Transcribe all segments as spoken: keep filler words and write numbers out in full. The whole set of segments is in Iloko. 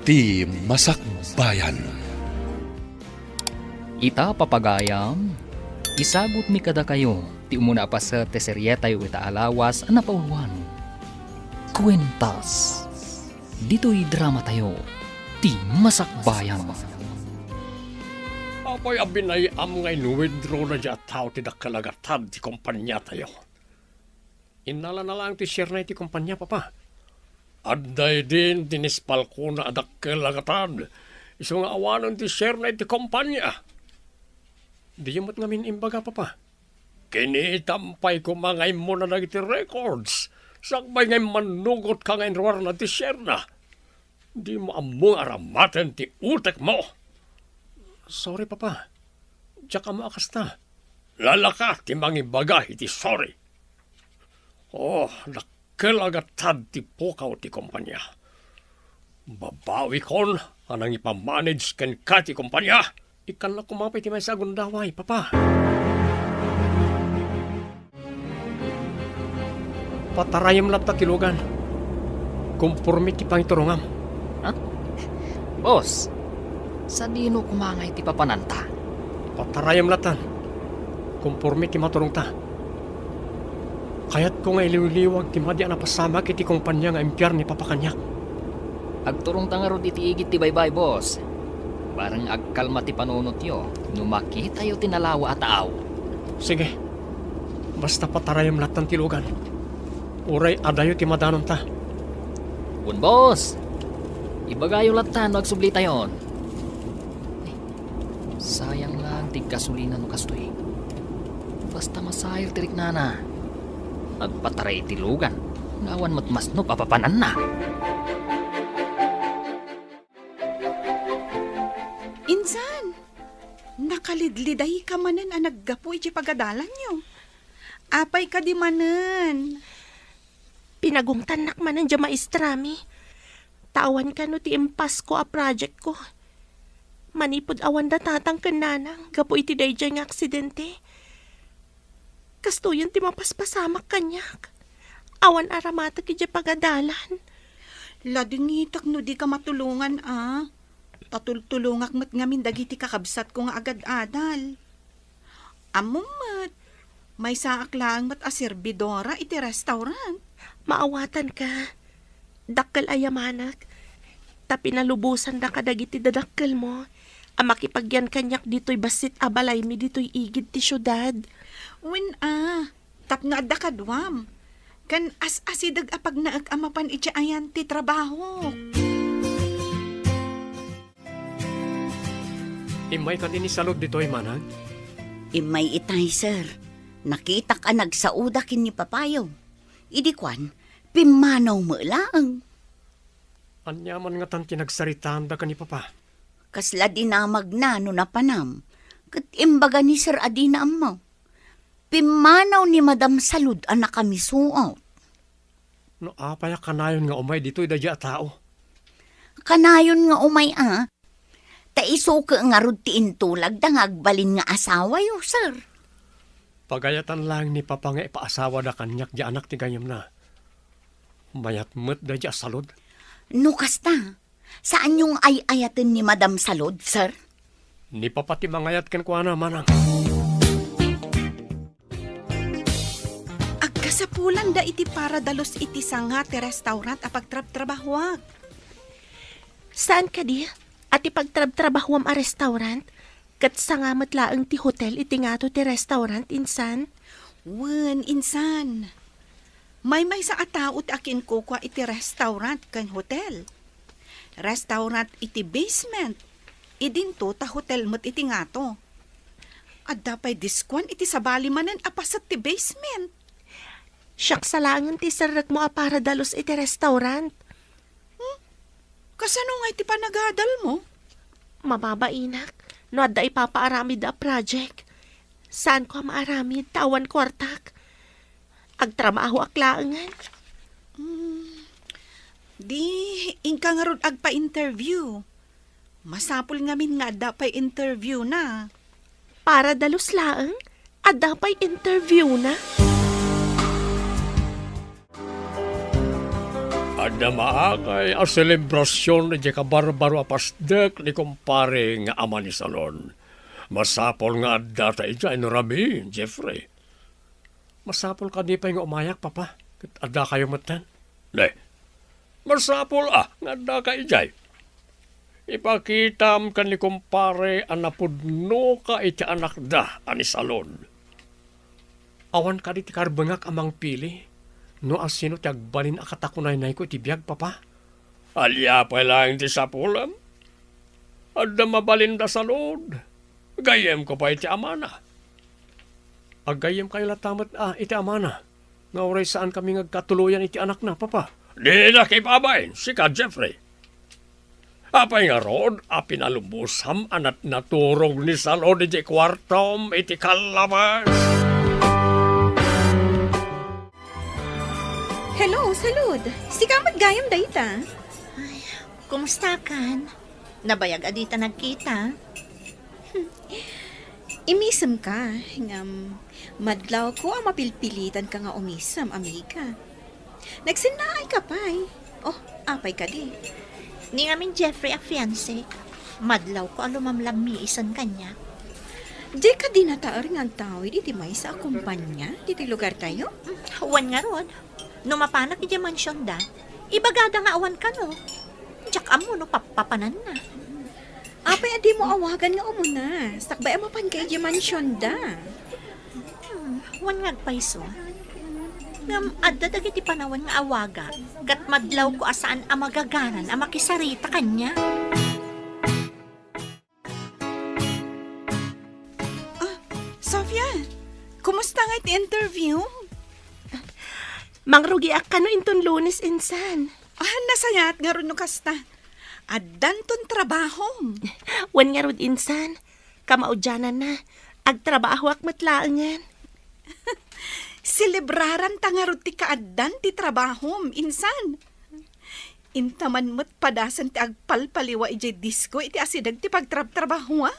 Ti Masakbayan. Ita, papagayam, isagutmi kadakayo ti umuna a paset ti serietayo ita a lawas a napauloan, Kuentas. Ditoy dramatayo, Ti Masakbayan. Apay a binay-am nga in-withdraw daydiay a tao ti dakkel a gatad ti kompaniatayo? Innalana laeng ti share-na iti kompania, Papa. Adda idin ti nispalkona a dakkel a gatad, isu nga awanen ti share-na iti kompania. Diyo met ngamin imbaga, Papa. Kinitam pay koma nga immuna dagiti records, sakbay nga immannugotka nga inruarna ti share-na. Dimo ammo nga aramaten ti utekmo. Sorry, Papa. Diak ammo a kasta. Lalaka ti mangibaga iti sorry. Oh, dakkel a gatad ti pukaw ti kompania. Babawikon a nangipamanage kenka ti kompania. Ikkannak koma pay ti maysa a gundaway, Papa. Patarayem latta ti lugan. Komporme ti pangiturongam. Ha? Boss, sadino koma ngay ti papananta? Patarayem lattan. Komporme ti maturongta. Kayatko nga iliwliwag ti madi a napasamak iti kompania nga impiar ni Papa kaniak. Agturongta ngarud iti igid ti baybay, boss. Bareng agkalma ti panunotyo no makitayo ti nalawa a tao. Sige. Basta patarayem lattan ti lugan. Uray adayo ti madanonta. Wen, boss. Ibagayo lattan no agsublitayon. Sayang lang ti gasolina no kastoy. Basta masair ti riknana. Agpataray iti lugan nga awan met masnop a papananna. Insan, nakalidlidayka manen a naggapu iti pagadalanyo. Apay kadi manen? Pinagungtannak manen diay maestrami. Ta awan kano ti impasko a projectko. Manipud awanda tatang ken nanang gapu iti daydiay nga aksidente. Kastoyen ti mapaspasamak kaniak. Awan aramatek idiay pagadalan. Ladingitek no dika matulongan a. Ta tultulongak met ngamin dagiti kakabsatko nga agad-adal. Ammom met, maysaak laeng met a serbidora iti restaurant. Maawatanka. Dakkel a yamanak. Ta pinalubosandak kadagiti dadakkelmo a makipagyan kaniak ditoy bassit a balaymi ditoy igid ti siudad. Wen a, tapno adda kaduam. Ken as-asideg a pagnaek a mapan iti ayan ti trabahok. Immayka ti ni Salud ditoy, manang? Immay itay, sir. Nakitak a nagsaoda ken ni papayo. Idi kuan, pimmanaw met laeng. Ania man ngatan ti nagsaritaanda ken ni papa? Kasla dinamagna no napanam, ket imbaga ni sir a dina ammo. Pimmanaw ni Madam Salud a nakamisuot. No apay a kanayon nga umay ditoy daydiay a tao? Kanayon nga umay a. Ta isu ket ngarud ti intulagda nga agbalin nga asawayo, sir. Pagayatan laeng ni papa nga ipaasawada kaniak diay anak ti gayyemna. Mayat met daydiay a Salud. No kasta, saanyo nga ay-ayaten ni Madam Salud, sir? Ni papa ti mangayat kenkuana, manang. Agkasapulanda iti para dalus iti sanga ti restaurant a pagtrabtrabahoak. Saan kadi a ti pagtrabtrabahoam a restaurant ket sanga met laeng ti hotel iti ngato ti restaurant, insan? Wen, insan. Maymaysa a tao ti akinkukua iti restaurant ken hotel. Restaurant iti basement, idinto ta hotel met iti ngato. Adda pay diskuan iti sabali manen a paset ti basement. Siak sa laengen ti serrekmo a para dalus iti restaurant. Hmm? Kasano ngay ti panagadalmo? Mababainak no adda ipapaaramid a project. Saanko a maaramid ta awan kuartak. Agtrabahoak laengen. Hmm. Di, inka ngarud agpa-interview. Masapul ngamin nga adda pay interview na. Para dalus laeng, adda pay interview na. A Adda maakay a selebrasion idiay kabarbaro a pasdek ni kumpare nga ama ni Salon. Masapul nga addata idiay no rabii, Jeffrey. Masapul kadi pay nga umayak, Papa, ket addakayo metten? Ne, masapul a nga addaka idiay. Ipakitam ken ni kumpare a napudnoka iti anakda a ni Salon. Awan kadi ti karbengak a mangpili no asino ti agbalin a katakunaynayko iti biag, Papa? Ania pay laeng ti sapulem? Adda mabalin da Salon. Gayyemko pay iti amana. Aggayyemkayo latta met a iti amana nga uray saankami nga agkatuloyan iti anakna, Papa. Dinak ibabain, sika, Jeffrey. Apay ngarud a pinalubosam a natnaturog ni Salon idiay kuartom iti kallabas? Hello, Salud. Sika met gayam dayta? Ay, kumustakan? Nabayag a dita nagkita. Imisemka, ngem madlawko a mapilpilitanka nga umisem, amiga. Nagsennaayka pay. Oh, apay kadi? Ni ngamin Jeffrey a fiancé, madlawko a lumamlammiisen kaniak. Di kadi nataer nga agtawid iti maysa a kompania ditoy lugartayo? Mm, wen ngarud. No mapanak idiay mansionda, ibagada nga awan kano. Diak ammo no pappapananna. Apay a dimo awagan nga umuna, sakbay a mapanka idiay mansionda? Hmm, wen nga agpayso. Ngem adda dagiti panawen nga awagak, ket madlawko a saan a magagaran a makisarita kaniak. Ah, Sofia, kumusta nga iti interview? Mangrugiak kano inton Lunes insan. Ah, nasayaat ngarud no kasta. Addanton trabahom. Wen ngarud insan, kamaudiananna, agtrabahoak met laengen. Selebraranta ngarud ti kaaddan ti trabahom, insan. Inta man met padasen ti agpalpaliwa idiay disko iti asideg ti pagtrabtrabahoak.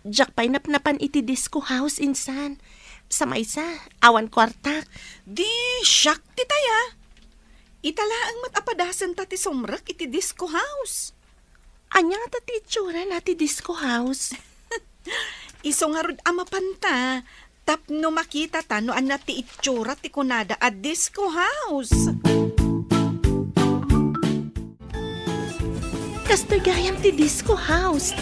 Diak pay napnapan iti disco house, insan. Sa maysa, awan kuartak. Di, siak ti taya. Ita laeng met a padasenta ti sumrek iti disco house. Ania ngata ti itsurana ti disco house? Isu ngarud a mapanta, tapno makitata no ania ti itsura ti kunada a disco house. Kastoy gayam ti disco house.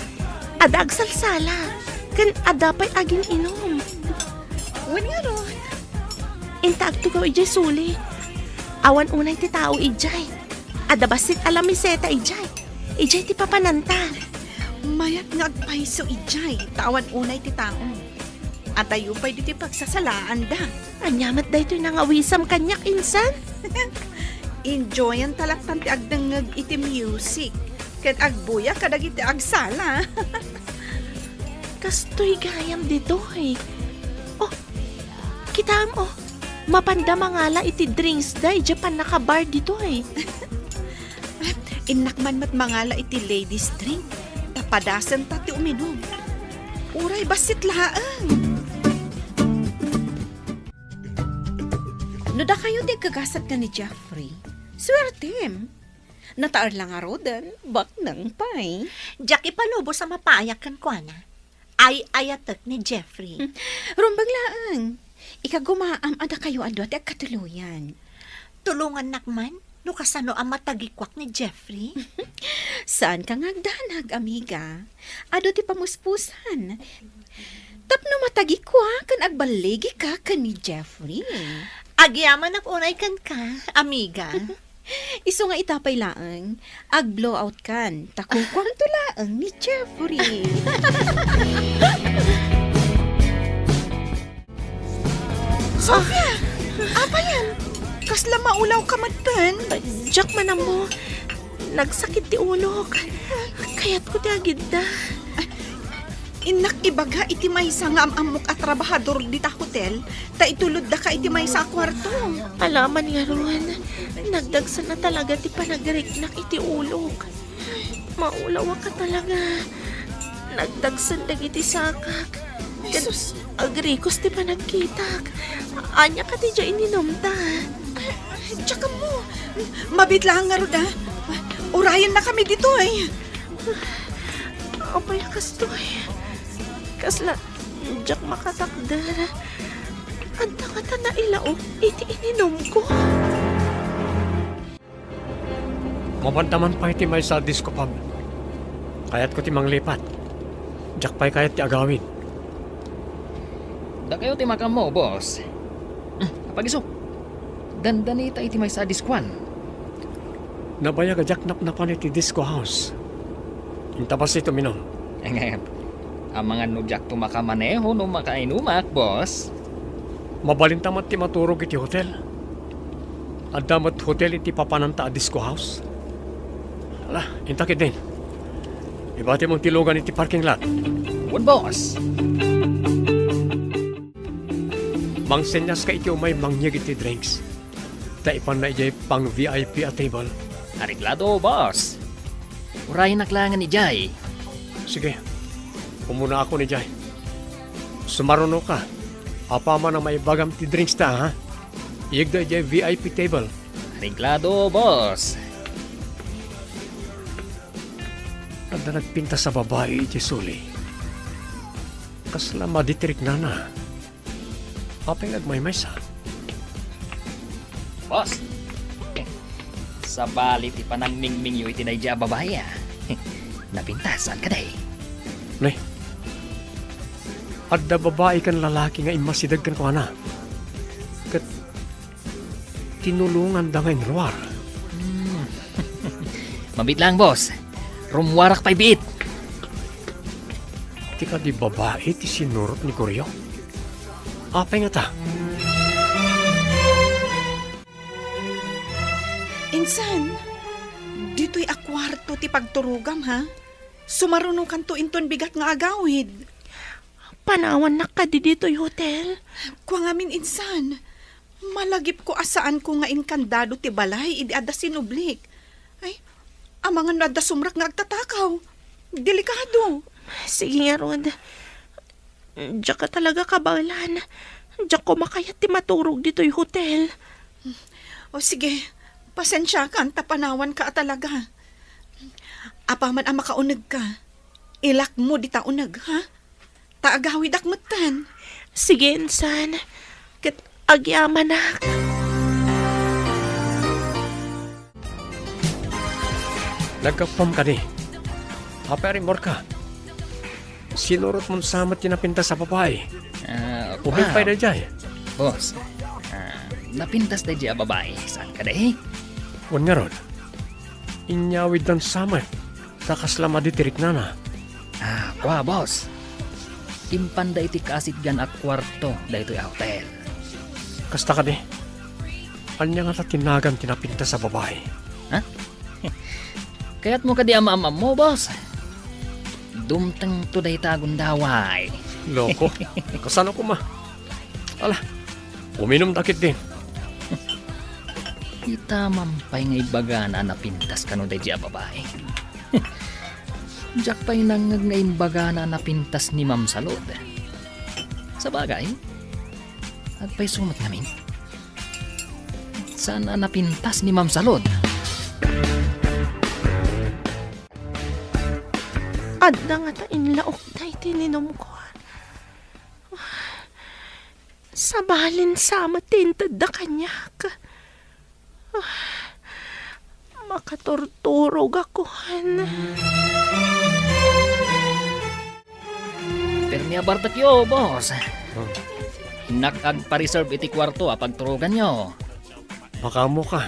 Adda agsalsala, ken adda pay agin-inum. Wen ngarud. Inta agtugaw idiay suli. Awan unay ti tao idiay. Adda bassit a lamiseta idiay. Idiay ti papananta. Mayat nga agpayso idiay, ta awan unay ti tao. Adayo pay ditoy pagsasalaanda. Ania met daytoy nangawisam kaniak, insan? Enjoyanta lattan ti agdengngeg iti music ken agbuya kadagiti agsala. Kastoy gayam ditoy. Oh, kitaem, oh. Mapanda mangala iti drinksda idiay pannakabar ditoy. Innak man met mangala iti ladies drink, ta padasenta ti uminum. Uray bassit laeng. No dakayo ti agkagasat ken ni Jeffrey, suertem. Nataer la ngaruden, baknang pay. Diak ipalubos a mapaayak kenkuana. Ay-ayatek ni Jeffrey. Rumbeng laeng. Ikagumaam a dakayo a dua ti agkatuloyan. Tulongannak man no kasano a matagikuak ni Jeffrey. Saanka nga agdanag, amiga. Adu ti pamuspusan. Tapno matagikuak ken agballigika ken ni Jeffrey. Agyamanak unay kenka, amiga. Isu nga ita pay laeng, ag-blowout kan, ta kukuamto laeng ni Jeffrey. Sofia! Apayen? Kasla maulaw ka metten? Diak man ammo. Nagsakit ti ulok. Kayatko ti agidda. Innak ibaga iti maysa nga am-ammok a trabahador dita hotel, ta itulodda ka iti maysa a kuarto. Alaman ngarud, nagdagsen a talaga ti panagriknak iti ulok. Maulawak a talaga. Nagdagsen dagiti sakak. Ket Jesus! Agrikos ti panagkitak. Ania kadi diay ininumta? Ay, diak ammo. Mabiit laeng ngarud, a. Urayennakami ditoy. Apay a kastoy? Kasla diak makatakder. Adda ngata nailaok iti ininumko. Mabanda man pay ti maysa a disco pub. Kayatko ti manglipat. Diak pay kayat ti agawid. Dakayo ti makammo, boss. Hmm, apagisok. Dandanita iti maysa a diskoan. Nabayag a diak napnapan iti disco house. Inta bassit uminom. Ngem, amangan no diakto makamaneho no makainumak, boss. Mabalinta met ti maturog iti hotel. Adda met hotel iti papananta a disco house. Ala, inta ketdin. Ibatim ti lugan iti parking lot. Wen, boss. Mangsenyas ka iti umay mangyeg iti drinks. Ta ipanna idiay pang V I P a table. Areglado, boss. Urayenak laengen idiay. Sige. Umuna ako idiay. Sumaruno ka. Apaman a maibagam ti drinks ta, ha? Iyegda idiay V I P table. Areglado, boss. Adda nagpintas a babai iti suli. Kasla madi ti riknana. Apay nga agmaymaysa? Boss, sabali ti panangmingmingyo iti daydiay a babai, a. Napintas, saan kadi? Ne. Adda babai ken lalaki nga immasideg kenkuana. Ket tinulonganda nga inruar. Hmm. Mabiit laeng, boss. Rummuarak pay biit. Ti kadi babai ti sinurot ni Goryo? Apay ngata? Insan, ditoy a kuarto ti pagturogam, ha? Sumarunokanto inton bigat nga agawid. Panawannak kadi ditoy hotel? Kua ngamin, insan. Malagipko a saanko nga inkandado ti balay idi adda sinublik. Ay, amangan no adda sumrak nga agtatakaw. Delikado. Sige ngarud. Diak a talaga kabaelan. Diak koma kayat ti maturog ditoy hotel. O sige, pasensiakan ta panawanka a talaga. Apaman a makaunegka, ilakmo dita uneg, ha? Ta agawidak metten. Sige, insan. Ket agyamanak. Naggapuam kadi. Apay a rimmuarka? Sinurotmon sa met ti napintas a babai. Ah, Ubing pay daydiay. Boss, ah, napintas daydiay a babai. Saan kadi? Wen ngarud. Inyawiddan sa met. Ta kasla madi ti riknana. Ah, kua, boss. Impanda iti kaasitgan a kuarto daytoy a hotel. Kasta kadi? Ania ngata ti nagan ti napintas a babai? Ha? Kayatmo kadi a maam-ammo, boss? Dumtengto dayta a gundaway. Loko. Kasano koma? Ala, uminumda ketdin. Itamam pay nga ibagana a napintas kano daydiay a babai. Diak pay nangngeg nga imbagana a napintas ni Ma'am Salud. Sabagay, agpayso met ngamin. Saan a napintas ni Ma'am Salud? Adda ngata inlaokda iti ininumko. Sabalin sa met ti intedda kaniak. Makaturturogakon. Permi a bartekyo, boss. Hmm. Innak agpa-reserve iti kuarto a pagturoganyo. Makaammoka.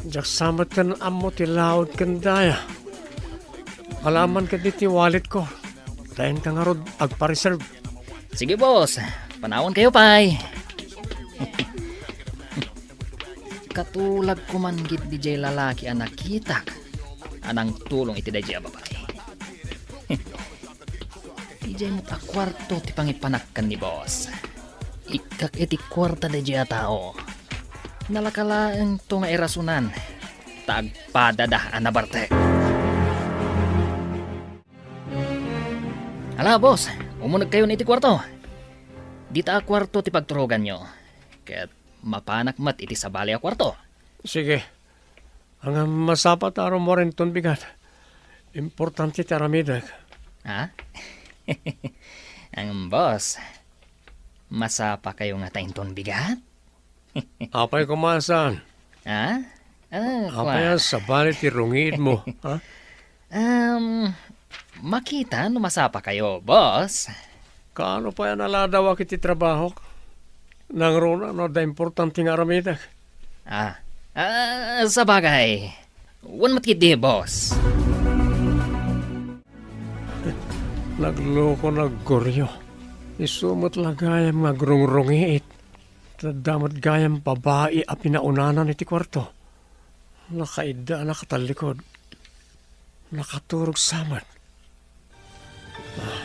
Diak sa met ken ammo ti laud ken daya. Alaman ketdi ti walletko. Dayanka ngarud agpa-reserve. Sige, boss. Panawankayo pay. Katulag koman ketdi jay lalaki a nakitak a nangtulong iti dayjay a babai. Idiay met a kuarto ti pangipanak ken ni boss. Ikkak iti kuarta dayjay a tao. Nalaka laengto nga irasonan ta agpadada a nabartek. Ala, boss, umunegkayon iti kuarto. Dita a kuarto ti pagturoganyo. Ket mapanak met iti sabali a kuarto. Sige. Ngem masapa ta rummuar inton bigat. Importante ti aramidek. Ha? Ngem, boss, masapakayo ngata inton bigat? Apay koma saan? Ha? Ah, Apay kua. a sabali ti rungiitmo, ha? Um, makita no masapakayo, boss. Kaano pay a naladawak iti trabahok? Nangruna no adda importante nga aramidek. Ah, ah, sabagay. Wen met ketdi, boss. Nagloko, naggurio. Isu met la gayam nga agrungrungiit. Adda met gayam babai a pinaunana iti kuarto. Nakaidda a nakatallikod. Nakaturog sa met. Ah,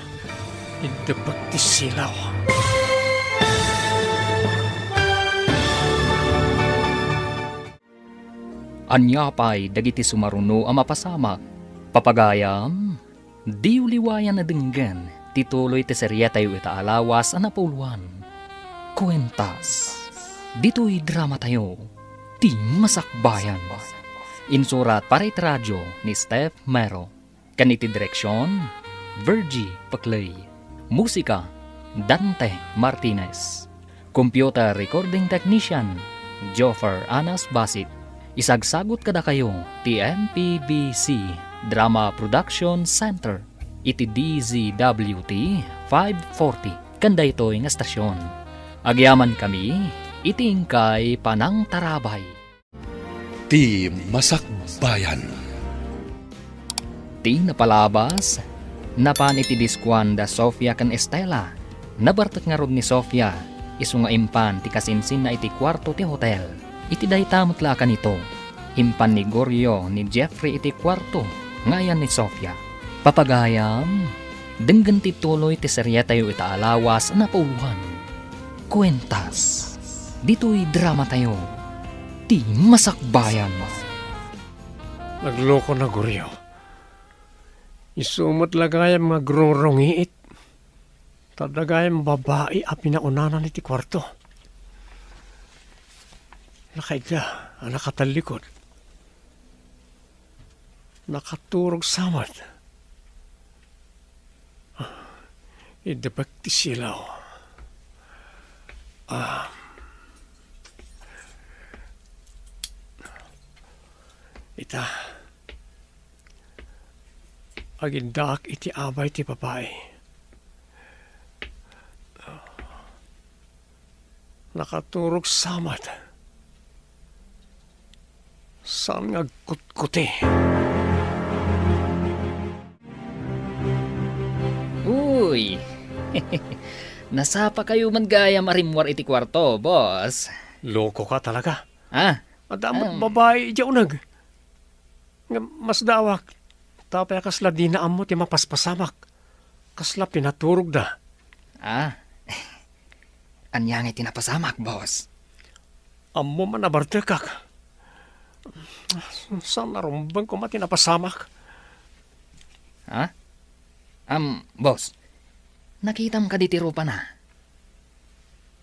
iddepek ti silaw. Ania pay dagiti sumaruno a mapasamak? Papagayam, diyo liwayan a denggen ti tuloy ti serietayo ita a lawas a napauluan. Kuentas. Ditoy dramatayo, Ti Masakbayan. Insurat para iti radio ni Steph Mero. Ken iti direksion, Virgie Paclay. Musika, Dante Martinez. Computer recording technician, Joffer Anas Basit. Isagsagut kadakayo ti M P B C Drama Production Center iti D Z W T five forty ken daytoy nga estasion. Agyamankami iti inkay panangtarabay. Ti Masakbayan. Ti napalabas, napan iti diskuan da Sofia ken Estela. Nabartek ngarud ni Sofia, isu nga impan ti kasinsinna iti kuarto ti hotel. Iti dayta met la a kanito, impan ni Gorio ni Jeffrey iti kuarto nga ayan ni Sofia. Papagayam, denggen ti tuloy ti serietayo ita a lawas a napauluan. Kuentas. Ditoy dramatayo, Ti Masakbayan. Nagloko na, Gorio. Isu met la gayam nga agrungrungiit. Ta adda gayam babai a pinaunana iti kuarto. Nakaidda a nakatallikod. Nakaturog sa met. Iddepek ti silaw. Ah. Ita, agiddaak iti abay ti babai. Nakaturog sa met. Saan nga agkutkuti? Uy! Nasapakayo met gayam a rimmuar iti kuarto, boss. Loko ka talaga. Ah? Adda met Ah. babai idiay uneg. Ngem masdaawak, ta apay a kasla dina ammo ti mapaspasamak? Kasla pinaturogda. Ah. Ania ngay ti napasamak, boss? Ammom a nabartekak. Saan a rumbeng koma ti napasamak. Ha? Am, boss, nakitam kadi ti rupana?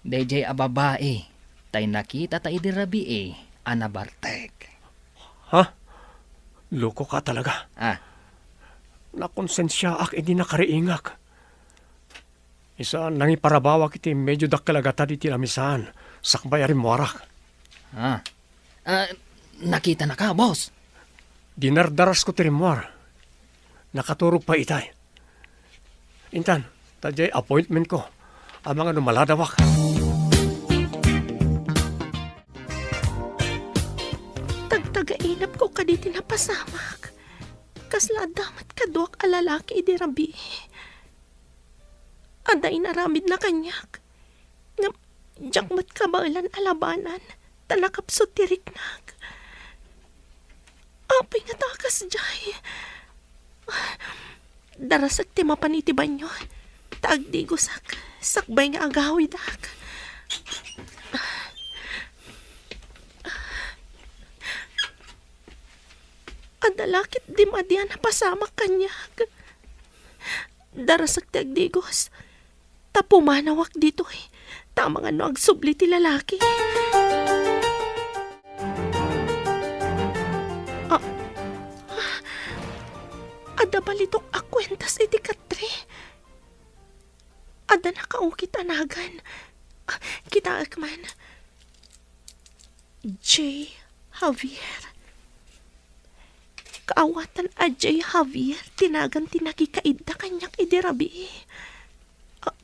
Daydiay a babai, tay nakitata idi rabii a nabartek. Ha? Loko ka talaga. Ah. Nakonsensiaak idi nakariingak. Isa, nangiparabawak iti medio dakkel a gatad iti lamisaan, sakbay a rimmuarak. Ah. Ah, nakitanaka, boss? Dinardarasko ti rimmuar. Nakaturog pay itay. Intan, ta diay appointmentko. Amangan no maladawak. Tagtagainepko kadi ti napasamak. Kasla adda met kaduak a lalaki idi rabii. Adda inaramidna kaniak. Ngem diak met kabaelan a labanan, ta nakapsut ti riknak. Apay ngata a kasdiay? Darasek ti mapan iti banio, ta agdigosak, sakbay nga agawidak. Adda la ketdi madi a napasamak kaniak. Darasek ti agdigos, ta pumanawak ditoy, ta amangan no agsubli ti lalaki. Adda balitok a kuentas iti katre. Adda nakaukit a nagan. Ah, kitaek man. J. Javier. Kaawatan a J. Javier ti nagan ti nakikaidda kaniak idi rabii. A-,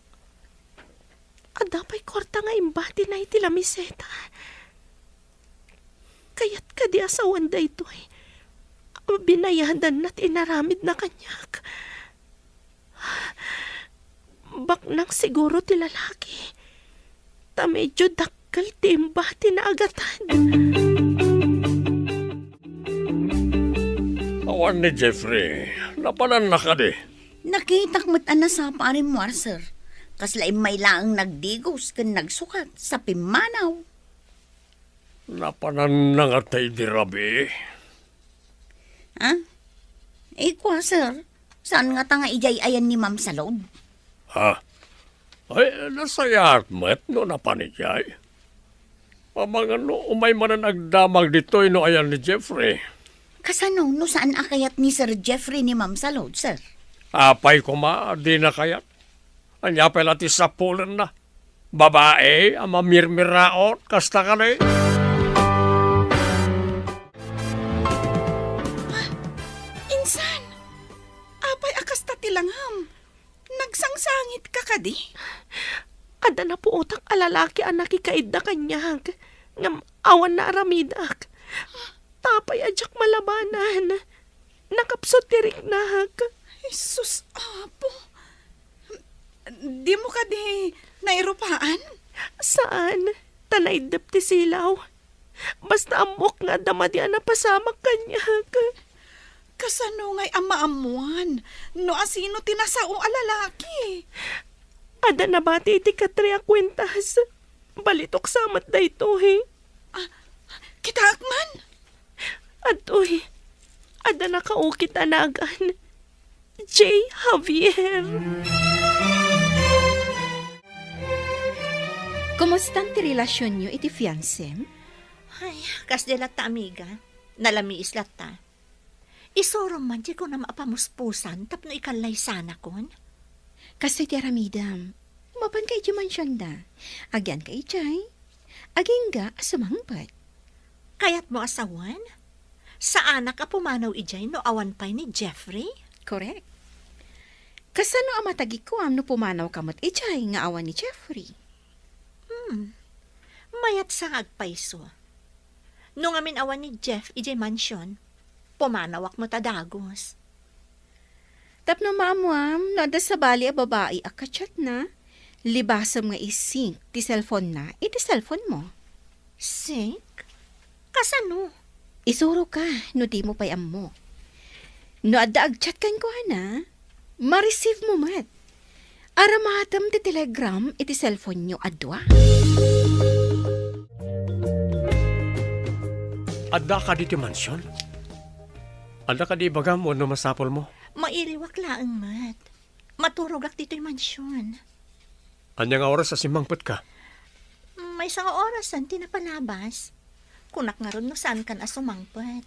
adda pay kuarta nga imbatina iti lamiseta. Kayat kadi a sawen daytoy a binayadanna ti inaramidna kaniak? Baknang siguro ti lalaki, ta medyo dakkel ti imbatina a gatad. Awan ni Jeffrey, napananna kadi? Nakitak met a nasapa a rimmuar, sir. Kasla immay laeng nagdigos ken nagsukat sa pimmanaw. Napananna ngata idi rabii? Ha? Eh, kua, sir. Saan ngata nga idiay ayan ni Ma'am Salud? Ha? Ay, nasayaat met no napan idiay. Amangan no umay manen agdamag ditoy no ayan ni Jeffrey. Kasano no saan a kayat ni Sir Jeffrey ni Ma'am Salud, sir? Apay koma, dina kayat. Ania pay la ti sapulenna? Babai a mamirmiraot, kasta kadi? Ah, insan! Apay a kasta ti langam? Nagsangsangitka kadi? Adda napuotak a lalaki a nakikaidda kaniak, ngem awan naaramidak. Apay a diak malabanan. Nakapsut ti riknak. Jesus, Apo! Dimo kadi nairupaan? Saan, ta naiddep ti silaw. Basta ammok nga adda madi a napasamak kaniak. Kasano ngay a maammuan no asino ti nasao a lalaki? Adda nabati iti katre a kuentas. Balitok sa met daytoy. Ah, kitaek man? Adtoy, adda nakaukit a nagan. J. Javier. Kumustan ti relasionyo iti fiancem? Ay, kasdi latta, amiga. Nalamiis latta. Isurom man ti kunam a pamuspusan tapno ikallaysanakon. Kastoy ti aramidem. Mapanka idiay mansionda. Agyanka idiay. Agingga a sumangpet. Kayatmo a sawen? Saanak a pumanaw idiay no awan pay ni Jeffrey? Korek. Kasano a matagikuam no pumanawka met idiay nga awan ni Jeffrey? Hmm. Mayat sa nga agpayso. No ngamin awan ni Jeff idiay mansion, pumanawak met a dagus. Tapno maammuam no adda sabali a babai a kachatna, libasem nga i-sync ti cellphone-na iti cellphone-mo. Sync? Kasano? Isuroka no dimo pay ammo. No adda agchat kenkuana, ma-receive mo met. Aramatem ti telegram iti cellphone-yo a dua. Adda kadi ti mansion? Adda kadi ibagam wenno masapulmo? Mairiwak laeng met. Maturogak ditoy mansion. Ania nga oras a simmangpetka? Maysa nga orasen ti napalabas. Kunak ngarud no saankan a sumangpet.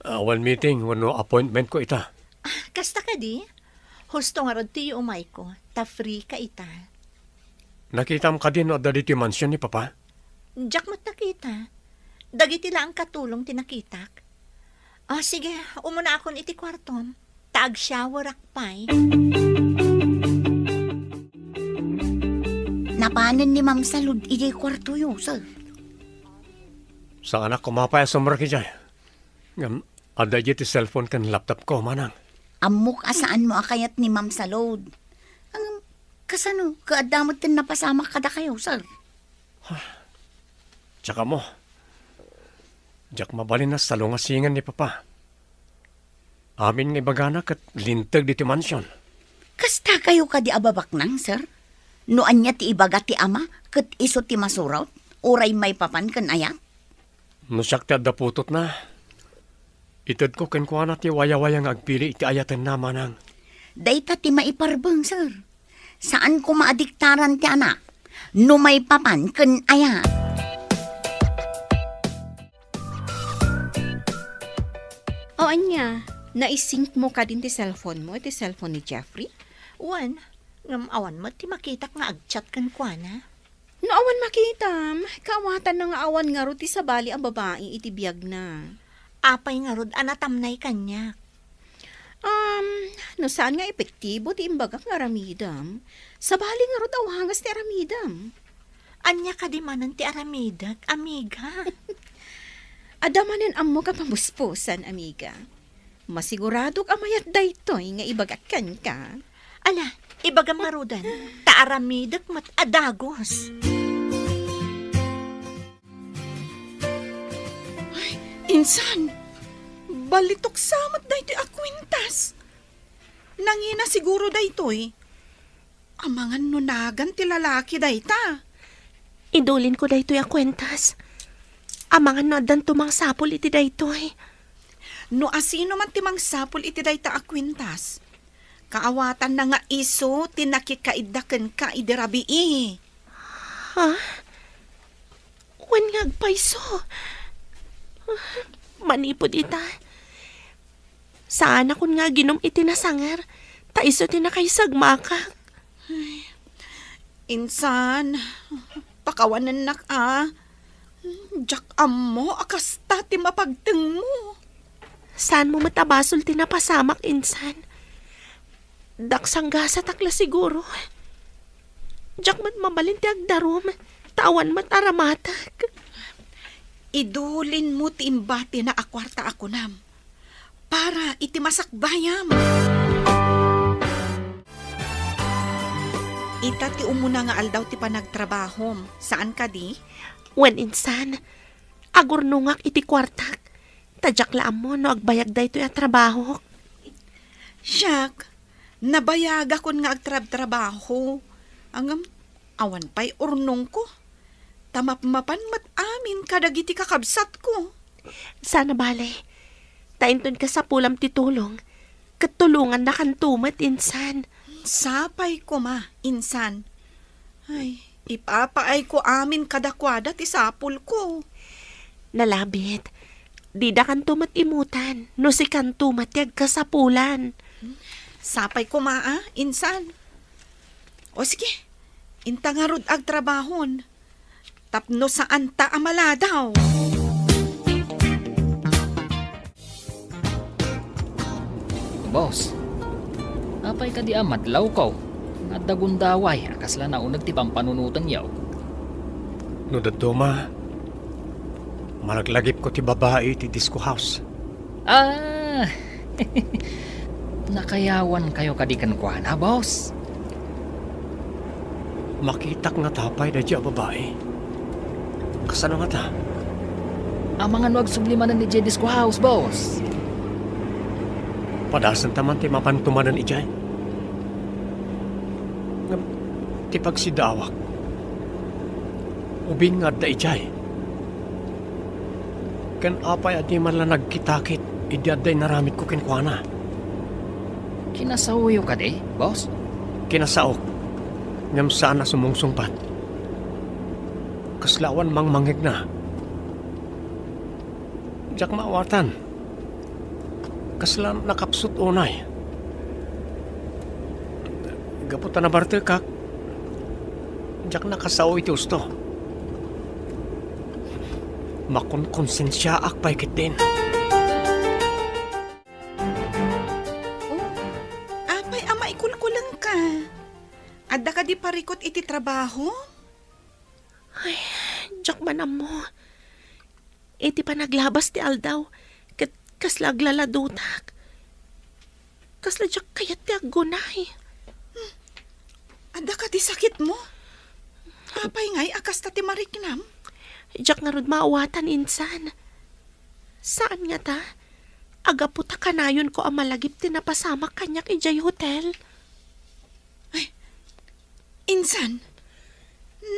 Awan meeting wenno appointmentko ita. Ah, kasta kadi? Husto ngarud ti yuumayko, ta freeka ita. Nakitam kadi no adda ditoy mansion ni Papa? Diak met nakita. Dagiti laeng katulong ti nakitak. Ah, sige, umunaakon iti kuartom, ta agshowerak pay. Napanen ni Ma'am Salud idiay kuartoyo, sir? Saanak koma pay a sumrek idiay. Ngem, adda idiay ti cellphone ken laptopko, manang. Ammok a saanmo a kayat ni Ma'am Salud. Ngem, kasano, ket adda met ti napasamak kadakayo, sir? Diak ammo. Diak mabalin a salungasingen ni Papa. Amin nga ibagana ket linteg ditoy mansion. Kastakayo kadi a babaknang, sir? No ania ti ibaga ti ama ket isu ti masurot, uray maipapan ken ayat? No siak ti adda putotna, itedko kenkuana ti wayawaya nga agpili iti ayatenna, manang. Dayta ti maiparbeng, sir. Saan koma a diktaran ti anak no maipapan ken ayat. O ania, Naisingmo kadin ti cellphone mo iti cellphone ni Jeffrey? Wen, ngem awan met ti makitak nga agchat kenkuana. No awan makitam, kaawatanna nga awan ngarud ti sabali a babai iti biagna. Apay ngarud a natamnay kaniak? Um, no saan nga epektibo ti imbagak nga aramidem, sabali ngarud a wagas ti aramidem. Ania kadi manen ti aramidek, amiga? Adda manen ammok a pabusbusan, amiga. Masiguradok a mayat daytoy nga ibagak kenka. Ala, ibagam ngaruden, ta aramidek met a dagus. Ay, insan, balitok sa met daytoy a kuentas. Nangina siguro daytoy. Amangan no nagan ti lalaki dayta. Idulinko daytoy a kuentas. Amangan no addan tumangsapul iti daytoy. No asino man ti mangsapul iti dayta a kuentas, kaawatanna nga isu ti nakikaidda kenka idi rabii. Ha? Wen nga agpayso. Manipud ita, saanakon nga aginum iti nasanger, ta isu ti nakaisagmakak. Ay, insan, pakawanennak a. Diak ammo a kasta ti mapagtengmo. Saanmo met a basol ti napasamak, insan. Daksanggasatak la siguro. Diak met mabalin ti agdarum, ta awan met aramatak. Idulinmo ti imbatina a kuarta a kunam para iti masakbayam. Ita ti umuna nga aldaw ti panagtrabahom, saan kadi? Wen insan, agurnongak iti kuartak, ta diak la ammo no agbayag daytoy a trabahok. Siak, nabayagakon nga agtrabtrabaho. Ngem, awan pay urnongko. Ta mapmapan met amin kadagiti kakabsatko. Saan a bale, ta inton kasapulam ti tulong, ket tulongannakanto met, insan. Sapay koma, insan. Ay, ipapaayko amin kadakuada ti sapulko. Nalabit, didakanto met imutan no sikanto met ti agkasapulan. Sapay koma a, insan. O sige, inta ngarud agtrabahon. Tapno saanta a maladaw. Boss, apay kadi a madlawko? Adda gundaway a kasla nauneg ti pampanunotenyo. No dadduma, malaglagipko ti babai iti disco house. Ah! Nakayawankayo kadi kenkuana, boss? Makitak ngata pay daydiay a babai. Kasano ngata? Amangan no agsubli manen idiay disco house, boss. Padasenta man ti mapan tumanen idiay. Ngem ti pagsidaawak, ubing nga adda idiay. Ken apay a di man la nagkitakit idi adda inaramidko kenkuana? Kinasaoyo kadi, boss? Kinasaok, ngem saan a sumungsungbat. Kasla awan mangmangngegna. Diak maawatan. Kasla nakapsut unay. Gapu ta nabartekak, diak nakasao iti husto. Makonkonsensiaak pay ketdin. Oh, apay a maikulkulengka? Adda kadi parikut iti trabaho? Ay, diak man ammo. Iti panaglabas ti aldaw, ket kasla aglaladutak. Kasla diak kayat ti aggunay. Hmm. Adda kadi sakitmo? Apay ngay a kasta ti mariknam? Diak ngarud maawatan, insan. Saan ngata? Agapu ta kanayonko a malagip ti napasamak kaniak idiay hotel. Ay, insan,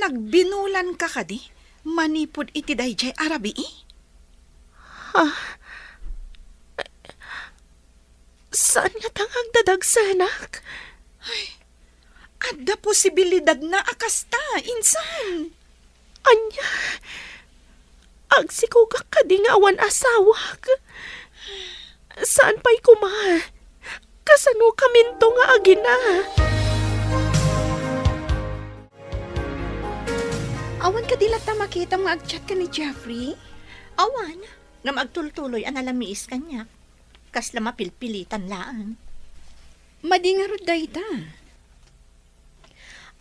nagbinulanka kadi manipud iti daydiay a rabii? Ha? Saan ngata nga agdadagsenak? Ay, adda posibilidadna a kasta, insan. Ania? Agsikogak kadi nga awan asawak? Saan pay koma? Kasano kaminto nga agina? Awan kadi latta makitam nga agchat ken ni Jeffrey? Awan, ngem agtultuloy a nalamiis kaniak. Kasla mapilpilitan laeng. Madi ngarud dayta.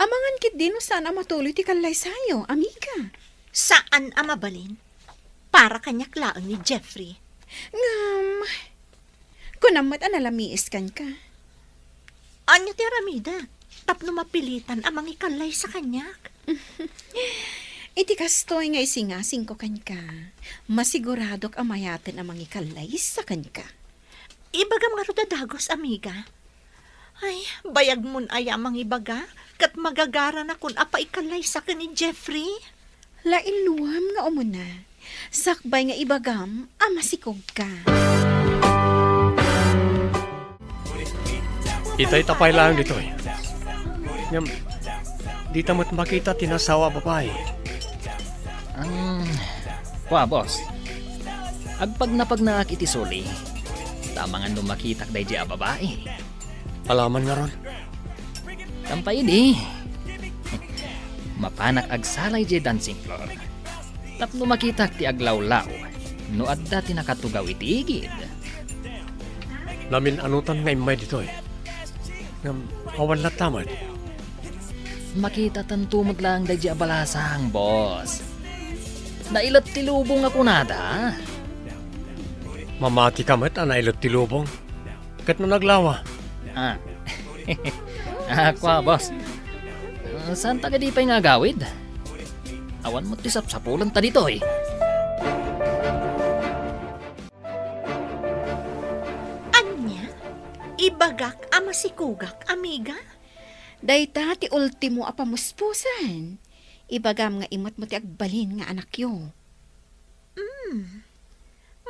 Amangan ketdi no saan a matuloy ti kallaysayo, amiga. Saan a mabalin. Para kaniak laeng ni Jeffrey. Ngem, kunam met a nalamiis kenka. Ania ti aramidek tapno mapilitan a mangikallaysa kaniak? Iti kastoy nga isingasingko kenka, masiguradok a mayaten a mangikallaysa kenka. Ibagam ngarud a dagus, amiga. Ay, bayagmon aya a mangibaga, ket magagaranakon a paikallaysa ken ni Jeffrey. Lainluam nga umuna, sakbay nga ibagam a masikogka. Itay ta pay laeng ditoy. Ngem, dita met makita ti nasawa a babai. Ang, kua, boss. Agpagnapagnaak iti suli. Ta amangan no makitak daydi a babai. Alaman ngarud. Kampay idi. Mapanak agsala idiay dancing floor. Tapno makitak ti aglawlaw no adda ti nakatugaw iti igid. Namin-anotan nga immay ditoy. Ngem, awan latta met. Makitatanto met laeng daydi a balasang, boss. Nailet ti lubong a kunada. Mamatika met a nailet ti lubong. Ket no naglawa? Ah. Ah, kua, boss. Ah, saan ta kadi pay nga agawid? Awan met ti sapsapulanta ditoy. Ania? Ibagak a masikogak, amiga? Dayta ti ultimo a pamuspusan. Ibagam nga immetmo ti agbalin nga anakyo. Mm.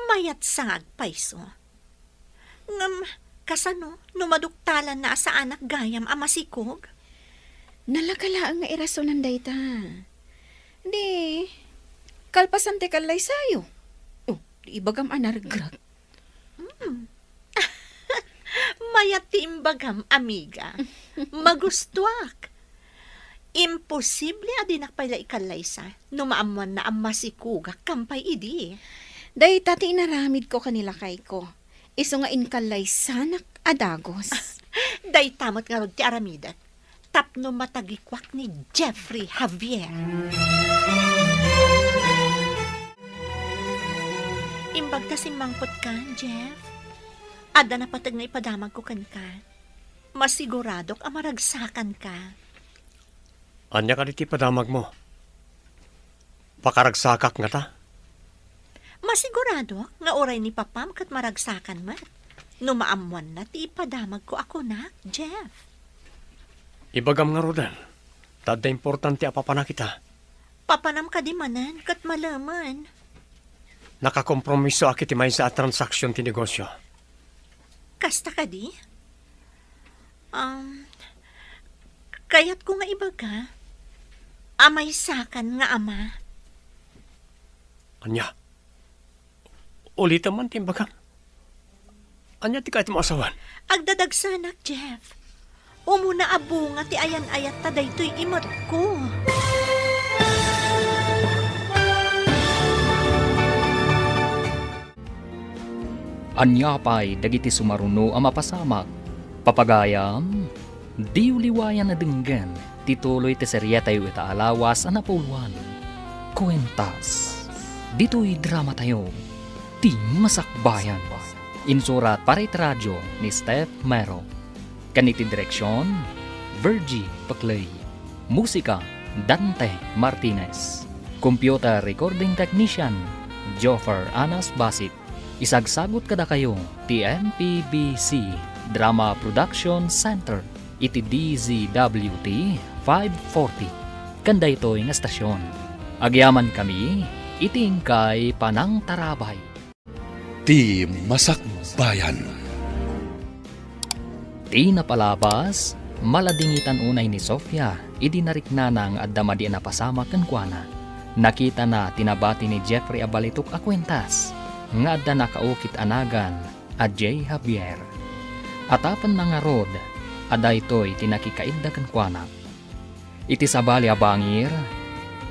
Mayat sa nga agpayso. Ngem, kasano no maduktalanna a saanak gayam a masikog? Nalaka laeng nga irasonan dayta. Di, kalpasan ti kallaysayo. Oh, di ibagam a naregreg. Mm. Mayat ti imbagam, amiga. Magustuak. Imposible a dinak pay la ikallaysa no maammoanna a masikogak kampay idi. Dayta ti inaramidko ken ni lakayko, isu nga inkallaysanak a dagus. Dayta met ngarud ti aramidek tapno matagikuak ni Jeffrey Javier. Imbag ta simmangpetka, Jeff, adda napateg nga ipadamagko kenka. Masiguradok a maragsakanka. Ania kadi ti ipadamagmo? Pakaragsakak ngata? Masiguradok nga uray ni papam ket maragsakan met no maammoanna ti ipadamagko a kunak, Jeff. Ibagam ngaruden, ta adda importante a papanak ita. Papanam kadi manen ket malemen. Nakakompromisoak iti maysa a transaksion ti negosio. Kasta kadi? Um, kayatko nga ibaga a maysakan nga ama. Ania? Ulitem man ti imbagam. Ania ti kayatmo a sawen? Agdadagsanak, Jeff. Umuna a bunga ti ayan-ayatta daytoy imatko. Ania pay dagiti sumaruno a mapasamak? Papagayam, diyo liwayan a denggen ti tuloy ti serietayo ita a lawas a napuloan. Kuentas. Ditoy dramatayo, Ti Masakbayan. Insurat para iti radio ni Steph Mero. Ken iti direksion, Virgie Peclay. Musika, Dante Martinez. Computer recording technician, Joffer Anas Basit. Isagsagut kadakayo ti M P B C Drama Production Center iti D Z W T five forty. Ken daytoy nga estasion, agyamankami iti inkay panangtarabay. Ti Masakbayan. Ti napalabas, maladingitan unay ni Sofia idi nariknana nga adda madi a napasamak kenkuana. Nakitana ti nabati ni Jeffrey a balitok a kuentas nga adda nakaukit a nagan Adiay Javier. Atapenna ngarud a daytoy ti nakikaidda kenkuana. Iti sabali a bangir,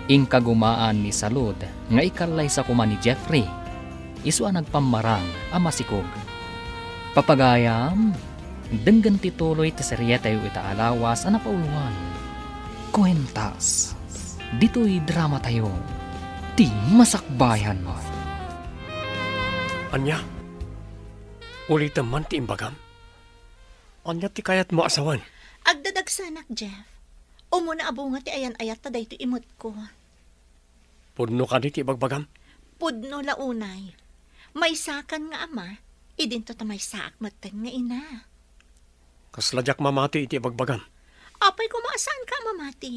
inkagumaan ni Salud nga ikallaysa koma ni Jeffrey, isu a nagpammarang a masikog. Papagayam, denggen ti tuloy ti serietayo ita a lawas a napauloan. Kuentas, ditoy dramatayo, ti masakbayan. Ania? Ulitem man ti imbagam? Ania ti kayatmo a sawen? Agdadagsanak, Jeff. Umuna a bunga ti ayan-ayat ta daytoy imutko. Pudno kadi ti ibagbagam? Pudno la unay. Maysakan nga ama, idinto ta maysaak metten nga ina. Kasla diak mamati iti ibagbagam. Apay koma a saanka a mamati?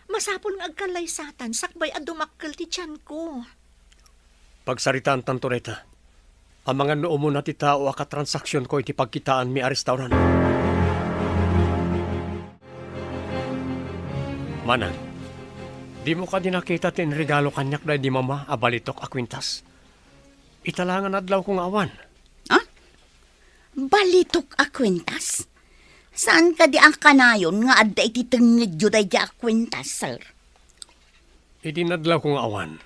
Masapul nga agkallaysatan sakbay a dumakkel ti tianko. Pagsaritaantanto dayta. Amangan no umuna ti tao a katransaksionko iti pagkitaanmi a restaurant. Manang, dimo kadi nakita ti inregalo kaniak daydi mama a balitok a kuentas? Ita la nga nadlawko nga awan. Ah? Balitok a kuentas? Saan kadi a kanayon nga adda iti tengngedyo daydi a kuentas, sir? Idi nadlawko nga awan,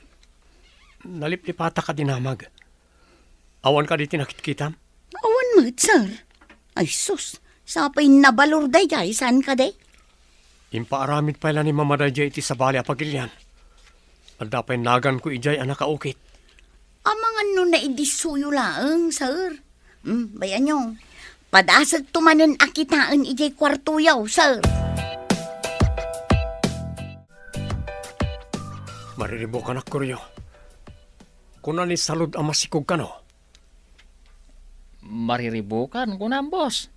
naliplipatak a dinamag. Awan kadi ti nakitkitam? Awan met, sir. Ay sus, sapay nabalor daydiay, saan kadi? Impaaramid pay la ni Mama daydiay iti sabali a pagilian. Adda pay naganko idiay a nakaukit. Amangan no naidissoyo laeng, sir. Hmm, bayanyo. Padasek to manen a kitaen idiay kuartoyo, sir. Mariribukanak, Koryo. Kuna ni Salud a masikog kano? Mariribukan, kunam, boss.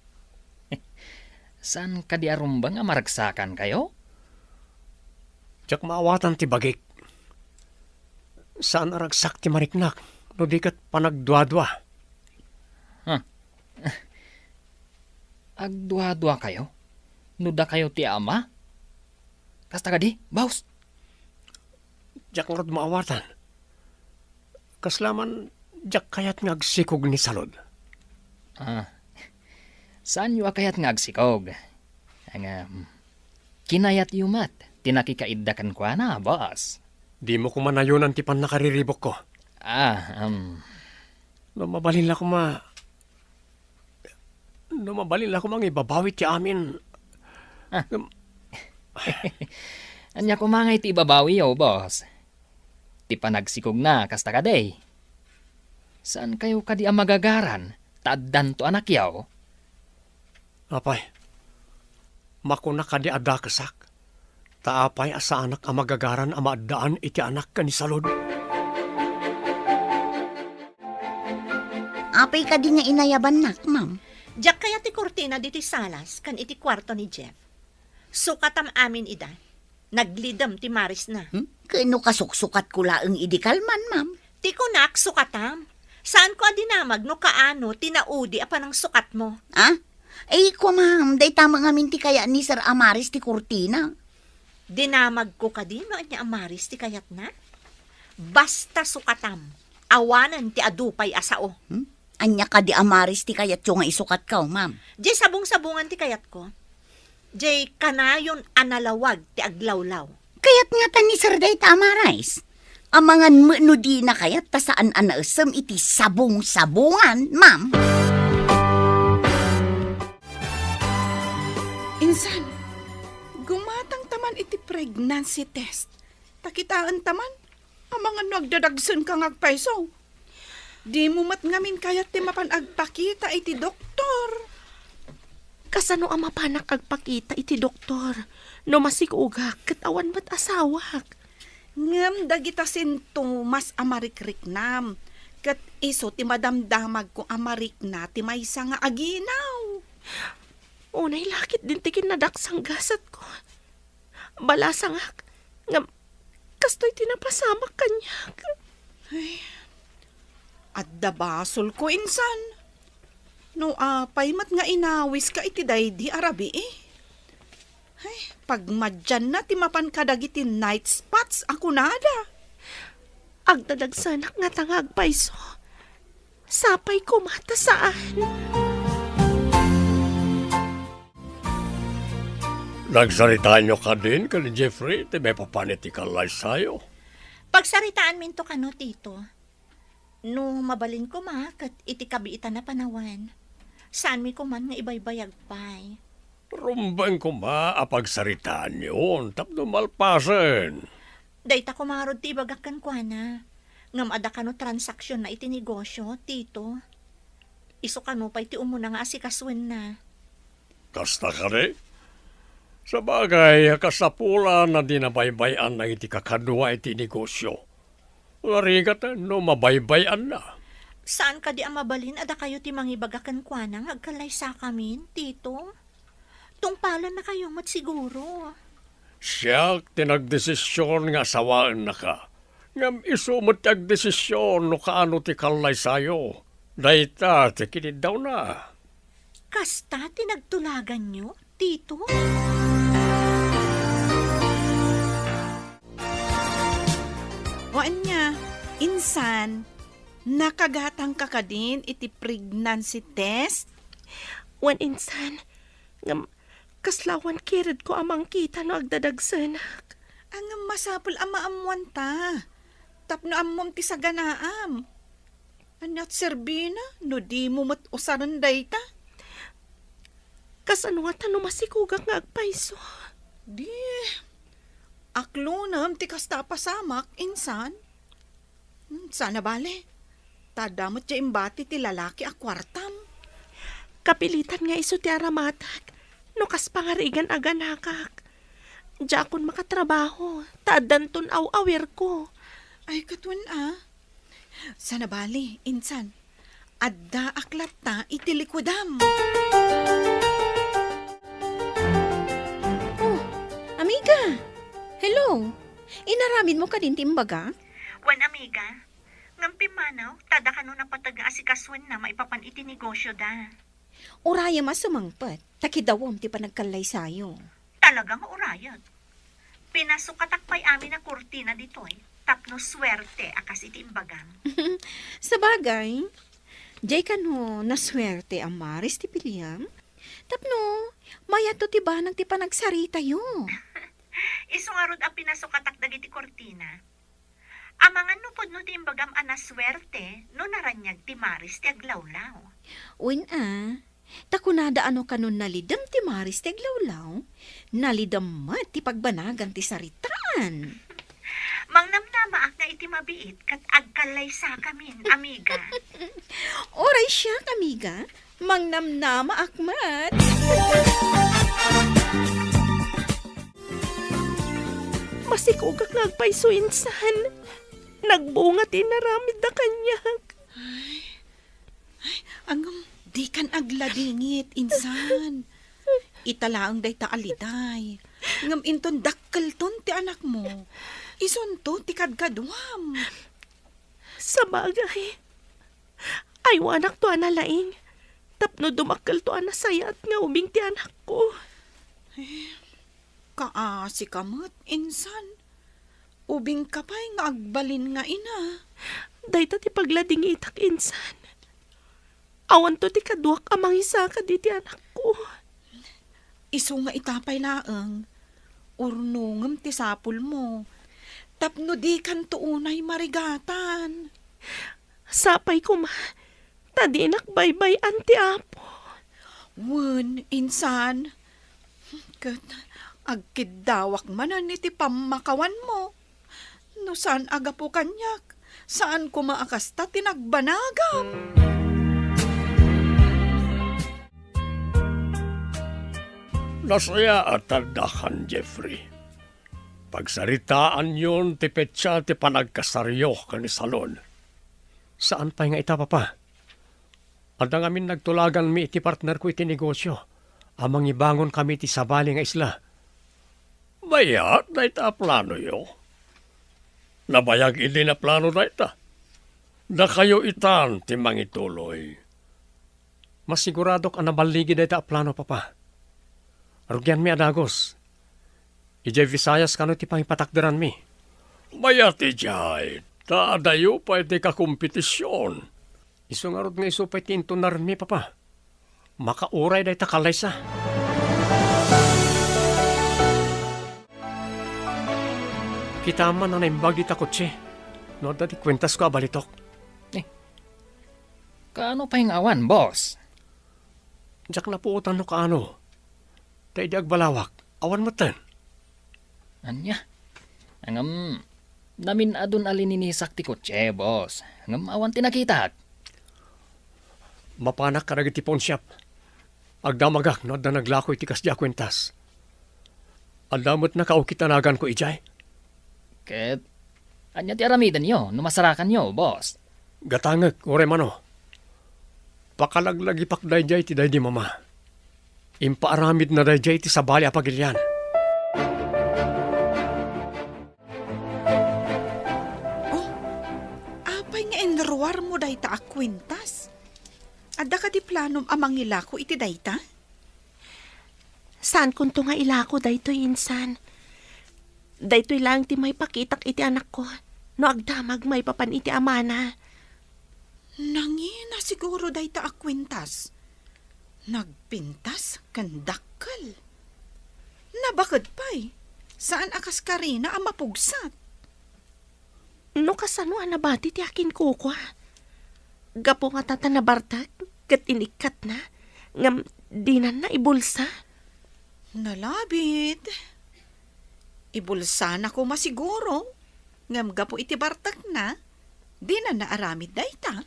Saan kadi a rumbeng a maragsakankayo? Diak maawatan ti bagik. Saan a ragsak ti mariknak, no di ket panagduadua. Huh. Agduaduakayo? No dakayo ti ama? Kasta kadi, boss? Diak ngarud maawatan. Kasla man, diak kayat nga agsikog ni Salud. Ah, saanyo a kayat nga agsikog? Nga, mm, kinayatyo met ti nakikaidda kenkuana, boss. Dimo koma nayonan ti pannakariribukko. Ah, um. No mabalin la koma, no mabalin la koma nga ibabawi ti amin. Ah. Um. Ania koma nga iti ibabawiyo, boss? Ti panagsikogna, kasta kadi? Saankayo kadi a magagaran ta addanto anakyo? Apay, makuna kadi a dakesak, ta apay a saanak a magagaran a maaddaan iti anak ken ni Salud? Apay kadi nga inayabannak, ma'am? Diak kayat ti kurtina ditoy salas ken iti kuarto ni Jeff. Sukatam amin ida. Naglidem ti marisna. Hmm? Ken no kasuksukatko laeng idi kalman, ma'am? Ti kunak, sukatam. Saanko a dinamag no kaano ti naudi a panangsukatmo. Ah? Ay, ko, ma'am, dayta met ngamin ti kayat ni Sir a maris ti kurtina. Dinamagko kadi no ania a maris ti kayatna? Basta sukatam, awanen ti adu pay a sao. Hmm? Ania kadi a maris ti kayatyo nga isukatko, ma'am? Diay sabong-sabongan ti kayatko. Diay kanayon a nalawag ti aglawlaw. Kayat ngata ni Sir dayta a maris. Amangan met no dina kayat ta saan a naesem iti sabong-sabongan, ma'am. Insan, gumatangta man iti pregnancy test. Ta kitaenta man, amangan no agdadagsenka nga agpayso. Dimo met ngamin kayat ti mapan agpakita iti doktor. Kasano a mapanak agpakita iti doktor no masikogak ket awan met asawak? Ngem dagita sintomas a marikriknam, ket isu ti madamdamagko a marikna ti maysa nga aginaw. Unay la ketdin ti kinnadaksang gasetko. Balasangak, ngem kastoy ti napasamak kaniak. Ay, adda basolko, insan. No apay met nga inawiska iti daydi a rabii. Ay, pagmadianna ti mapan kadagiti night spots a kunada. Agdadagsenak ngata nga agpayso. Sapay koma ta saan. Nagsaritaanyo kadin ken ni Jeffrey ti maipapan iti kallaysayo? Pagsaritaanminto kano, Tito. No mabalin koma ket iti kabiitan a panawen, saanmi koman nga ibaybayag pay. Rumbeng koma a pagsaritaanyon tapno malpasen. Dayta koma ngarud ti ibagak kenkuana. Ngem adda kano transaksionna iti negosio, Tito? Isu kano pay ti umuna nga asikasuenna. Kasta kadi? Sabagay, kasapulan a di nabaybay-an dagiti kakadua iti negosio. Narigat no mabaybay-anna. Saan kadi a mabalin a dakayo ti mangibaga kenkuana nga agkallaysakamin, Tito? Tungpalannakayo met siguro. Siak ti nagdesision nga asawaennaka. Ngem isu met ti agdesision no kaano ti kallaysayo. Dayta ti kiniddawna. Kasta ti nagtulaganyo, Tito? O ania, insan, nakagatangka kadin iti pregnancy test? Wen insan, ngem kasla awan kiredko a mangkita no agdadagsenak. Ngem masapul a maammoanta, tapno ammom ti saganaam. Ania ti serbina no dimo met usaren dayta? Kasano ngata no masikogak nga agpayso? Di, aklonem ti kasta a pasamak, insan. Hmm, saan a bale, ta adda met diay imbati ti lalaki a kuartam. Kapilitan nga isu ti aramatak no kas pangarigan a ganakak. Diakon makatrabaho, ta addanton aw-awirko. Ay, ket wen a. Saan a bale, insan. Addaak latta iti likudam. Oh, amiga! Hello! Inaramidmo kadin ti imbagak? Wen, amiga. Ngem pimmanaw, ta adda kano napateg nga asikasuenna maipapan iti negosioda. Urayem a sumangpet, ta kidawem ti panagkallaysayo. Talaga nga urayek. Pinasukatak pay amin a kurtina ditoy, tapno suerte a kas iti imbagam. Sabagay, diay kano nasuerte a maris ti piliam? Tapno, mayatto ti banag ti panagsaritayo. Isu ngarud a pinasukatak dagiti kurtina. Amangan no pudno ti imbagam a nasuerte no naraniag ti maris ti aglawlaw. Wen a, ta kunada a no kanon nalidem ti maris ti aglawlaw, nalidem met ti pagbanagan ti saritaan. Mangnamnamaak nga iti mabiit ket agkallaysakamin, amiga. Uray siak, amiga, mangnamnamaak met. Masikogak nga agpayso insan. Nagbunga ti inaramidda kaniak. Ay, ay, ngem dikan agladingit, insan. Ita laeng dayta a liday. Ngem inton dakkelton ti anakmo, isunto ti kadkaduam. Sabagay, aywanakto a nalaing tapno dumakkelto a nasayaat nga ubing ti anakko. Eh, kaasika met, insan. Ubingka pay nga agbalin nga ina. Dayta ti pagladingitak, insan. Awanto ti kaduak a mangisaka diti anakko. Isu nga ita pay laeng, urnongem ti sapulmo, tapno dikanto unay marigatan. Sapay koma, ta dinak baybay-an ti Apo. Wen, insan, ket agkiddawak manen iti pammakawanmo. No saan a gapu kaniak, saan koma a kasta ti nagbanagam. Nasayaat a addakan, Jeffrey. Pagsaritaanyon ti petsa ti panagkasaryo ken ni Salon. Saan pay nga ita, Papa. Adda ngamin nagtulaganmi iti partnerko iti negosio a mangibangonkami iti sabali nga isla. Mayat dayta a planoyo. Nabayag idi naplano dayta. Dakayo itan ti mangituloy. Masiguradok a naballigi dayta a plano, Papa. Rugianmi a dagus. Idiay Visayas kano ti pangipatakderanmi. Mayat idiay, ta adayo pay ti kakompetision. Isu ngarud nga isu pay ti intunarenmi, Papa. Makauray dayta kallaysa. Kitam man a naimbag dita kotse. No adda ti kuentasko a balitok. Eh, kaano pay nga awan, boss? Diak napuotan no kaano. Ta idi agbalawak, awan metten. Ania? Ngem, namin-adun a lininisak ti kotse, boss. Ngem awan ti nakitak. Mapanak kadagiti pawnshop. Agdamagak no adda naglako iti kasdi a kuentas. Adda met nakaukit a naganko idiay. Ket ania ti aramidenyo no masarakanyo, boss? Gatangek, uray mano. Pakalaglagipak daydiay ti daydi mama. Impaaramidna daydiay ti sabali a pagilian. Oh, apay nga inruarmo dayta a kuentas? Adda kadi planom a mangilako iti dayta? Saankonto nga ilako daytoy, insan. Daytoy laeng ti maipakitak iti anakko no agdamag maipapan iti amana. Nangina siguro dayta a kuentas. Nagpintas ken dakkel. Nabaked pay, saan a kas karina a mapugsat. No kasano a nabati ti akinkukua? Gapu nga ta, ta nabartek ket inikkatna, ngem dinanna ibulsa? Nalabit. Ibulsana koma siguro, ngem gapu iti bartekna, dinanna aramid dayta.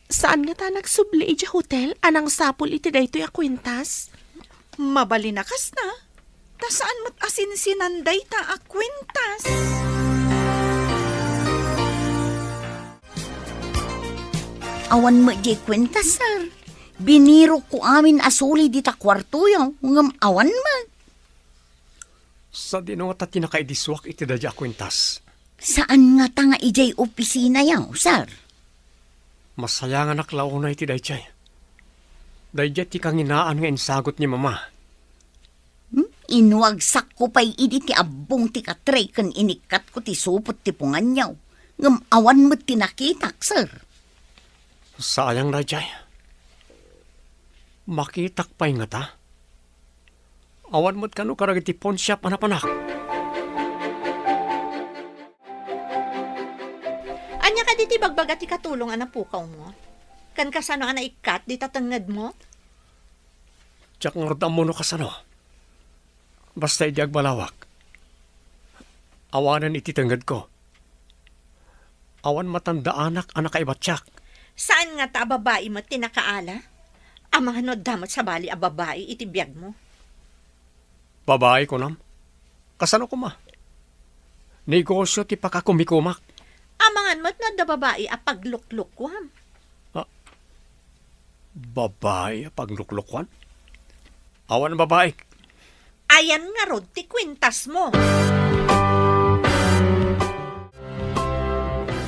Saan ngata a nagsubli idiay hotel a nangsapul iti daytoy a kuentas? Mabalin a kasta, ta saan met a sinsinan dayta a kuentas. Awan met diay kuentas, sir. Binirokko amin a suli dita kuartoyo, ngem awan met. Sadino ngata ti nakaidisuak iti daydiay a kuentas? Saan ngata nga idiay opisinayo, sir? Masayanganak la unay iti daydiay. Daydiay ti kanginaan nga insagut ni Mama. Hmm? Inwagsakko pay idi ti abbong ti katre ken inikkatko ti supot ti punganyo. Ngem awan met ti nakitak, sir. Sayang daydiay. Makitak pay ngata? Awan met kano kadagiti pawnshop a napanak. Ania kadi ti bagbaga ti katulong a napukawmo? Ken kasano a naikkat dita tengngedmo? Diak ngarud ammo no kasano. Basta idi agbalawak, awanen iti tengngedko. Awan matandaanak a nakaibatiak. Saan ngata a babai met ti nakaala? Amangan no adda met sabali a babai iti biagmo. Babai, kunam? Kasano koma? Negosio ti pakakumikumak. Amangan met no adda babai a pagluklukuam. Ah, babai a pagluklukuan? Awan babai. Ayan ngarud ti kuentasmo.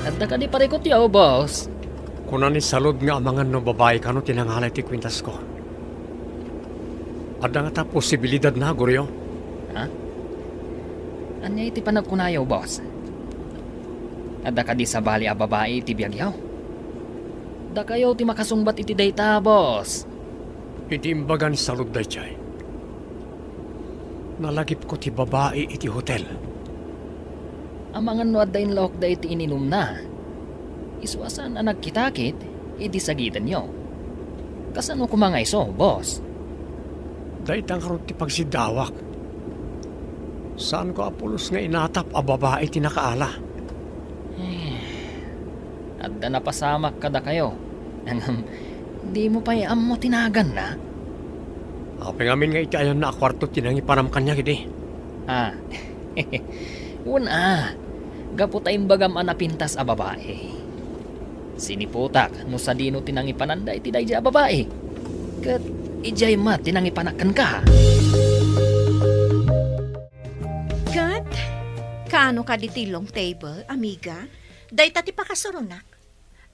Adda kadi parikutyo, boss? Kuna ni Salud nga amangan no babai kano ti nangala iti kuentasko. Adda ngata posibilidad na, Goryo? Ha? Ania iti panagkunayo, boss? Adda kadi sabali a babai iti biagyo? Dakayo ti makasungbat iti dayta, boss. Iti imbaga ni Salud daydiay, nalagipko ti babai iti hotel. Amangan no adda inlaokda iti ininumna. Isu a saan a nagkitakit idi sagidenyo. Kasano koma nga isu, boss? Dayta ngarud ti pagsiddawak. Saanko a pulos nga inatap a babai ti nakaala. Eh, adda napasamak kadakayo. Ngem, dimo pay ammo ti naganna? Apay ngamin nga iti ayanna a kuarto ti nangipanam kaniak idi? Ah. Wen a, gapu ta imbagam a napintas a babai. Siniputak no sadino ti nangipananda iti daydiay a babai. Ket idiay met ti nangipanak kenka. Ket, kaano kadi ti long table, amiga? Dayta ti pakasuronak.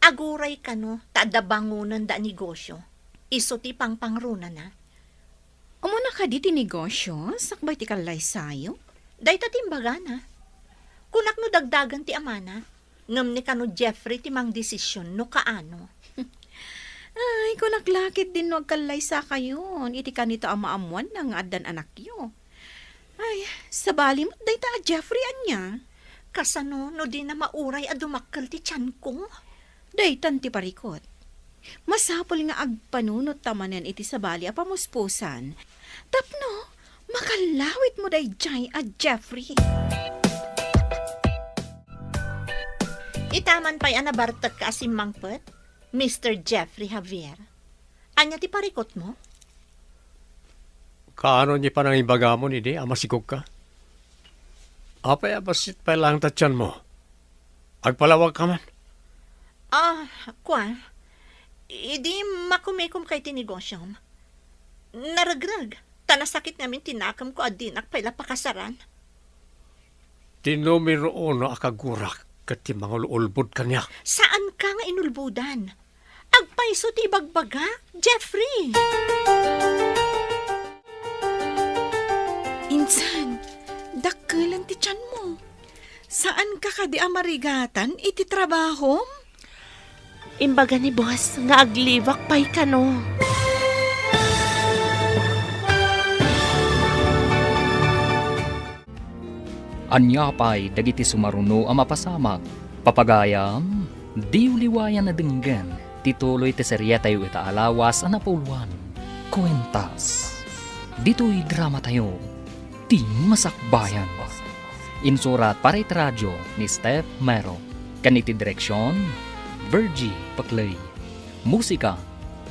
Aguray kano ta adda bangonenda a negosio. Isu ti pangpangrunana. Umuna kadi ti negosio, sakbay ti kallaysayo? Dayta ti imbagana. Kunak no dagdagen ti amana. Ngem ni kano Jeffrey ti mangdesisyon no kaano. Ay, kunak la ketdin no agkallaysakayon iti kanito a maammoanna nga addan anakyo. Ay, sabali met dayta a Jeffrey ania? Kasano no dina mauray a dumakkel ti tianko? Daytan ti parikut. Masapul nga agpanunot ta manen iti sabali a pamuspusan tapno makallawitmo daydiay a Jeffrey. Itaman pay a nabartekka a simmangpet, Mister Jeffrey Javier. Ania ti parikutmo? Kaano ni panangibagamon idi a masigogka? Apay a bassit pay laeng ta tianmo? Agpalawagka man. Ah, kua, idi makumikomka iti negosyom, naregreg, ta nasakit ngamin ti nakemko a dinak pay la pakasaran. Ti numero uno a kagurak ket ti mangululbod kaniak. Saanka nga inulbodan. Agpayso ti ibagbagak, Jeffrey! Insan, dakkelen ti tianmo. Saanka kadi a marigatan iti trabahom? Imbaga ni boss nga aglibak pay kano. Ania pay dagiti sumaruno a mapasamak? Papagayam, diyo liwayan a denggen ti tuloy ti serietayo ita a lawas a napauluan, Kuentas. Ditoy dramatayo, Ti Masakbayan. Insurat para iti radio ni Steph Mero, ken iti direksion, Virgie Paclay. Musika,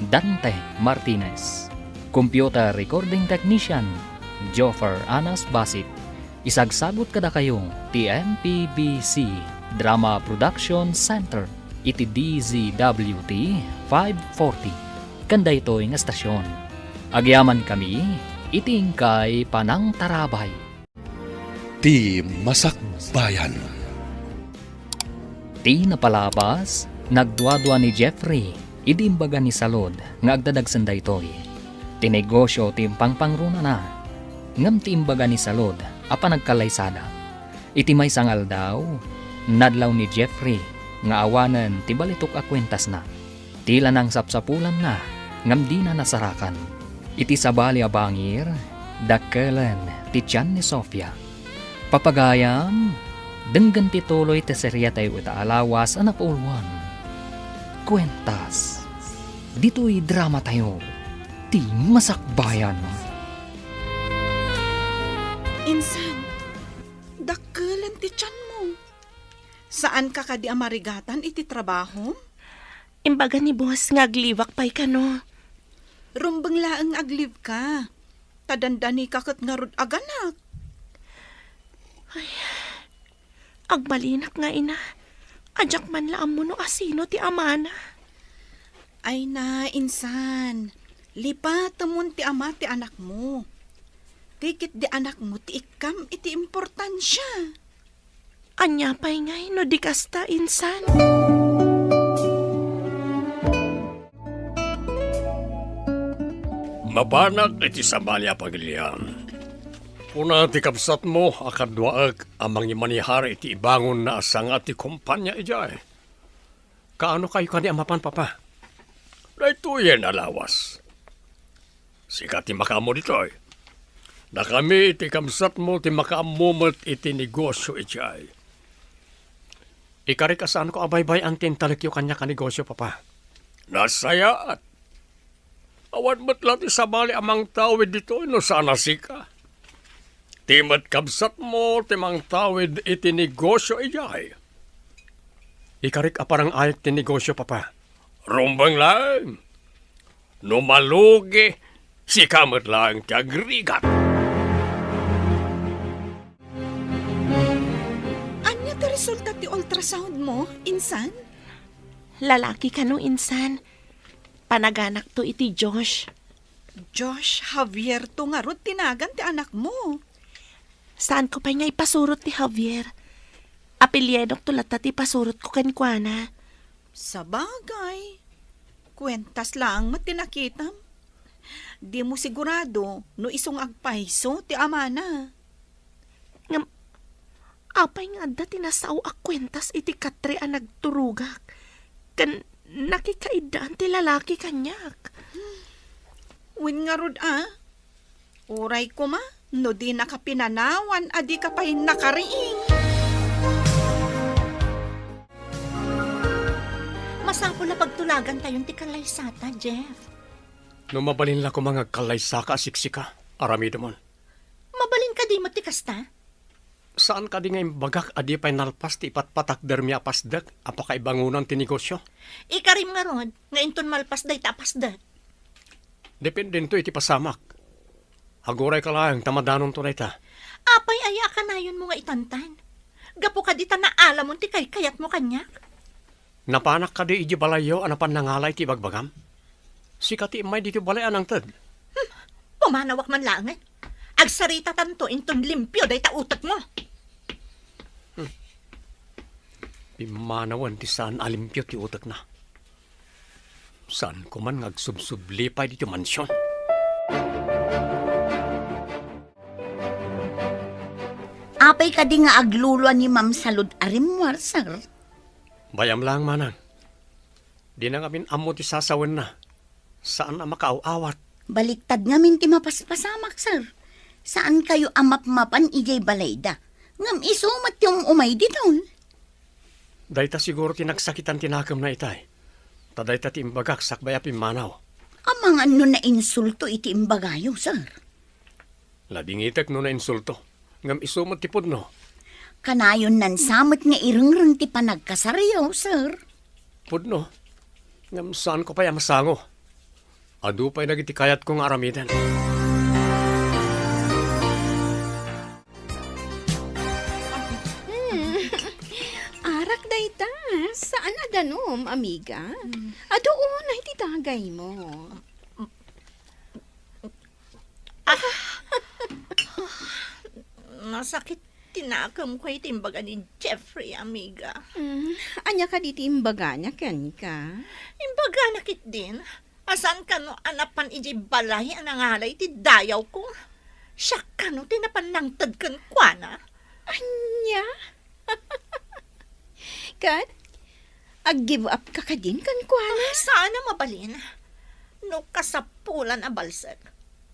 Dante Martinez. Computer recording technician, Joffer Anas Basit. Isagsagut kadakayo ti M P B C Drama Production Center iti D Z W T five forty. Ken daytoy nga estasion, agyamankami iti inkay panangtarabay. Ti Masakbayan. Ti napalabas, nagduadua ni Jeffrey idi imbaga ni Salud nga agdadagsen daytoy. Ti negosio ti impangpangrunana, ngem ti imbaga ni Salud a panagkallaysada. Iti maysa nga aldaw, nadlaw ni Jeffrey nga awanen ti balitok a kuentasna. Ti la nangsapsapulanna ngem dina nasarakan. Iti sabali a bangir, dakkelen ti tian ni Sofia. Papagayam, denggen ti tuloy ti serietayo ita a lawas a napauluan, Kuentas. Ditoy dramatayo, Ti Masakbayan. Insan, dakkelen ti tianmo. Saanka kadi a marigatan iti trabahom? Imbaga ni boss nga aglibak pay kano. Rumbeng laeng nga aglibka. Ta dandanika ket ngarud aganak. Ay, agmalinak nga ina. Adiak man la ammo no asino ti amana. Ay na, insan. Lipatemon ti ama ti anakmo. Ti ketdi anakmo ti ikkam iti importansia. Ania pay ngay no di kasta, insan? Mapanak iti sabali a pagilian. Kuna ti kabsatmo a kaduaek a mangimanihar iti ibangonna a sanga ti kompania idiay. Kaano kayo kani a mapan, Papa? Daytoyen a lawas. Sika ti makaammo ditoy. Dakami iti kabsatmo ti makaammo met iti negosio idiay. Ikarik a saanko a baybay-an ti intalekyo kaniak a negosio, Papa. Nasayaat. Awan met la ti sabali a mangtawid ditoy no saan a sika. Ti met kabsatmo ti mangtawid iti negosio idiay. Ikarik a parang-ayek ti negosio, Papa. Rumbeng laeng. No malugi, sika met laeng ti agrigat. Ania ti resulta ti ultrasound mo, insan? Lalaki kano, insan. Panaganakto iti Josh. Josh Javier to ngarud ti nagan ti anakmo. Saanko pay nga ipasurot ti Javier. Apelyidokto latta ti ipasurotko kenkuana. Sabagay, kuentas laeng met ti nakitam. Dimo sigurado no isu nga agpayso ti amana. Ngem, Apay nga adda ti nasao a kuentas iti katre a nagturogak ken nakikaiddaan ti lalaki kaniak? Wen ngarud a, uray koma no dinaka pinanawan a dika pay nakariing. Masapul a pagtulagantayon ti kallaysata, Jeff. No mabalin la koma nga agkallaysaka a siksika, aramidemon. Mabalin kadi met ti kasta? Saan kadi nga imbagak a di pay nalpas ti ipatpatakdermi a pasdek a pakaibangonan ti negosio? Ikarim ngarud nga inton malpas dayta a pasdek. Dependento iti pasamak. Agurayka laeng ta madanonto dayta. Apay aya a kanayonmo nga itantan? Gapu kadi ta naalamon ti kaykayatmo kaniak? Napanak kadi idiay balayyo a napan nangala iti ibagbagam? Sika ti immay ditoy balay a nangted. Hmm, pumanawak man laengen. Agsaritatanto inton limpio dayta utekmo. Hmm. Pimmanawen ti saan a limpio ti utekna. Saan ko man nga agsubsubli pay ditoy mansion. Apay kadi nga aglulua ni Ma'am Salud a rimmuar, sir? Bay-am laeng, manang. Dina ngamin ammo ti sasawenna. Saan a makaaw-awat. Baliktad ngamin ti mapaspasamak, sir. Saankayo a mapmapan idiay balayda. Ngem isu met ti um-umay diton. Dayta siguro ti nagsakitan ti nakemna itay. Ta dayta ti imbagak sakbay a pimmanaw. Amangan no nainsulto iti imbagayo, sir. Ladingitek no nainsulto. Ngem isu met ti pudno. Kanayon nansa met nga irengreng ti panagkasaryo, sir. Pudno. Ngem saanko pay a masango. Adu pay dagiti kayatko nga aramiden. Hmm. Arak dayta. Saan a danum, amiga? Hmm. Adu unay ti dagaymo. Ah! Nasakit ti nakemko iti imbaga ni Jeffrey, amiga. Mm, ania kadi ti imbagana kenka? Imbagana ketdin a saan kano a napan idiay balay a nangalay ti dayawko. Siak kano ti napan nangted kenkuana. Ania? Ket, ag-give up ka kadin kenkuana? Ah, saan a mabalin. No kasapulan a balsek,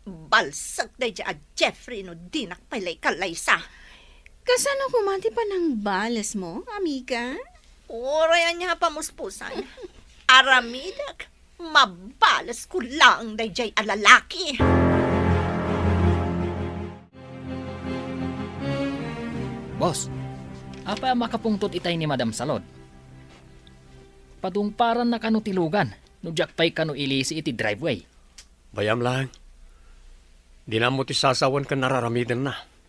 balsek daydiay a Jeffrey no dinak pay la ikallaysa. Kasano koma ti panangbalesmo, amiga? Uray ania a pamuspusan. Aramidek, mabalesko laeng daydiay a lalaki. Boss, apay a makapungtot itay ni Madam Salud? Padungparanna kano ti lugan no diak pay kano ilisi iti driveway? Bay-am laeng. Dina ammo ti sasawen ken araramidenna.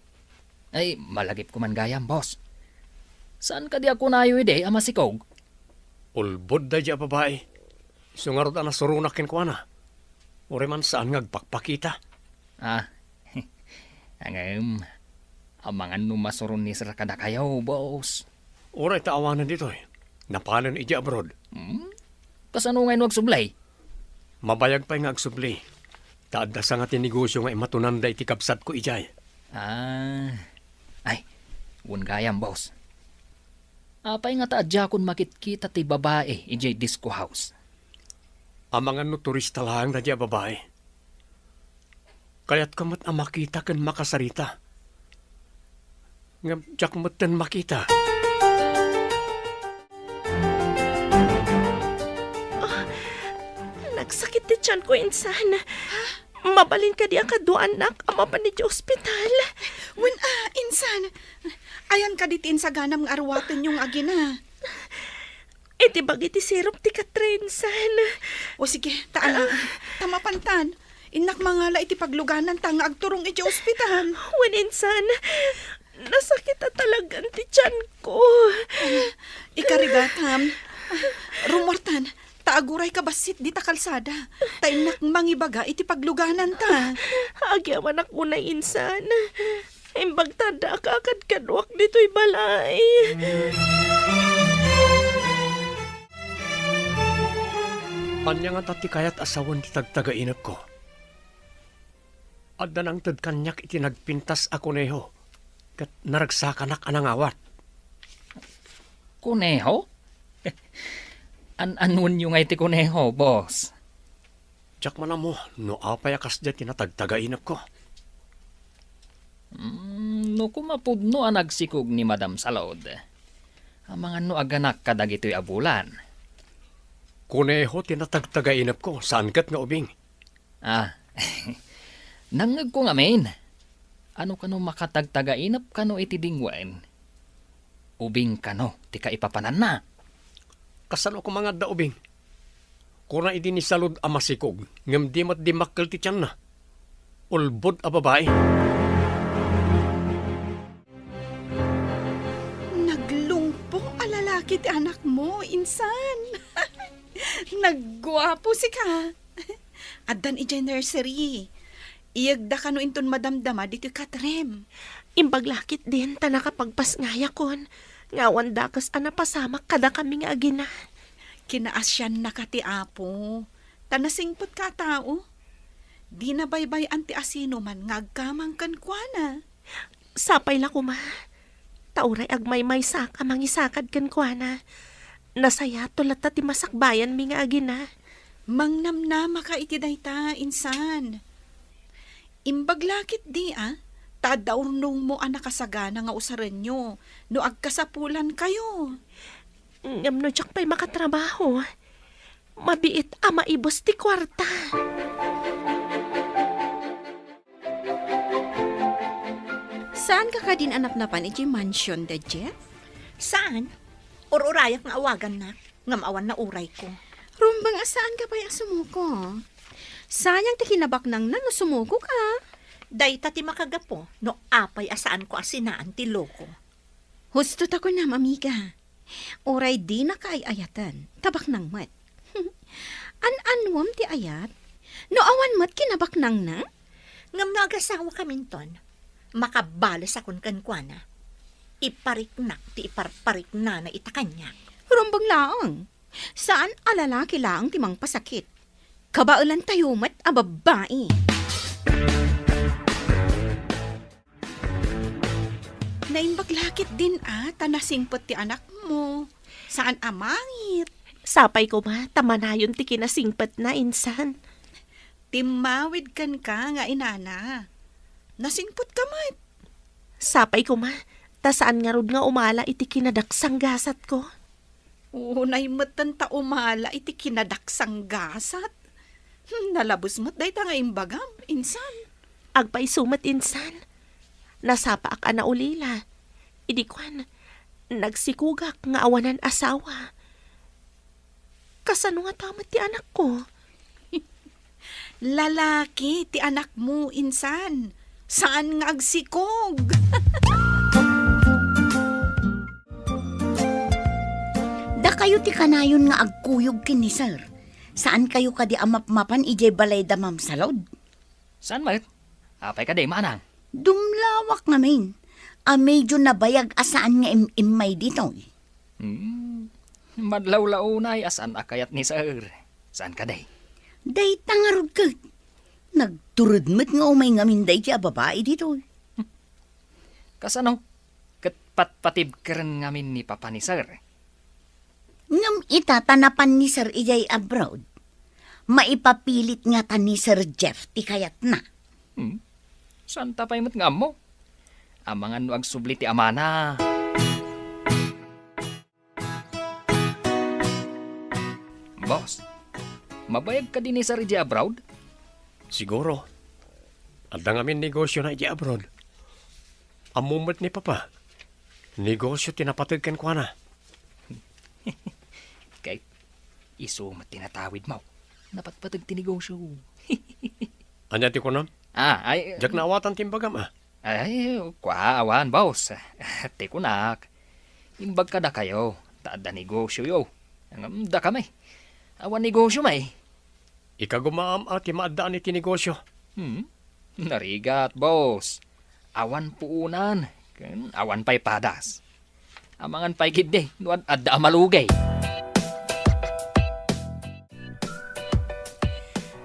Ay, malagipko man gayam, boss. Saan kadi a kunayo idi a masikog? Ulbod daydiay a babai. Isu ngarud a nasuronak kenkuana. Uray man saan nga agpakpakita. Ah, ngem, amangan no masuron ni sir kadakayo, boss. Uray ta awanen ditoy. Napanen idiay abroad. Hmm? Kasano ngay no agsubli? Mabayag pay nga agsubli. Ta adda sanga ti negosio nga imatunanda iti kabsatko idiay. Ah. Ay, wen gayam, boss. Apay nga ta a diakon makitkita ti babai idiay disco house? Amangan no turista laeng daydiay a babai. Kayatko met a makita ken makasarita. Ngem diak metten makita. Ah, nagsakit ti tianko, insan. Mabalin kadi a kaduaannak a mapan idiay ospital? Wen a, insan. Ayan kadi ti insaganam nga aruatenyo nga agina? Iti bagi ti sirup ti katre, insan. O sige, ta ala, ta mapantan. Innak mangala iti paglugananta nga agturong iti ospital. Wen, insan, nasakit a talagan ti tianko. Ikarigatam. Rummuartan, ta agurayka bassit dita kalsada. Ta innak mangibaga iti paglugananta. Agyamanak unay, insan. Imbag ta adda a kakadkaduak ditoy balay. Ania ngata ti kayat a sawen ti tagtagainepko? Adda nangted kaniak iti nagpintas a koneho ket naragsakanak a nangawat. Kuneho? An-anuenyo ngay ti kuneho, boss? Diak man ammo no apay a kasdiay ti natagtagainepko. Mm, no koma pudno a nagsikog ni Madam Salud, amangan no aganak kadagitoy a bulan. Kuneho ti natagtagainepko, saan ket nga ubing. Ah, nangngegko ngamin. Ano kano makatagtagainep kano iti dingwen? Ubing kano ti kaipapananna? Kasano koma nga adda ubing? Kuna idi ni Salud a masikog, ngem di met dimmakkel ti tianna. Ulbod a babai. Naglungpo a lalaki ti anakmo, insan. Nagguapo sika. Addan idiay nursery. Iyegda kano inton madamdama ditoy katrem. Imbag la ketdin ta nakapagpasngayakon nga awan dakes a napasamak kadakami nga agina. Kinaasiannaka ti Apo, ta nasingpetka a tao. Dina baybay-an ti asinoman nga agkamang kenkuana. Sapay la koma, ta uray agmaymaysak a mangisakad kenkuana, nasayato latta ti masakbayanmi nga agina. Mangnamnamaka iti dayta, insan. Imbag la ketdi a, ta adda urnongmo a nakasagana nga usarenyo no agkasapulankayo. Ngem no diak pay makatrabaho, mabiit a maibus ti kuarta. Saanka kadin a napnapan idiay mansion da Jeff? Saan? Ur-urayak nga awagannak, ngem awan naurayko. Rumbeng a saanka pay a sumuko. Sayang ti kinabaknangna no sumukoka. Dayta ti makagapu no apay a saanko a sinaan ti loko. Husto ta kunam, amiga. Uray dinaka ay-ayaten, ta baknang met. An-anuem ti ayat? No awan met kinabaknangna? Ngem no agasawakaminton, makabalesakon kenkuana. Ipariknak ti iparpariknana ita kaniak. Rumbeng laeng. Saan a lalaki laeng ti mangpasakit. Kabaelantayo met a babbai. Naimbag la ketdin a, ta nasingpet ti anakmo. Saan a mangit. Sapay koma, ta manayon ti kinasingpetna, insan. Timmawid kenka nga inana. Nasingpetka met. Sapay koma, ta saan ngarud nga umala iti kinadaksanggasatko. Unay metten ta umala iti kinadaksanggasat. Hmm, nalabes met dayta nga imbagam, insan. Agpayso met, insan. Nasapaak a naulila. Idi kuan, nagsikogak nga awanan asawa. Kasano ngata met ti anakko? Lalaki ti anakmo, insan. Saan nga agsikog. Dakayo ti kanayon nga agkuyog ken ni Sir. Saankayo kadi a mapmapan idiay balay da Ma'am Salud? Saan met? Apay kadi, manang? Dumlawak ngamin a medio nabayag a saan nga im-immay ditoy. Hmm. Madlawlaw unay a saan a kayat ni Sir. Saan kadi? Dayta ngarud ket. Nagtured met nga umay ngamin daydi a babai ditoy. Kasano? Ket patpatibkeren ngamin ni Papa ni Sir. Ngem ita ta napan ni Sir idiay abroad, maipapilit ngata ni Sir Jeff ti kayatna. Hmm? Saanta pay met nga ammo? Amangan no agsubli ti amana. Boss, mabayag kadi ni Sir idiay abroad? Siguro. Adda ngamin negosiona idiay abroad. Ammo met ni Papa, negosio ti napateg kenkuana. Kay isu met ti natawidmo. Napatpateg ti negosio. Ania ti kunam? Ah, ay, diak naawatan ti imbagam, ah. Ay, kua, awan, boss. Ti kunak, imbag kadakayo, ta adda negosioyo. Ngem dakami, awan negosio may. Ikagumaam a ti maaddaan iti negosio. Hmm? Narigat, boss. Awan puonan, ken awan pay padas. Amangan pay ketdi no ad-, adda a malugay.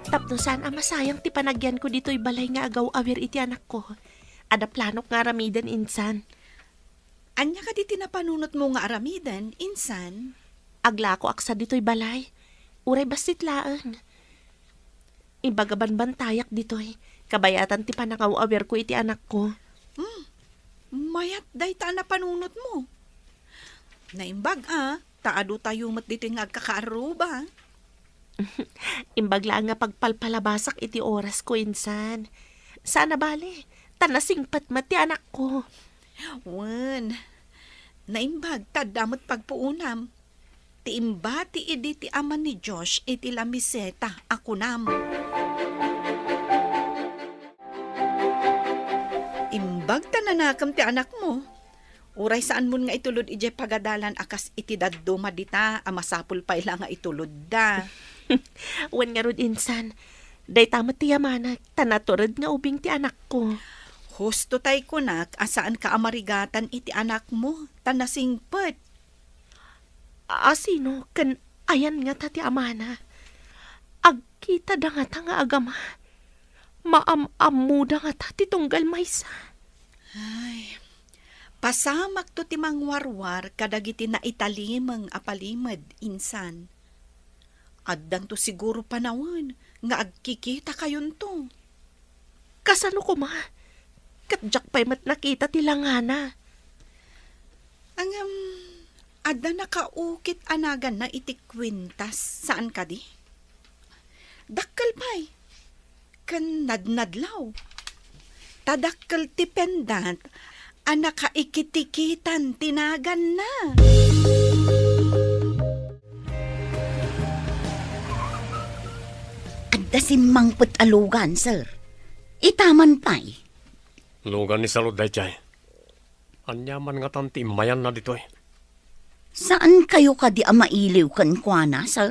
Tapno saan a masayang ti panagyanko ditoy balay nga agaw-awir iti anakko, Adda planok nga aramiden, insan. Ania kadi ti napanunotmo nga aramiden, insan? Aglakoak sa ditoy balay. Uray bassit laeng. Imbag a banbantayak ditoy, kabayatan ti panangaw-awirko iti anakko. Hmm, mayat dayta a napanunotmo. Naimbag a, ta adu tayo met ditoy nga agkakaarruba. Imbag laeng nga pagpalpalabasak iti orasko, insan. Saan a bale, ta nasingpet met ti anakko. Wen, naimbag ta adda met pagpuonam. Ti imbati idi ti ama ni Josh iti lamiseta a kunam. Imbag ta nanakem ti anakmo. Uray saanmon nga itulod idiay pagadalan a kas iti dadduma dita a masapul pay la nga itulodda. Wen ngarud, insan, dayta met ti yamanek ta natured nga ubing ti anakko. Husto tay kunak a saanka a marigatan iti anakmo ta nasingpet. A-, asino ken ayan ngata ti amana? Agkitada ngata nga agama? Maam-ammoda ngata ti tunggal maysa? Ay, pasamakto ti mangwarwar kadagiti naitalimeng a palimed, insan. Addanto siguro panawen nga agkikitakayonto. Kasano koma? Ket diak pay met nakita ti langana. Ngem, adda nakaukit a naganna iti kuentas, saan kadi? Dakkel pay, ken nadnadlaw. Ta dakkel ti pendat a nakaikitikitan ti naganna. Adda simmangpet a lugan, sir. Ita man pay. Lugan ni Salud daydiay. Ania man ngatan ti immayanna ditoy? Saan kayo kadi a mailiw kenkuana, sir?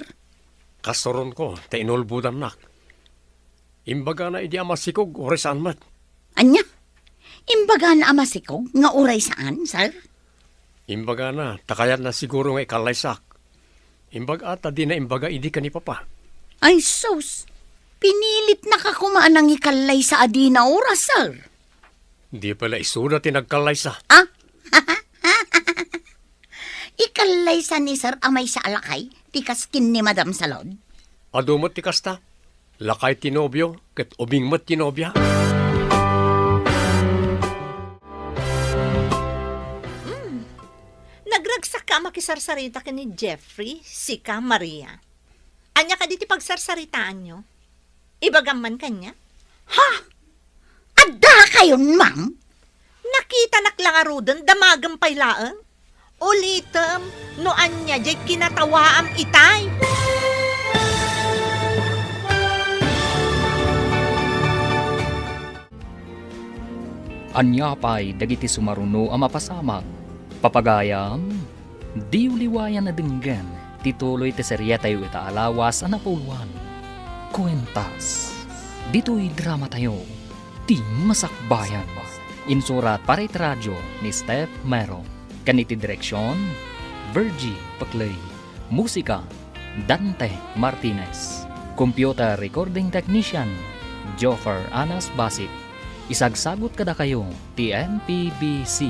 Kasuronko, ta inulbodannak. Imbagana idi a masikog, uray saan met. Ania? Imbagana a masikog nga uray saan, sir? Imbagana, ta kayatna siguro nga ikallaysak. Imbag a ta dina imbaga idi ken ni Papa. Ay sus! Pinilitnaka koma a nangikallaysa a dina oras, sir. Di pala isuda ti nagkallaysa. Ah? Ikallaysa ni sir a maysa a lakay ti kas ken ni Madam Salud? Adu met ti kasta. Lakay ti nobio, ket ubing met ti nobia. Mm. Nagragsakka a makisarsarita ken ni Jeffrey, sika, Maria. Ania kadi ti pagsarsaritaanyo? Ibagam man kaniak. Ha? Adda kayon, ma'am? Nakitanak la ngaruden, damagem pay laeng. Ulitem no ania diay kinatawaam itay. Ania pay dagiti sumaruno a mapasamak? Papagayam, diyo liwayan a denggen ti tuloy ti serietayo ita a lawas a napauluan, Kuentas. Ditoy dramatayo, Ti Masakbayan. Insurat para iti radio ni Steph Mero. Ken iti direksion, Virgie Paclay. Musika, Dante Martinez. Computer recording technician, Joffer Anas Basit. Isagsagut kadakayo ti M P B C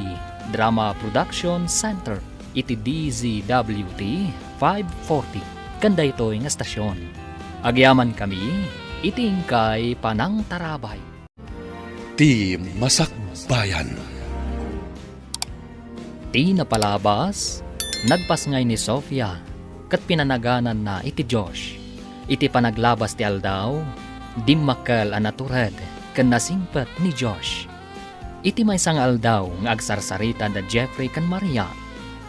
Drama Production Center iti D Z W T five forty ken daytoy nga estasion. Agyamankami iti inkay panangtarabay. Ti Masakbayan. Ti napalabas, nagpasngay ni Sofia ket pinanagananna iti Josh. Iti panaglabas ti aldaw, dimmakkel a natured ken nasingpet ni Josh. Iti maysa nga aldaw nga agsarsarita da Jeffrey ken Maria,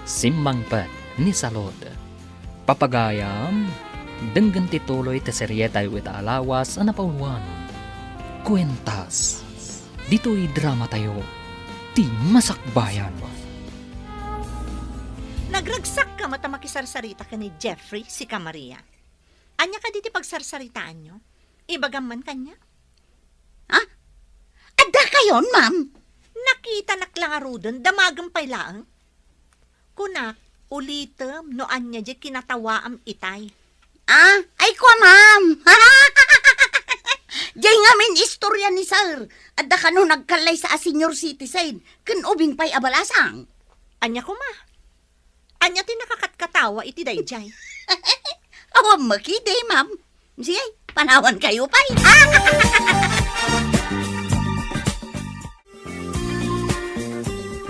simmangpet ni Salud. Papagayam, denggen ti tuloy ti serietayo ita a lawas a napauluan, Kuentas. Ditoy dramatayo, Ti Masakbayan. Nagragsakka met a makisarsarita ken ni Jeffrey, sika, Maria. Ania kadi ti pagsarsaritaanyo? Ibagam man kaniak. Ha? Adda kayon, ma'am? Nakitanak la ngaruden, damagem pay laeng. Kunak, ulitem no ania diay kinatawaam itay. Ah, ay kua, ma'am. Jay ngamin istorya ni Sir. Adda kano nagkallaysa a senior citizen, ken ubing pay a balasang. Ania koma? Ania ti nakakatkatawa iti dayjay? Awan makidi, ma'am. Sige, panawan kayo pay.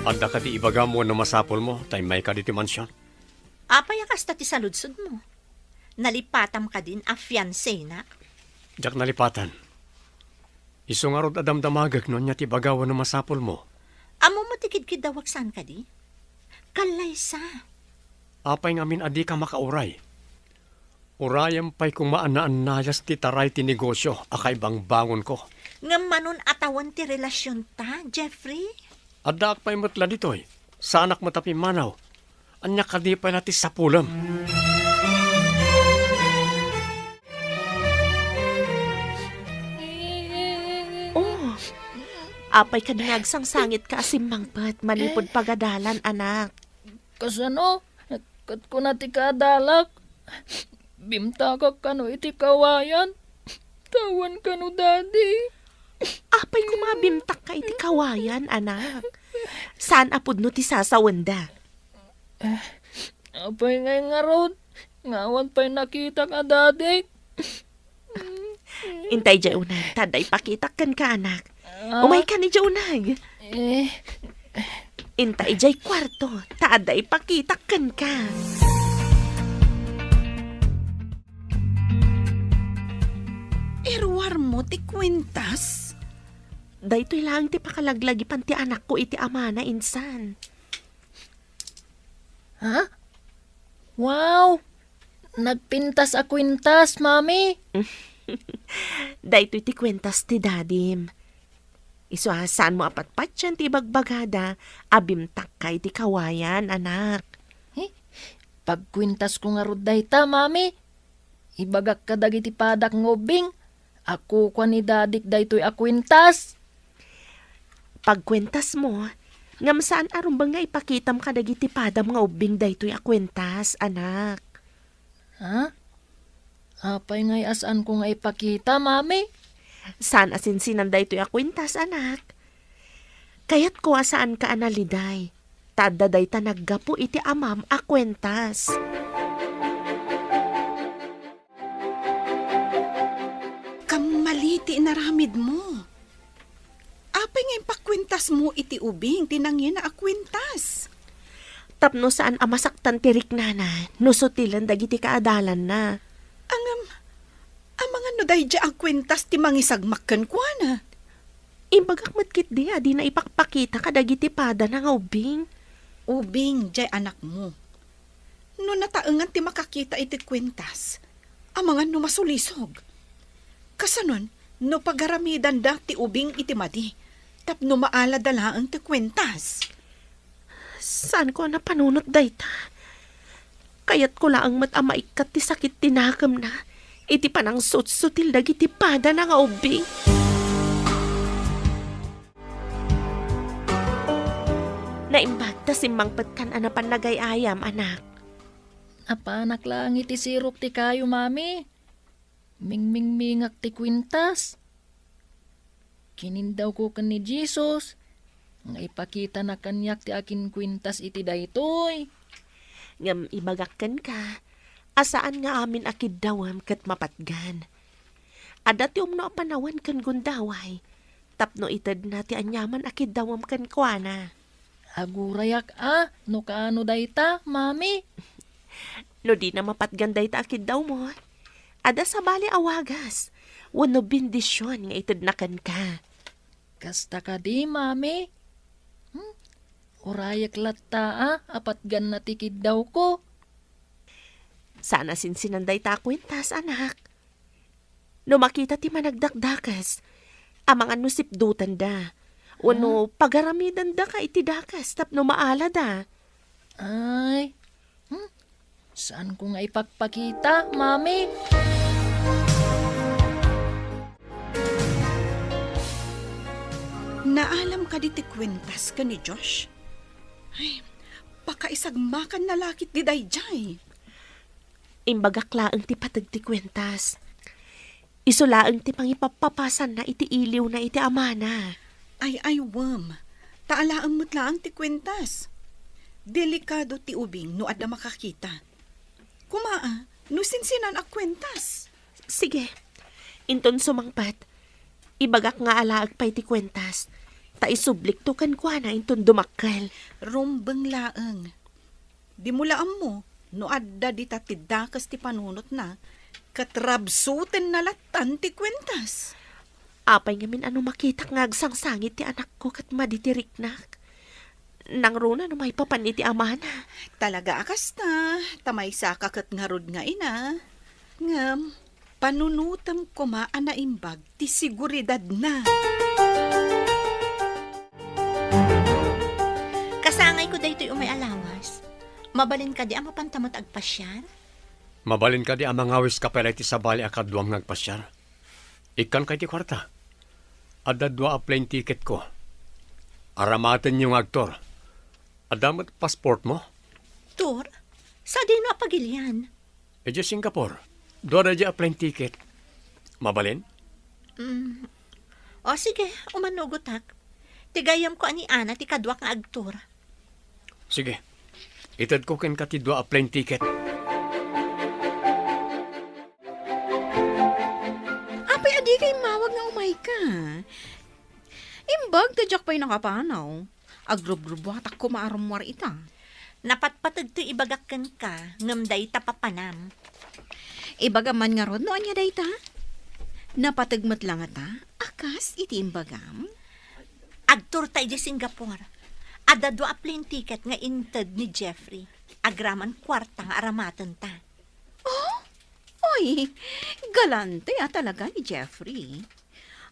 Adda kadi ibagam wenno masapulmo, ta immayka ditoy mansion? Apay a kasta ti saludsodmo? Nalipatam kadin a fiancé-nak? Diak nalipatan. Isu ngarud a damdamagek no ania ti ibaga wenno masapulmo. Ammom ti kidkiddawak saan kadi? Kallaysa. Apay ngamin a dika makauray? Urayem pay koma a naannayas ti taray ti negosio a kaibangbangonko. Ngem manon a tawen ti relasionta, Jeffrey? Addaak pay met la ditoy. Saanak met a pimmanaw. Ania kadi pay la ti sapulem? Oh, apay kadi nga agsangsangitka a simmangpet manipud pagadalan, anak? Kasano? Ket kuna ti kaadalak, bimtakak kano iti kawayan. Tawen kano, Daddy. Apay koma a bimtakka iti kawayan, anak? Saan a pudno ti sasawenda? Apay ngay ngarud, nga awan pay nakitak a dadik? Intay idiay uneg, ta adda ipakitak kenka, anak. Ah. Umayka idiay uneg. Eh. Intay idiay kuarto, ta adda ipakitak kenka. Iruarmo ti kuentas? Daytoy laeng ti pakalaglagipan ti anakko iti amana insan. Ha? Wow! Nagpintas a kuentas, Mami! Daytoy ti kuentas ti dadim. Isu a, saanmo a patpatien ti ibagbagada a bimtakka iti kawayan, anak. Eh, pagkuentasko ngarud dayta, Mami. Ibagak kadagiti padak nga ubbing a kukua ni dadik daytoy a kuentas. Pagkuentasmo, ngem saan a rumbeng nga ipakitam kadagiti padam nga ubbing daytoy a kuentas, anak. Ha? Apay ngay a saanko nga ipakita, Mami? Saan a sinsinan daytoy a kuentas, anak. Kayatko a saanka a naliday, ta adda dayta naggapu iti amam a kuentas. Kammali ti inaramidmo. Apay nga impakuentasmo iti ubing ti nangina a kuentas? Tapno saan a masaktan ti riknana no sutilen dagiti kaadalanna. Ngem, amangan no daydiay a kuentas ti mangisagmak kenkuana? Imbagak met ketdi a dina ipakpakita kadagiti padana nga ubbing. Ubing, diay anakmo. No nataengan ti makakita iti kuentas, amangan no masulisog. Kasanon, no pagaramidanda ti ubing iti madi, tapno maalada laeng ti kuentas. Saanko a napanunot dayta. Kayatko laeng met a maikkat ti sakit ti nakemna iti panangsutsutil dagiti padana nga ubbing. Naimbag ta simmangpetkan a napan nagay-ayam, anak. Napanak laeng iti sirok ti kayo, Mami. Mingmingmingak ti kuentas. Kinindawko ken ni Jesus nga ipakitana kaniak ti akinkuentas iti daytoy. Ngem ibagak kenka a saan nga amin a kiddawem ket mapatgan. Adda ti umno a panawen ken gundaway tapno itedna ti aniaman a kiddawem kenkuana. Agurayak a no kaano dayta, Mami. No dina mapatgan dayta a kiddawmo, adda sabali a wagas wenno bendision nga itedna kenka. Kasta kadi, Mami? Hmm? Urayek latta a patganna ti kiddawko. Saan a sinsinan dayta a kuentas, anak. No makita ti managdakdakes, amangan no sipdutanda, wenno pagaramidandaka iti dakes tapno maalada. Ay, hmm? Saanko nga ipakpakita, Mami? Naalam kadi ti kuentas ken ni Josh? Ay, pakaisagmakanna la ketdi daydiay. Imbagak laeng ti pateg ti kuentas. Isu laeng ti pangipappapasanna iti iliwna iti amana. Ay, ay, wen. Ta alaem met laeng ti kuentas. Delikado ti ubing no adda makakita. Kuma, a, no sinsinan a kuentas. Sige. Inton sumangpet, ibagak nga alaek pay ti kuentas. Ta isublikto kenkuana inton dumakkel. Rumbeng laeng. Dimo la ammo no adda dita ti dakes ti panunotna, ket rabsutenna lattan ti kuentas. Apay ngamin a no makitak nga agsangsangit ti anakko ket madi ti riknak? Nangruna no maipapan iti amana. Talaga a kasta, ta maysaka ket ngarud nga ina. Ngem, panunotem koma a naimbag ti seguridadna. Kasangayko daytoy umay a lawas. Mabalin kadi a mapanta met agpasiar? Mabalin kadi a mangawiska pay la iti sabali a kaduam nga agpasiar? Ikkanka iti kuarta. Adda dua a plane ticketko. Aramatenyo nga agtour. Adda met passportmo? Tour? Sadino a pagilian? Idiay Singapore. Dua daydiay a plane ticket. Mabalin? Mm. O, sige, umanugotak. Ti gayyemko a ni Ana ti kaduak nga agtour. Sige. Itedko kenka ti dua a plane ticket. Apay, adika immawag nga umayka? Imbag ta diak pay nakapanaw. Agrubrubuatak koma a rummuar ita. Napatpateg ti ibagak kenka, ngem dayta papanam. Ibagam man ngarud no ania dayta? Napateg met la ngata a kas iti imbagam? Agtourta idiay Singapore. Adda dua a plane ticket nga inted ni Jeffrey. Agraman kuarta nga aramatenta. Oh? Oy, galante a talaga ni Jeffrey.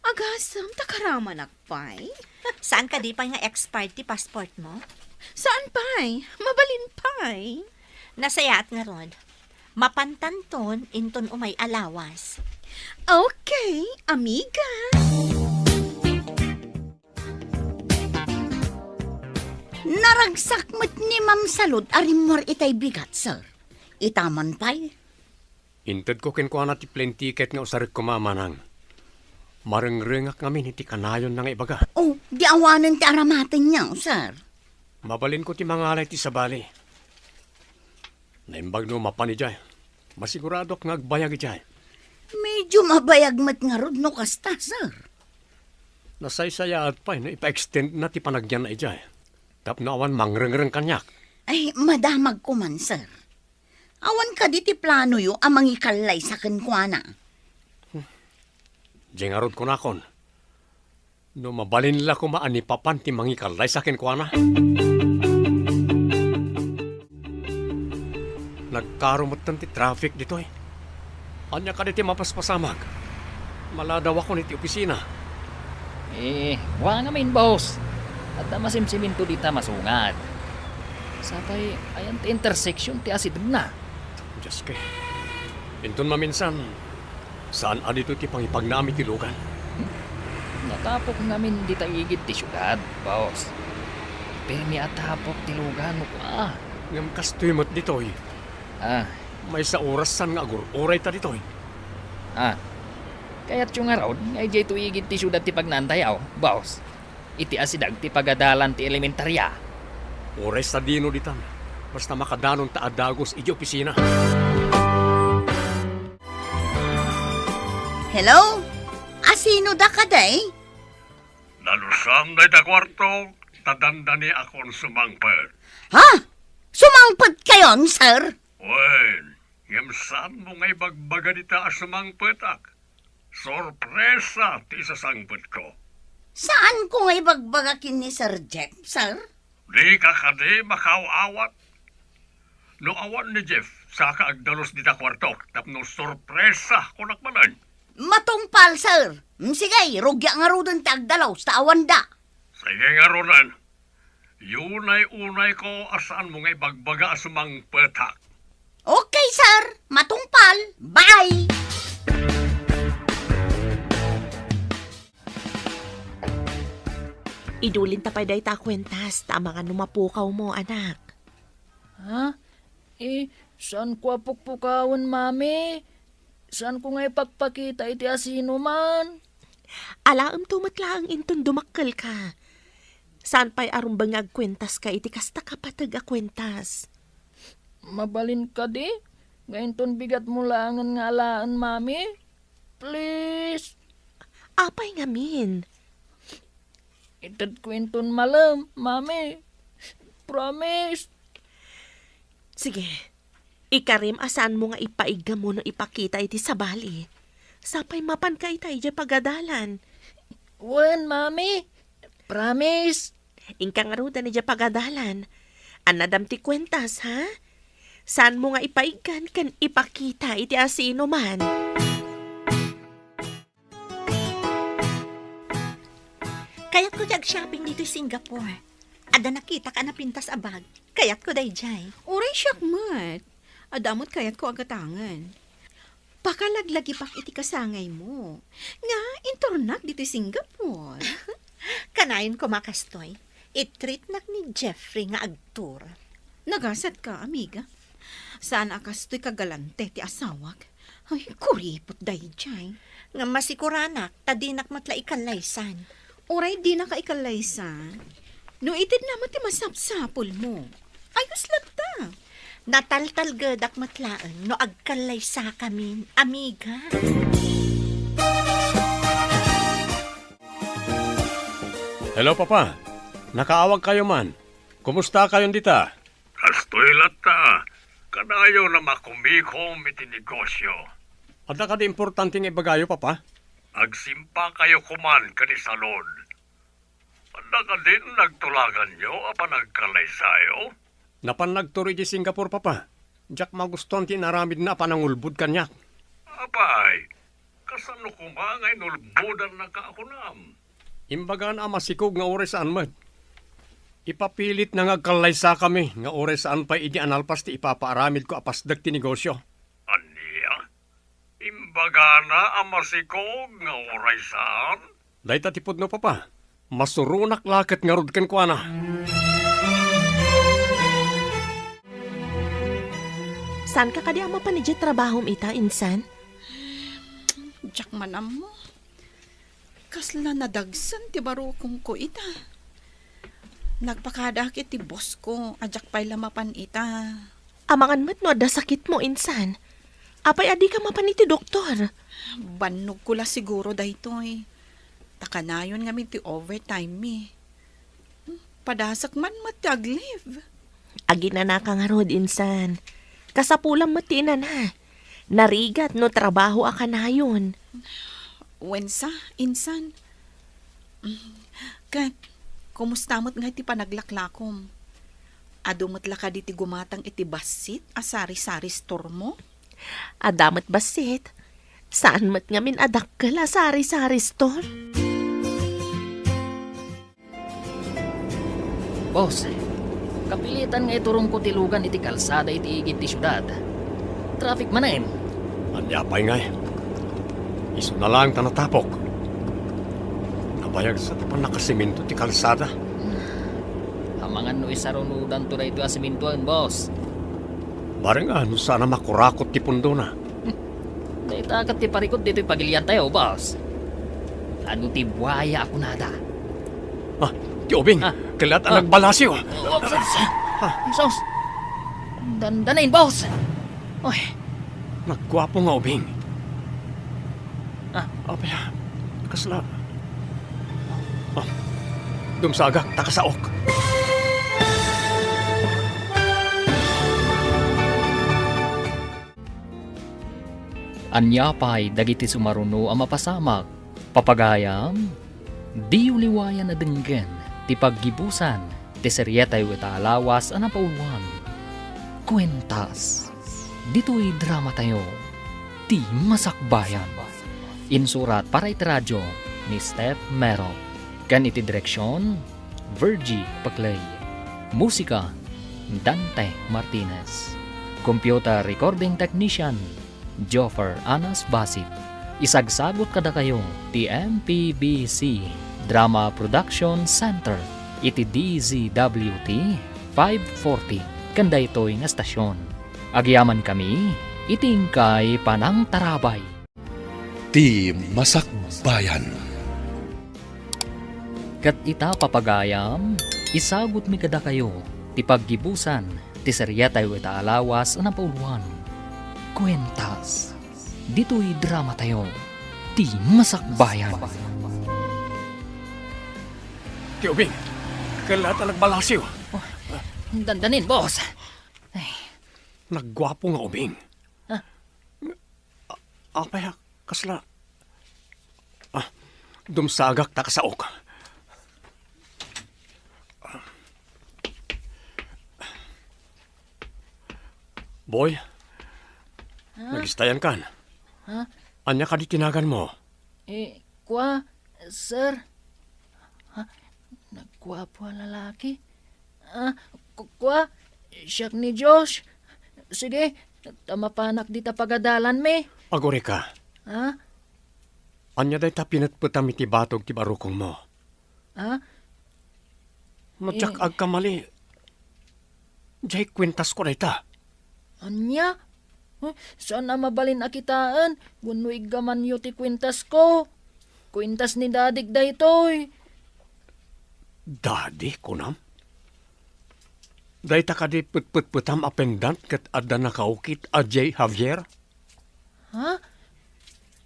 Agasem ta karamanak pay. Saan kadi pay nga expired ti passportmo? Saan pay? Mabalin pay. Nasayaat ngarud. Mapantanton inton umay a lawas. Okay, amiga. Naragsak met ni Ma'am Salud a rimmuar itay bigat, sir. Ita man pay. Intedko kenkuana ti plane ticket nga usarek koma, manang. Marengrengak ngamin iti kanayonna nga ibaga. Oh, di awanen ti aramatenyo, sir. Mabalinko ti mangala iti sabali. Naimbag no mapan idiay. Masiguradok nga agbayag idiay. Medyo mabayag met ngarud no kasta, sir. Nasaysayaat pay no ipa-extend na ti panagyanna idiay. Tapno awan mangrengreng kaniak. Ay, madamagko man, sir. Awan kadi ti planoyo a mangikallaysa kenkuana? Diay ngarud kunakon, no mabalin la koma a ni papan ti mangikallaysa kenkuana. Nagkaro metten ti traffic ditoy. Ania kadi ti mapaspasamak? Maladawakon iti opisina. Eh, kua ngamin, boss. Adda masimsiminto dita masungad. Sapay, ayan ti intersection ti asidegna. Dios ko. Inton maminsan, saan a ditoy ti pangipagnaam iti lugan? Natapok ngamin dita igid ti siudad, boss. Pirmi a tapok ti lugan, kua. Ngem kastoy met ditoy. Ah. Maysa oras saan nga agur-urayta ditoy. Ah. Kayatyo ngarud nga idiay to igid ti siudad ti pagnaantayo, boss? Iti asideg ti pagadalan ti elementaria. Uray sadino ditan, basta makadanonta a dagus idiay opisina. Hello? Asino da kadi? Nalusam dayta kuarto, ta dandaniakon sumangpet. Ha? Sumangpetkayon, sir? Wen, ngem saanmo nga ibagbaga dita a sumangpetak? Sorpresa ti isasangpetko. Saanko nga ibagbaga ken ni Sir Jeff, sir? Dika kadi makaaw-awat? No awan ni Jeff, saka agdalus dita kuartok tapno sorpresa, kunak manen. Matungpal, sir. Mm, sige, rugiak ngaruden ti agdalus ta awanda. Sige ngaruden. Unay-unayko a saanmo nga ibagbaga a sumangpetak. Okay, sir. Matungpal. Bye! Idulinta pay dayta a kuentas, ta amangan no mapukawmo, anak. Ha? Eh, saanko a pukpukawen, Mami? Saanko nga ipakpakita iti asinoman. Alaemto met laeng inton dumakkelka. Saan pay a rumbeng nga agkuentaska iti kasta kapateg a kuentas. Mabalin kadi nga inton bigatmo laengen nga alaen, Mami? Please. Apay ngamin? Itedko inton malem, Mami. Promise. Sige. Ikarim a saanmo nga ipaiggam wenno ipakita iti sabali. Sapay mapanka ita idiay pagadalan. Wen, Mami. Promise. Inka ngaruden idiay pagadalan. Annadam ti kuentas, ha? Saanmo nga ipaiggan ken ipakita iti asinoman. Kayatko ti ag-shopping ditoy Singapore. Adda nakitak a napintas a bag. Kayatko daydiay. Uray siak met. Adda met kayatko a gatangen. Pakalaglagipak iti kasangaymo. Nga, inturnak ditoy Singapore. Kanayon koma kastoy. I-treatnak ni Jeffrey nga agtour. Nagasatka, amiga. Saan a kastoy kagalante ti asawak. Ay, kuripot daydiay. Nga masikuranak, ta dinak met la ikallaysan. Uray dinaka ikallaysan. No itedna met ti masapsapulmo. Ayos latta. Nataltalgedak met laeng no agkallaysakamin, amiga. Hello, Papa. Nakaawagkayo man. Kumustakayon dita? Kastoy latta, kanayon a makumikom iti negosyo. Adda kadi importante nga ibagayo, Papa? Agsimpakayo koman ken ni Salud. Adda kadin nagtulaganyo a panagkallaysayo? Napan nagturo iti Singapore, Papa. Diak magustuan ti inaramidna a panangulbod kaniak. Apay, kasano koma nga inulbodannaka a kunam? Imbagana a masikog nga uray saan met. Ipapilitna nga agkallaysakami nga uray saan pay idi a nalpas ti ipapaaramidko a pasdek ti negosyo. Ania? Imbagana a masikog nga uray saan? Dayta ti pudno, Papa. Masuronak la ket ngarud kenkuana. Saanka kadi a mapan idiay trabahom ita, insan? Diak man ammo. Kasla nadagsen ti barukongko ita. Nagpakadaak iti bossko a diak pay la mapan ita. Amangan met no adda sakitmo, insan. Apay a dika mapan iti doktor? Bannogko la siguro daytoy. Ta kanayon ngamin ti overtime mi. Padasek man met ti ag-leave. Aginanaka ngarud, insan. Kasapulam met ti inana. Narigat no trabaho a kanayon. Wensa, insan. Ket, kumusta met ngay ti panaglaklakom? Adu met la kadi ti gumatang iti bassit a sari-sari store mo? Adda met bassit. Saan met ngamin a dakkel a sari-sari store? Boss, kapilitan nga iturongko ti lugan iti kalsada iti igid ti siudad. Traffic manen. Ania pay ngay? Isuna laeng ta natapok. Nabayag sa ti pannakasemento ti kalsada. Amangan no isarunodanto daytoy a sementoen, boss. Bareng a no saan a makurakot ti pundona. Dayta ket ti parikut ditoy pagiliantayo, boss. Adu ti buaya a kunada? Ah, ti ubing. Ah. Kellat a nagbalasiw. Oh, oh, sus. Ah. Sus. Dandanin, boss. Oy. Nagguapo nga ubing. Ah. Apay, ah, kasla. Ah, dumsagak, ta kasaok. Ania pay dagiti sumaruno a mapasamak? Papagayam, diyo liwayan a denggen ti paggibusan ti serietayo ita a lawas a napauluan, Kuentas. Ditoy dramatayo, Ti Masakbayan. Insurat para iti radio ni Steph Mero. Ken iti direksion, Virgie Paclay. Musika, Dante Martinez. Computer recording technician, Joffer Anas Basit. Isagsagut kadakayo ti M P B C Drama Production Center iti D Z W T five forty ken daytoy nga estasion. Agyamankami, Iti inkay panangtarabay. Ti Masakbayan. Ket ita, papagayam, isagutmi kadakayo ti paggibusan ti seriatayo ita a lawas a napauluan, Kuentas. Ditoy dramatayo, Ti Masakbayan. Ti ubing, kella ta nagbalasiw. Oh, dandanin, boss. Ay. Nagguapo nga ubing. Ah. A-, apay, ah, kasla, ah, dumsagak ta kasaok. Boy, Ha? Nagistayan kan. Ha? Ania kadi ti naganmo? Eh, kua, sir. Ha? Nagguapo a lalaki? Ah, ku-, kua, siak ni Josh. Sige, ta mapanak dita pagadalanmi. Agurika. Ha? Ania dayta pinetpetam iti batog ti barukongmo? Ha? No diak Eh. agkamali, diay kuentasko dayta. Ania? Huh, saan a mabalin a kitaen wenno iggamanyo ti kuentasko? Kuentas ni dadik daytoy. Dadi, kunam? Dayta kadi petpetpetam a pendant ket adda nakaukit a J. Javier? Ha?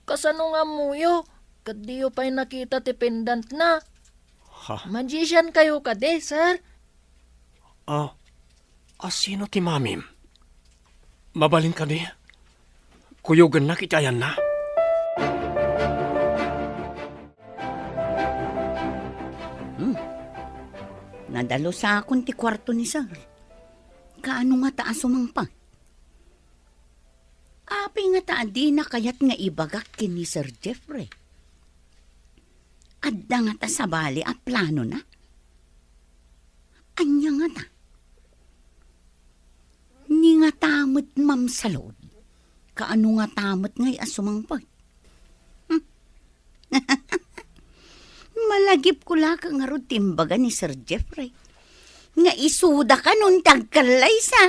Kasano nga ammoyo? Ket diyo pay nakita ti pendantna? Ha? Magician kayo kadi, sir? Ah, asino ti mamim? Mabalin kadi? Kuyogennak iti ayanna? Hmm. Nadalusakon ti kuarto ni Sir. Kaano ngata a sumangpet? Apay ngata a dina kayat nga ibagak ken ni Sir Jeffrey? Adda ngata sabali a planona? Ania ngata? Ni ngata met mamsalud? Kaano ngata met ngay a sumangpet? Hmm. Malagipko la ket ngarud ti imbaga ni Sir Jeffrey nga isuda kanon ti agkallaysa.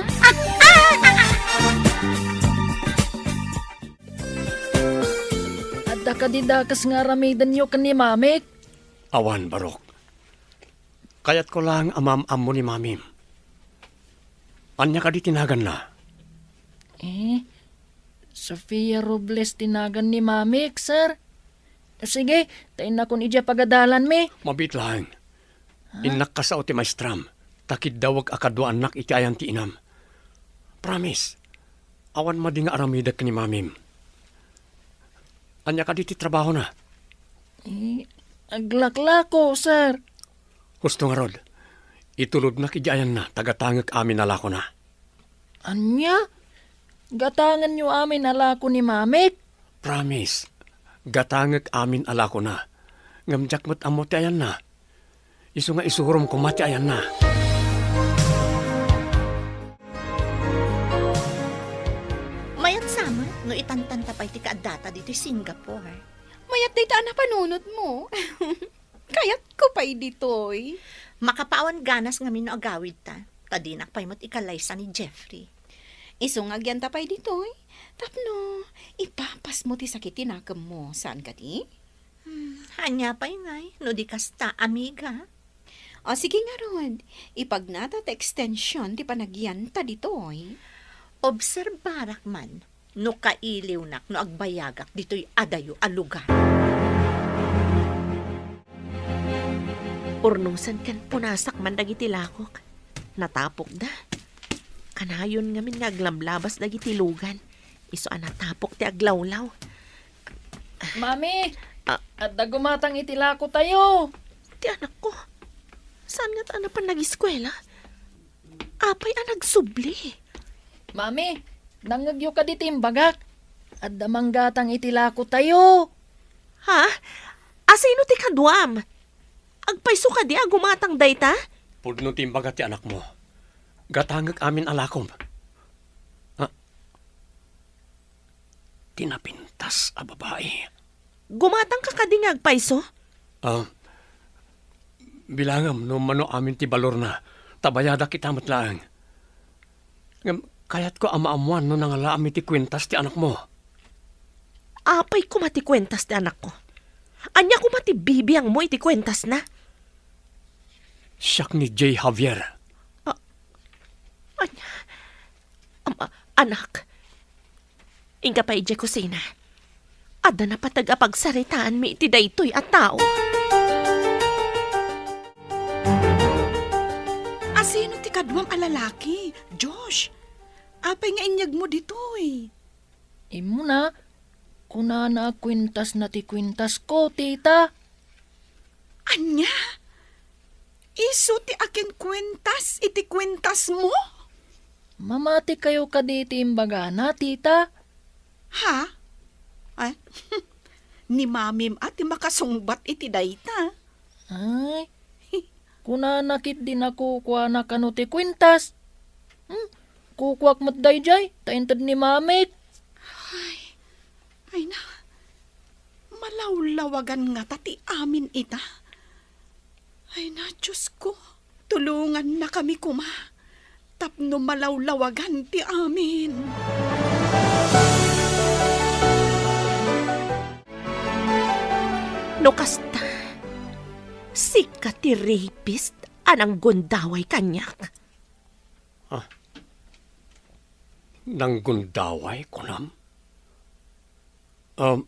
Adda kadi dakes nga aramidenyo ken ni Mamik? Awan, Barok. Kayatko laeng a maam-ammo ni Mamim. Ania kadi ti naganna? Eh, Sofia Robles ti nagan ni Mamik, sir. Sige, ta innakon idiay pagadalanmi. Mabiit laeng. Ha? Innak kasao ti maestram, ta kiddawek a kaduaannak iti ayan ti inam. Promise, awan madi nga aramidek ni Mamim. Ania kadi ti trabahona? Eh, aglaklako, sir. Husto ngarud, itulodnak idiay ayanna ta gatangek amin a lakona. Ania? Gatangenyo amin a lako ni Mamik? Promise, gatangek amin a lakona. Ngem diak met ammo ti ayanna. Isu nga isurom koma ti ayanna. Mayat sa met no itantanta pay ti kaaddata ditoy Singapore. Mayat dayta a napanunotmo. Kayatko pay ditoy. Makapawan ganas ngamin no agawidta, ta dinak pay met ikallaysa ni Jeffrey. Isu nga agyanta pay ditoy, tapno ipapasmo ti sakit ti nakemmo, saan kadi? Hmm, ania pay ngay, no di kasta, amiga? O, sige ngarud, ipagnata ti ekstension ti panagyanta ditoy. Obserbarak man no kailiwnak no agbayagak ditoy adayo a lugar. Urnosen ken punasak man dagiti lakok. Natapokda. Kanayon ngamin nga aglablabas dagiti lugan. Isu a natapok ti aglawlaw. Mami! Ah. Adda gumatang iti lakotayo! Ti anakko, saan ngata a napan nagiskuela? Apay a nagsubli? Mami, nangngegyo kadi ti imbagak? Adda manggatang iti lakotayo. Ha? Asino ti kaduam? Agpayso kadi a gumatang dayta? Pudno ti imbaga ti anakmo. Gatangek amin a lakom. Ah, ti napintas a babai. Gumatangka kadi nga agpayso? Ah, bilangam no mano amin ti balorna, ta bayadak ita met laeng. Ngem, Kayatko a maammuan no nangalaam iti kuentas ti anakmo. Apay koma ti kuentas ti anakko? Ania koma ti bibiangmo iti kuentasna? Siak ni Jay Javier. A-, ania? Ama, anak, inka pay idiay kusina. Adda napateg a pagsaritaanmi iti daytoy a tao. Asino ti kaduam a lalaki, Josh? Apay nga inyegmo ditoy? Immuna, kunana a kuentasna ti kuentasko, tita. Ania? Isu ti akinkuentas iti kuentasmo? Mamatikayo kadi ti imbagana, tita? Ha? Ay, ni mamim a ti makasungbat iti dayta. Ay, kunana ketdi a kukuana kano ti kuentas. Hmm, kukuak met daydiay, ta inted ni mamik. Ay, ay na, malawlawagan ngata ti amin ita. Ay na, Diosko, tulongannakami koma tapno malawlawagan ti amin. No kasta, sika ti rapist a nanggundaway kaniak. Ah, nanggundaway, kunam? Um,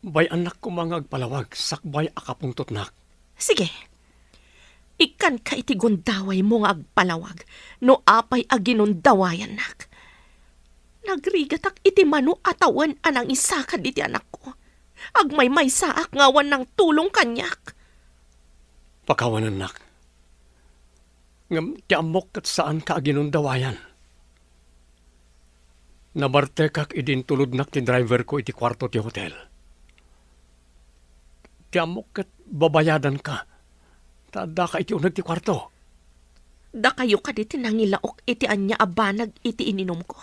bay-annak koma nga agpalawag sakbay a kapungtotnak. Sige. Ikkanka iti gundawaymo nga agpalawag no apay a ginundawayannak. Nagrigatak iti mano a tawen a nangisakad iti anakko. Agmaymaysaak nga awan nangtulong kaniak. Pakawanennak. Ngem ti ammok ket saanka a ginundawayan. Nabartekak idi intulodnak ti driverko iti kuarto ti hotel. Ti ammok ket babayadanka, ta addaka iti uneg ti kuarto. Dakayo kadi ti nangilaok iti ania a banag iti ininumko.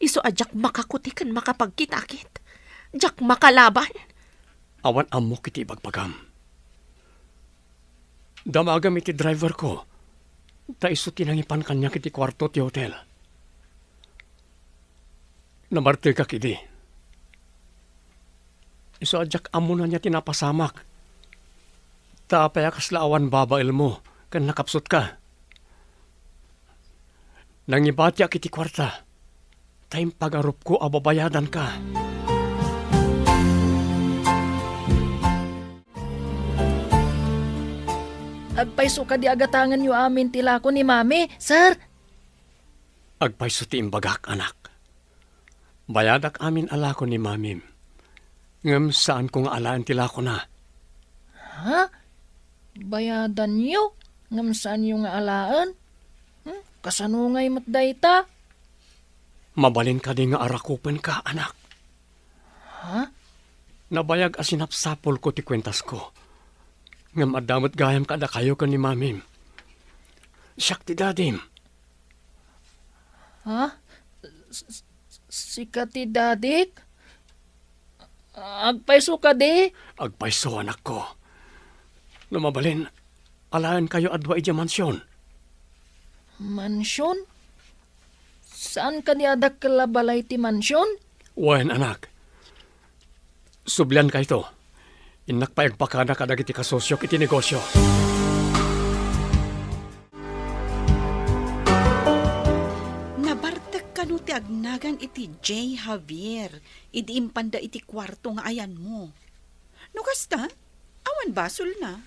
Isu a diak makakuti ken makapagkitakit. Diak makalaban. Awan ammok iti ibagbagam. Damagam iti driverko, ta isu ti nangipan kaniak iti kuarto ti hotel. Nabartekak idi. Isu a diak ammo ania ti napasamak. Ta apay a kasla awan babaelmo ken nakapsutka? Nangibatiak iti kuarta, ta impagarupko a babayadanka. Agpayso kadi a gatangenyo amin ti lako ni Mami, sir? Agpayso ti imbagak, anak. Bayadak amin a lako ni Mamim. Ngem saanko nga alaen ti lakona. Ha? Bayadanyo, ngem saanyo nga alaen? Hmm? Kasano ngay met dayta? Mabalin kadi nga arakupenka, anak? Ha? Nabayag a sinapsapulko ti kuentasko. Ngem adda met gayam kadakayo ken ni Mamim. Siak ti dadim. Ha? S-, s-, sika ti dadik? Agpayso kadi? Agpayso, anakko. No mabalin, alaenkayo a dua idiay mansion. Mansion? Saan kadi a dakkel a balay ti mansion? Wen, anak. Subliankayto. Innak pay agpakada kadagiti kasosiok iti negosio. Nabartek kano ti agnagan iti Jay Javier idi impanda iti kuarto nga ayanmo? No kasta, awan basolna.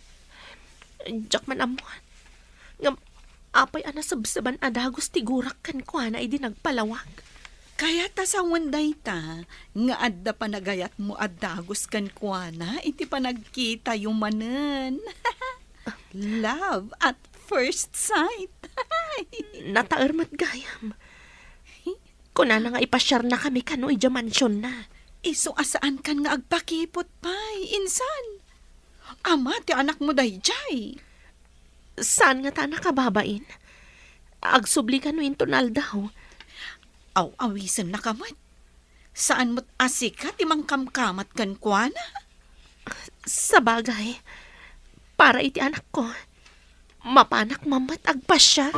Diak man ammo. Ngem apay a nasebseban a dagus ti gurak kenkuana idi nagpalawag? Kayat a sawen dayta nga adda panagayatmo a dagus kenkuana iti panagkitayo manen. Love at first sight. Nataer met gayam. Kunana nga ipasiarnakami kano idiay mansionna. Isu a saankan nga agpakipot pay, insan. Ama ti anakmo daydiay. Saan ngata a nakababain? Agsubli kano inton aldaw. Aw-awisennaka met. Saan met a sika ti mangkamkamat kenkuana? Sabagay, para iti anakko, mapanak man met agpasiar.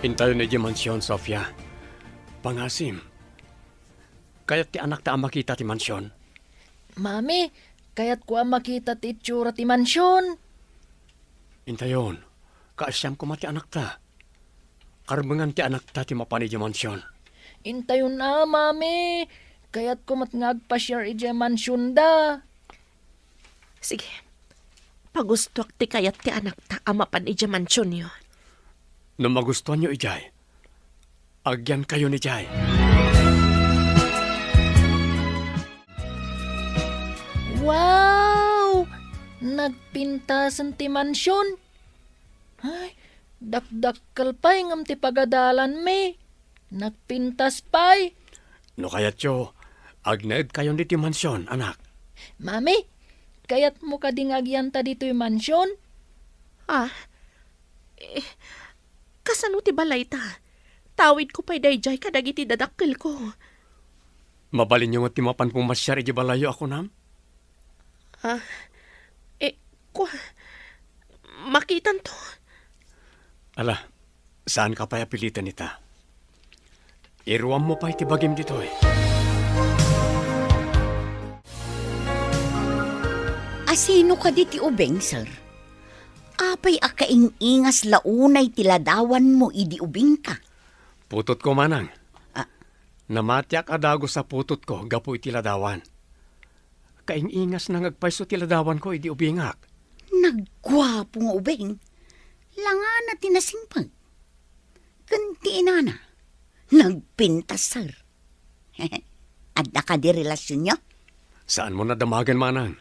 Intayon idiay mansion, Sofia. Pangasim. Kayat ti anakta a makita ti mansion? Mami, kayatko a makita ti itsura ti mansion. Intayon, kaasiam koma ti anakta. Karbengan ti anakta ti mapan idiay mansion. Intayon a, Mami. Kayatko met nga agpasiar idiay mansionda. Sige. Pagustoak ti kayat ti anakta a mapan idiay mansionyo. No magustoanyo idiay, agyankayon idiay. Wow! Nagpintasen ti mansion. Ay, dakdakkel pay ngem ti pagadalanmi. Nagpintas pay. No kayatyo, agnaedkayon ditoy mansion, anak. Mami, kayatmo kadi nga agyanta ditoy mansion? Ah, eh, kasano ti balayta? Tawidko pay daydiay kadagiti dadakkelko. Mabalinyo met ti mapan pumasiar idiay balayyo a kunam? Ah, eh, kua, makitanto. Ala, saanka pay a piliten ita. Iruammo pay ti bagim ditoy. Asino kadi ti ubing, sir? Apay a kaing-ingas la unay ti ladawanmo idi ubingka? Putotko, manang. Ah. Namatiak a dagus a putotko gapu iti ladawan. Kaing-ingasna nga agpayso ti ladawanko idi ubingak. Nagguapo nga ubing. Langana ti nasingpet. Ken ti inana, nagpintas, sir. Adda kadi relasionyo? Saanmo nadamagen, manang.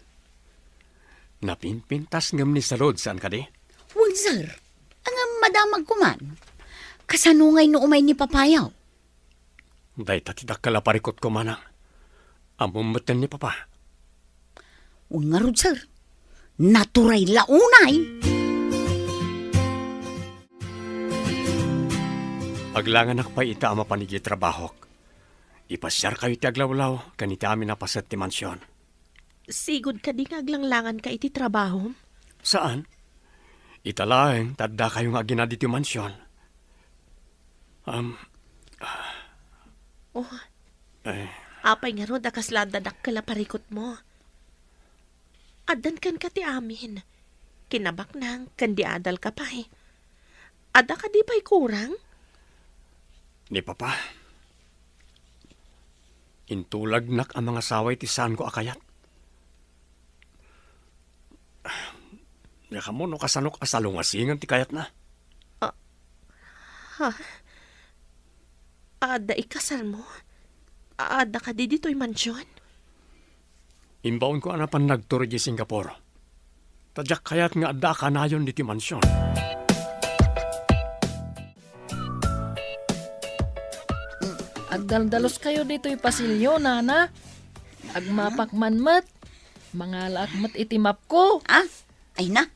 Napinpintas ngem ni salud, saan kadi? Wen, sir. Ngem madamagko man. Kasano ngay no umay ni papayo? Dayta ti dakkel a parikutko, manang. Ammom metten ni papa. Wen ngarud, sir. Naturay la unay. Aglanganak pay ita a mapan idiay trabahok. Ipasiarkayo ti aglawlaw ken iti amin a paset ti mansion. Sigud kadi nga aglanglanganka iti trabahom? Saan. Ita laeng ta addakayo nga agina ditoy mansion. Am, Oh. Eh. Apay ngarud a kasla adda dakkel a parikutmo? Addan kenka ti amin. Kinabaknang ken di adalka pay. Adda kadi pay kurang? Ni Papa. Intulagnak a mangasawa iti saanko a kayat. Diak ammo no kasanok a salungasingen ti kayatna. Ah, ha? Adda ikasalmo? Adda kadi ditoy mansion? Imbaonko a napan nagtur idiay Singapore. Ta diak kayat nga adda a kanayon ditoy mansion. Agdaldalos kayo ditoy pasilyo, nana. Agmapak man met. Mangalaak met iti mapko. Ah? Ay na.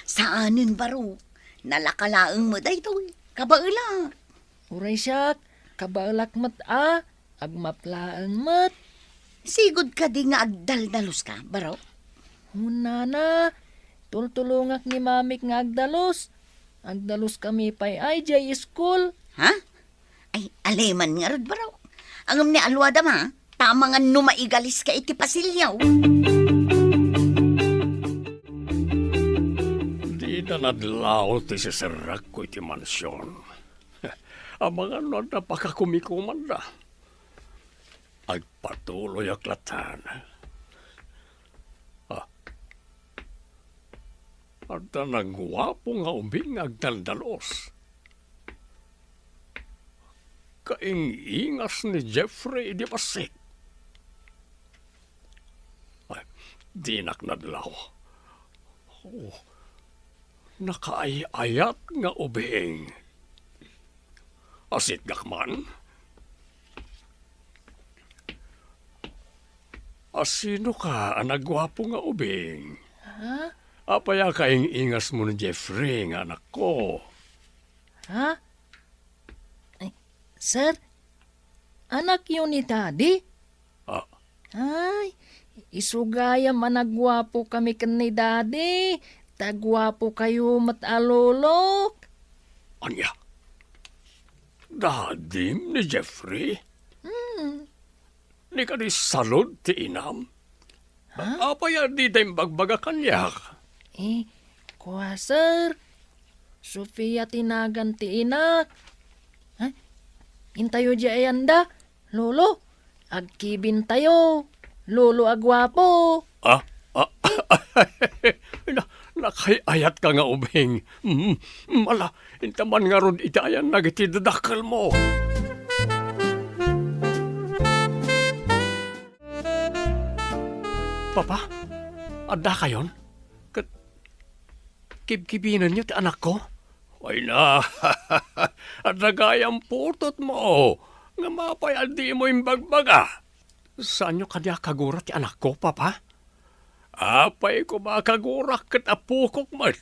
Saanen baro. Nalaka laeng met daytoy. Kabaela. Uray siak, kabaelak met a. Agmap laeng met. Sigud kadi nga agdaldalos ka, baro? Wen, nana. Tultulongak ni mamik nga agdalos. Agdalos kami pay ay diay school. Ha? Ay, aleman ngarud, baro. Ngem ni aluada ma, ta amangan no maigalis ka iti pasilyo. Dida nadlaw ti siserrekko iti mansion. Amangan no adda pakakumikomanda. Agpatuloyak latta. Ah. Adda naguapo nga ubing nga agdaldalos. Kaing-ingas ni Jeffrey idi bassit. Ay, dinak nadlaw. Oh, nakaay-ayat nga ubing. Asitgak man. Asino ka a naguapo nga ubing? Ha? Apay a kaing-ingasmo ni Jeffrey nga anakko? Ha? Ay, sir, anakyo ni Daddy? Ah. Ay, isu gayam a naguapo kami ken ni Daddy. Ta guapo kayo met a lolok. Ania? Dadim ni Jeffrey? Hmm. Ni kadi salud ti inam? Ha? Apay a dida imbagbaga kaniak? Eh, kua, sir. Sofia ti nagan ti inak. Ha? Intayo di ayanda, Lolo. Agkibintayo, Lolo a guapo. Ah, ah, na, nakay-ayatka nga ubing. Mm, mm, ala, inta man ngarud iti ayannak iti dadakkelmo. Papa, addakayon? Ket kibkibinenyo ti anakko? Ay na, adda gayam putotmo. Ngem apay a dimo imbagbaga? Saanyo kadi a kagura ti anakko, Papa? Apay koma a kagurak ket apokok met.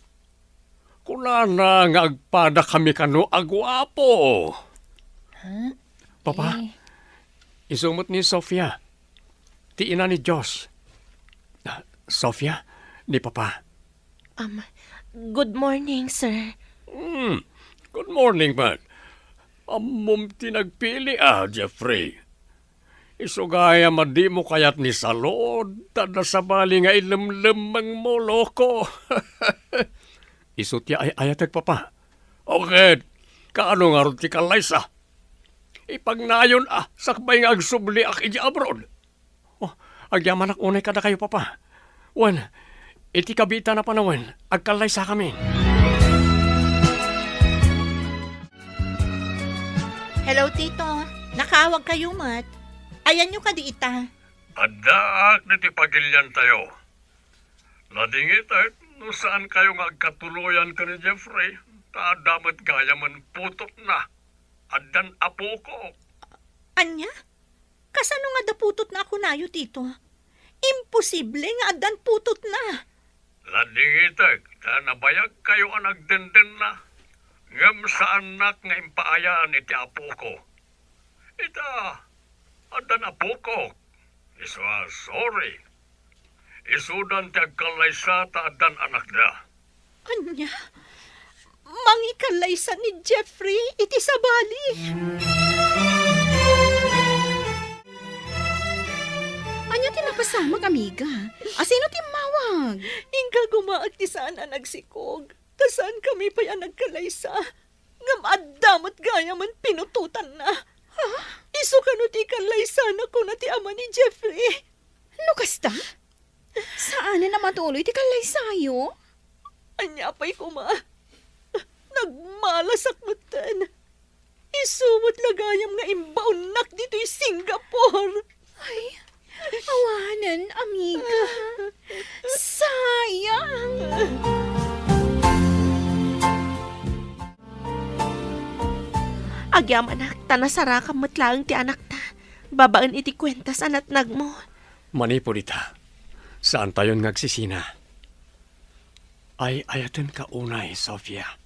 Kunana nga agpadakami kano a guapo. Ha? Papa, Eh. isu met ni Sofia, ti ina ni Josh. Ah, Sofia, ni Papa. Um, good morning, sir. Hmm, good morning, man. Ammom ti nagpili, a, Jeffrey. Isu gayam a dimo kayat ni salud, ta adda sabali nga ilemlemmengmo, loko. Isu ti ay-ayatek, Papa. O ket, kaano ngarud ti kallaysa? Ipagnayon a, sakbay nga agsubliak idiay abroad. Oh, agyamanak unay kadakayo, Papa. Wen, iti kabiitan a panawen, agkallaysakami. Hello, Tito. Nakaawagkayo met. Ayanyo kadi ita? Addaak ditoy pagiliantayo. Ladingitek no saankayo nga agkatuloyan ken ni Jeffrey, ta adda met gayamen putotna. Addan apokok. Ania? Kasano nga adda putotna a kunayo, Tito? Imposible nga addan putotna. Ladingitek ta nabayagkayo a nagdendenna, ngem saannak nga impaayan iti apoko. Ita, addan apokok. Isu a, sorry. Isudan ti agkallaysa ta addan anakda. Ania? Mangikallaysa ni Jeffrey iti sabali? Ania ti napasamak, amiga? Asino ti immawag? Inka gumaak ti saan a nagsikog. Ta saankami pay a nagkallaysa. Ngem adda met gayamen pinutotanna. Ha? Isu kano ti ikallaysanak, kuna ti ama ni Jeffrey. No kasta, saanen a matuloy ti kallaysayo? Ania pay koma? Nagmalasak metten. Isu met la gayam nga imbaonnak ditoy Singapore. Ay, awanen, amiga. Sayang. Agyamanak, ta nasarakam met laeng ti anakta babaen iti kuentas a natnagmo. Manipud ita, saantayon nga agsisina. Ay-ayatenka unay, Sofia.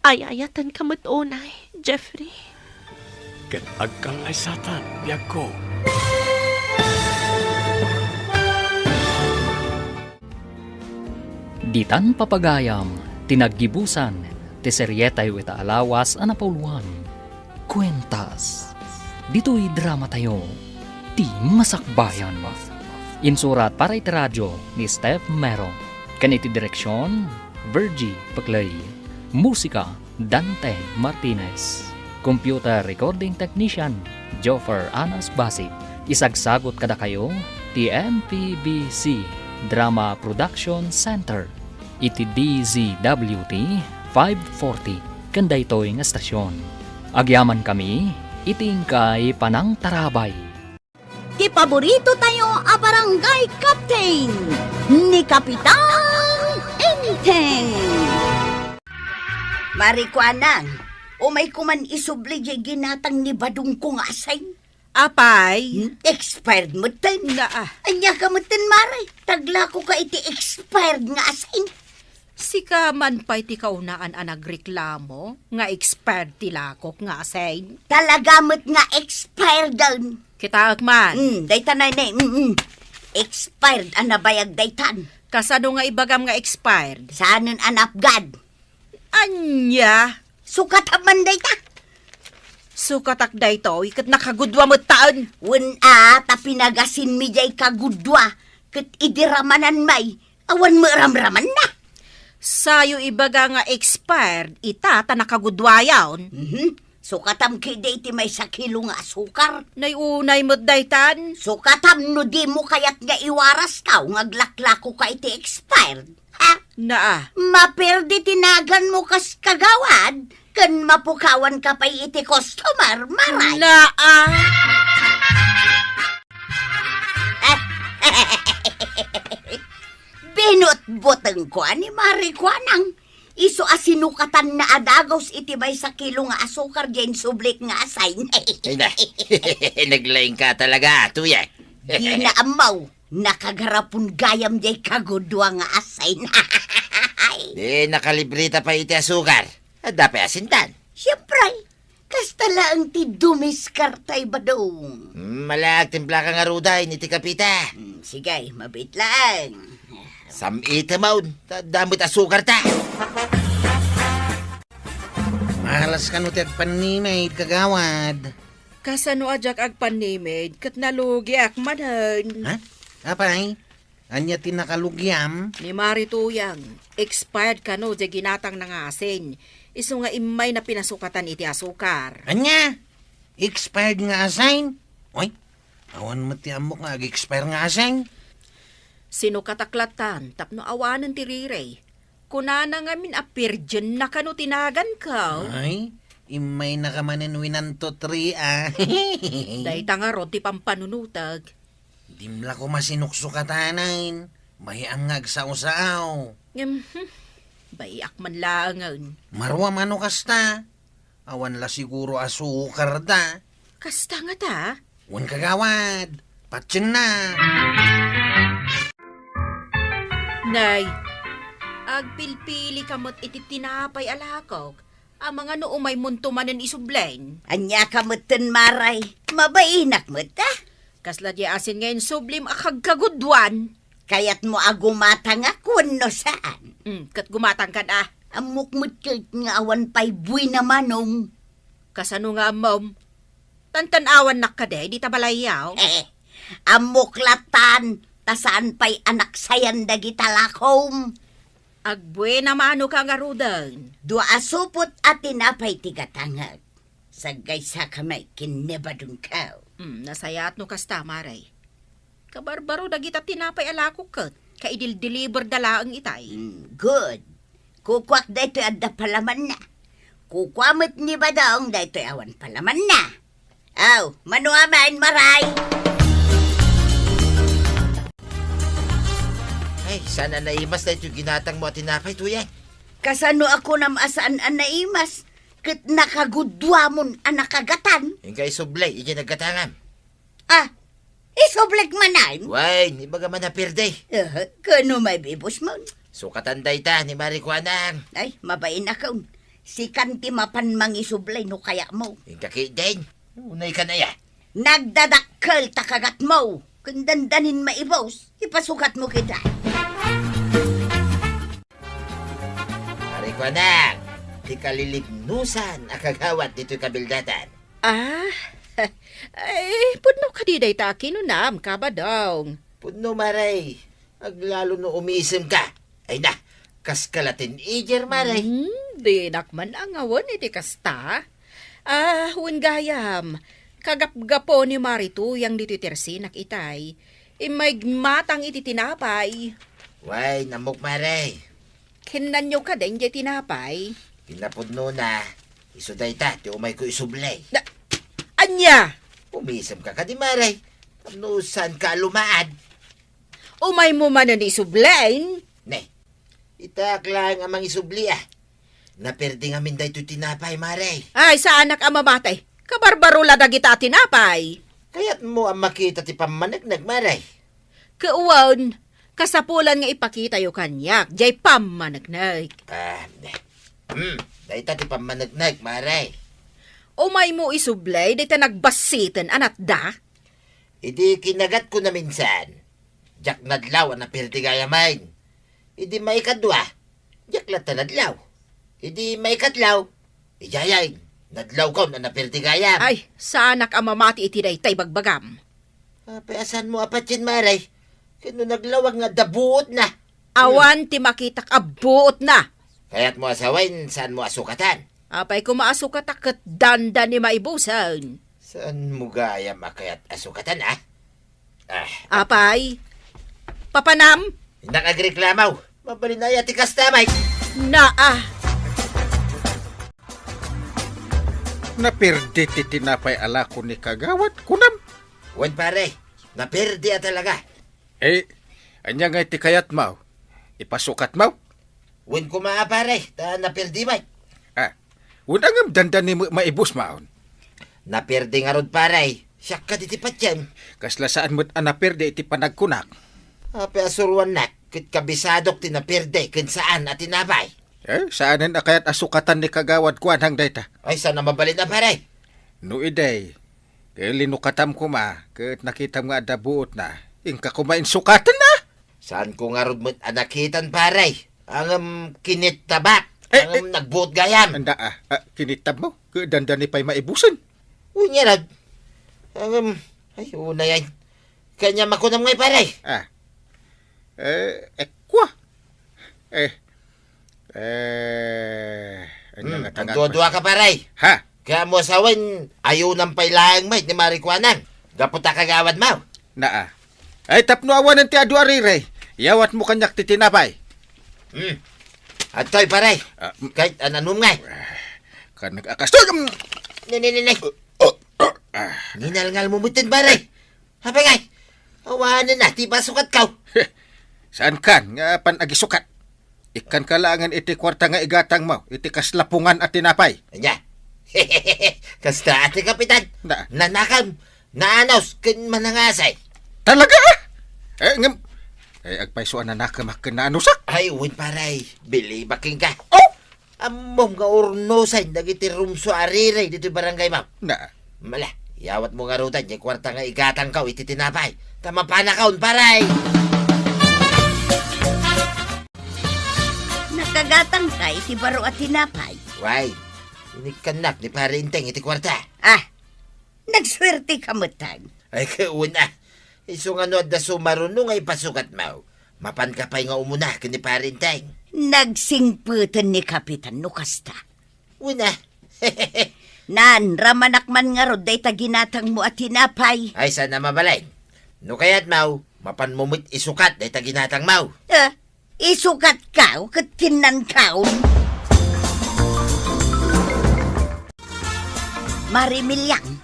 Ay-ayatenka met unay, Jeffrey. Ket agkallaysatan, biagko. Ditan papagayam ti naggibusan ti serietayo ita a lawas a napauluan, Kuentas. Ditoy dramatayo, ti Masakbayan. Insurat para iti radio ni Steph Mero, ken iti direksion, Virgie Peclay. Musika, Dante Martinez. Computer recording technician, Joffer Anas Basib. Isagsagut kadakayo ti M P B C Drama Production Center iti D Z W T five forty ken daytoy nga estasion. Agyamankami iti inkay panangtarabay. Ti paborito tayo a barangay captain, ni Kapitan Enteng. Mari, kuanang, umay kuman isubli diay ginatang ni badongko nga asin. Apay? Hmm, expired metten. Naa. Ania ka metten, Mari? Taglako ka iti expired nga asin. Sika man pay ti kaunaan a nagreklamo nga expired ti lakok nga asin. Talaga met nga expired. Kitaek man. Hmm, dayta nay, nay, mm, mm. Expired a nabayag daytan. Kasano nga ibagam nga expired? Saanen a napgad. Ania? Sukat man dayta. Sukatak daytoy, ket nakagudua metten. Wen a, ta pinagasinmi diay kagudua, ket idi ramanan may, awan met ramramanna. Sayo ibaga nga expired ita ta nakaguduayon. Mhm. Sukatam ketdi iti maysa kilo nga asukar. Nay unay met daytan. Sukatam no dimo kayat nga iwarastaw nga aglaklako ka iti expired. Ha? Naa. Maperdi ti naganmo kas kagawad, ken mapukawan ka pay iti customer, Maray. Naa. Binutbuteng ko ni Maray Kuanang. Isu a sinukatanna a dagus iti maysa kilo nga asukar diay insublik nga asin. Ay na. Naglaing ka talaga, Tuya. Di na ammaw. Nakagarapon gayam diay kagudua nga asin. Di nakalibreta pay iti asukar. Adda pay asindan. Siyempre, kasta laeng ti dumiskarta, Badong. Hmm, mala, agtimpla ka ngaruden iti kapita. Hmm, sige, mabiit laeng. Sam-item, ta adda met asukarta. Malas kano ti agpannimid, kagawad. Kasano a diak agpannimid, ket nalugiak manen. Ha? Apay? Ania ti nakalugiam? Ni Mari Tuyang, expired kano diay ginatangna nga asin. Isu nga immayna pinasukatan iti asukar. Ania? Expired nga asin? Oy, awan met ti ammok nga ag-expire nga asin. Sinukatak lattan tapno awanen ti riri. Kunana ngamin a virgin na kano ti naganko. Ay, immaynaka manen winanto three, ah. Dayta ngarud ti pampanunoteg. Dimla koma sinuksukatanen. Bahian nga agsao-sao. Ngem, hmm, bahiak man laengen. Maruam no kasta. Awan la siguro asukar da. Kasta ngata? Wen, kagawad. Patienna. Nay, agpilpili ka met iti tinapay a lakok. Amangan no umaymonto manen isublen. Ania ka metten, Maray? Mabainak met, ah? Kasla diay asin nga insublim a kagkaguduan. Kayatmo a gumatangak wenno saan? Hmm, ket gumatangkan a. Ammok met ket nga awan pay buena manong. Kasano nga ammom? Tantan-awannak kadi dita balayyo? Ammok lattan, ta saan pay a naksayan dagita lakom. Agbuena mano ka ngaruden. Dua a supot a tinapay ti gatangek. Saggaysaka met ken ni Badongko. Hmm, nasayaat no kasta, Maray. Kabarbaro dagita tinapay a lakok ket, kaidil-deliver da laeng itay. Hmm, good. Kukuak daytoy adda palamanna. Kukua met ni Badong daytoy awan palamanna. Aw, mano amin, Maray? Ay, saan a naimas daytoy ginatangmo a tinapay, Tuya? Kasano a kunam a saan a naimas? Ket nakaguduamon a nakagatan. Inka isublay, idiay naggatangam. Ah, isublek manen? Wen, ibaga man a pirdi. Eh, kano maibibusmon? Sukatan dayta ni Mari Kuanang. Ay, mabainakon. Sikan ti mapan mangisublay no kayatmo. Inka ketdin. Unay ka na ya. Nagdadakkel ta kagatmo. Ken dandanin maibus, ipasukatmo ketdi. Mari Kuanang, ti kalilibnosan a kagawad ditoy kabildatan. Ah, ay, pudno kadi dayta a kinunam, Kabadong. Pudno, Maray. Aglalo no umisemka. Ay na, kaska la teenager, Maray. Hmm, dinak man angawen iti kasta. Ah, wen gayam, kagapgapo ni Mari Tuyang ditoy tersinak itay. Immay matang iti tinapay. Wen, ammok, Maray. Kinnanyo kadin diay tinapay? Kinapudnona, isu dayta ti umayko isublay. Na, ania? Umisemka kadi, Maray. Tapno saanka a lumaad. Umaymo manen isublay? Ne, itak laeng a mangisubli, ah. Naperdi ngamin daytoy tinapay, Maray. Ay, saanak a mamati. Kabarbaro la dagita a tinapay. Kayatmo a makita ti pammaneknek, Maray? Ket wen, kasapulan nga ipakitayo kaniak diay pammaneknek. Ah, hmm, dayta ti pammaneknek, Maray. Umaymo isublay dayta nagbassiten a natda? Idi kinagatko naminsan, diak nadlaw a naperdi gayamen. Idi maikadua, diak latta nadlaw. Idi maikatlo, idiayen. Nadlawkon a naperdi gayam. Ay, saanak a mamati iti daytay bagbagam. Apay a saanmo a patien, Mare? Ken no naglawag nga adda buotna. Awan ti makitak a buotna. Kayatmo a sawen, saanmo a sukatan? Apay koma a sukatak ket dandani maibusen. Saanmo gayam a kayat a sukatan, a? Ah. Apay, papanam? Innak agreklamo. Mabalin aya ti kasta, Mike? Naa. Naperdi ti tinapay a lako ni Kagawad, kunam? Wen, pare. Naperdi a talaga. Eh, ania ngay ti kayatmo? Ipasukatmo? Wen koma, pare, ta naperdi met. Ah, wen a ngem dandani met maibus maon? Naperdi ngarud, pare. Siak kadi ti patiem. Kasla saan met a naperdi iti panagkunak. Apay a suroannak, ket kabisadok ti naperdi ken saan a tinapay. Eh, saanen a kayat a sukatan ni Kagawad Kuanang dayta? Ay, saan a mabalin a, pare? No idi, ket linukatam koma, ket nakitam nga adda buotna, inka koma insukatenna? Saanko ngarud met a nakitan, pare. Ngem kinittabak. Eh, ngem eh, nagbuot gayam. Anda, ah, ah, kinittabmo? Ket dandani pay maibusen. Unya rad. Ngem, ay, unay. Kanya makunam ngay, pare. Ah. Eh, eh, kwa? Eh, eh, anya Hmm, nga tangak- agduadua ka, pare. Ha? Kaya mo sawen, ayunan pay laeng met ni Mare Kuanang. Gapu ta kagawad mo. Naa. Ay, tapno awanen ti adu a riri, yawatmo kaniak ti tinapay. Hmm. Adtoy, pare. Ah, mm. Kahit ananum nga. Kan nag-akas to, mm. Ne, ne, ne, ne. Oh, oh, ah. Ningalngal mo mutin, pare. Apay ngay, awanen na, ti pasukat kaw. Saan kan, nga pan agisukat? Ikkan ka laengen iti kuarta nga igatangmo, iti kaslapungan a tinapay. Anya? Kasta, ati Kapitan. Na. Nanakam, naanos, ken manangasay. Talaga? Eh, ngem, eh, agpayso a nanakemak ken naanusak. Ay, wen, pare, bilibak kenka. Oh! Ammom nga urnosen dagiti rumso a riri ditoy barangay, ma'am. Na. Mala, yawatmo ngaruden diay kuarta nga igatangko iti tinapay. Ta mapanakon, pare! Nakagatangka iti baro a tinapay. Way, inikkannak ni Pare Enteng iti kuarta. Ah, nagsuerteka metten. Ay, kauna. Isu nga no adda sumaruno nga ipasukatmo, mapanka pay nga umuna ken ni Pare Enteng. Nagsingpeten ni Kapitan no kasta. Wen a. Naan, ramanak man ngarud dayta ginatangmo a tinapay. Ay, saan a mabalin. No kayatmo, mapanmo met isukat dayta ginatangmo. Eh, isukatka ket kinnankaon. Mare Miliang,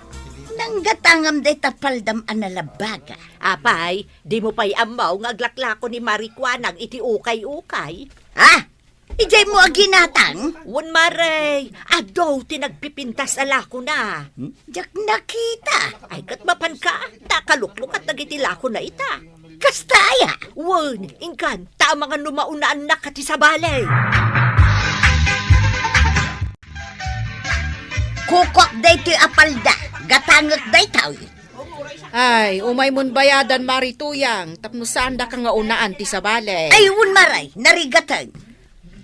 nanggatangam dayta paldam a nalabbaga. Apay, dimo pay ammo nga aglaklako ni Mare Kuanang iti ukay-ukay? Ah! Idiay mo a ginatang? Wen, Mare, adu ti nagpipintas a lakona. Hmm? Diak nakita. Ay, ket mapanka, ta kaluklukat dagiti lakona ita. Kasta aya? Wen, inkan, ta amangan no maunaannak ti sabali. Kukuak daytoy a palda, gatangek daytoy. Ay, umaymon bayadan, Mare Tuyang, tapno saandaka nga unaan ti sabali. Ay, wen, Mare, narigaten.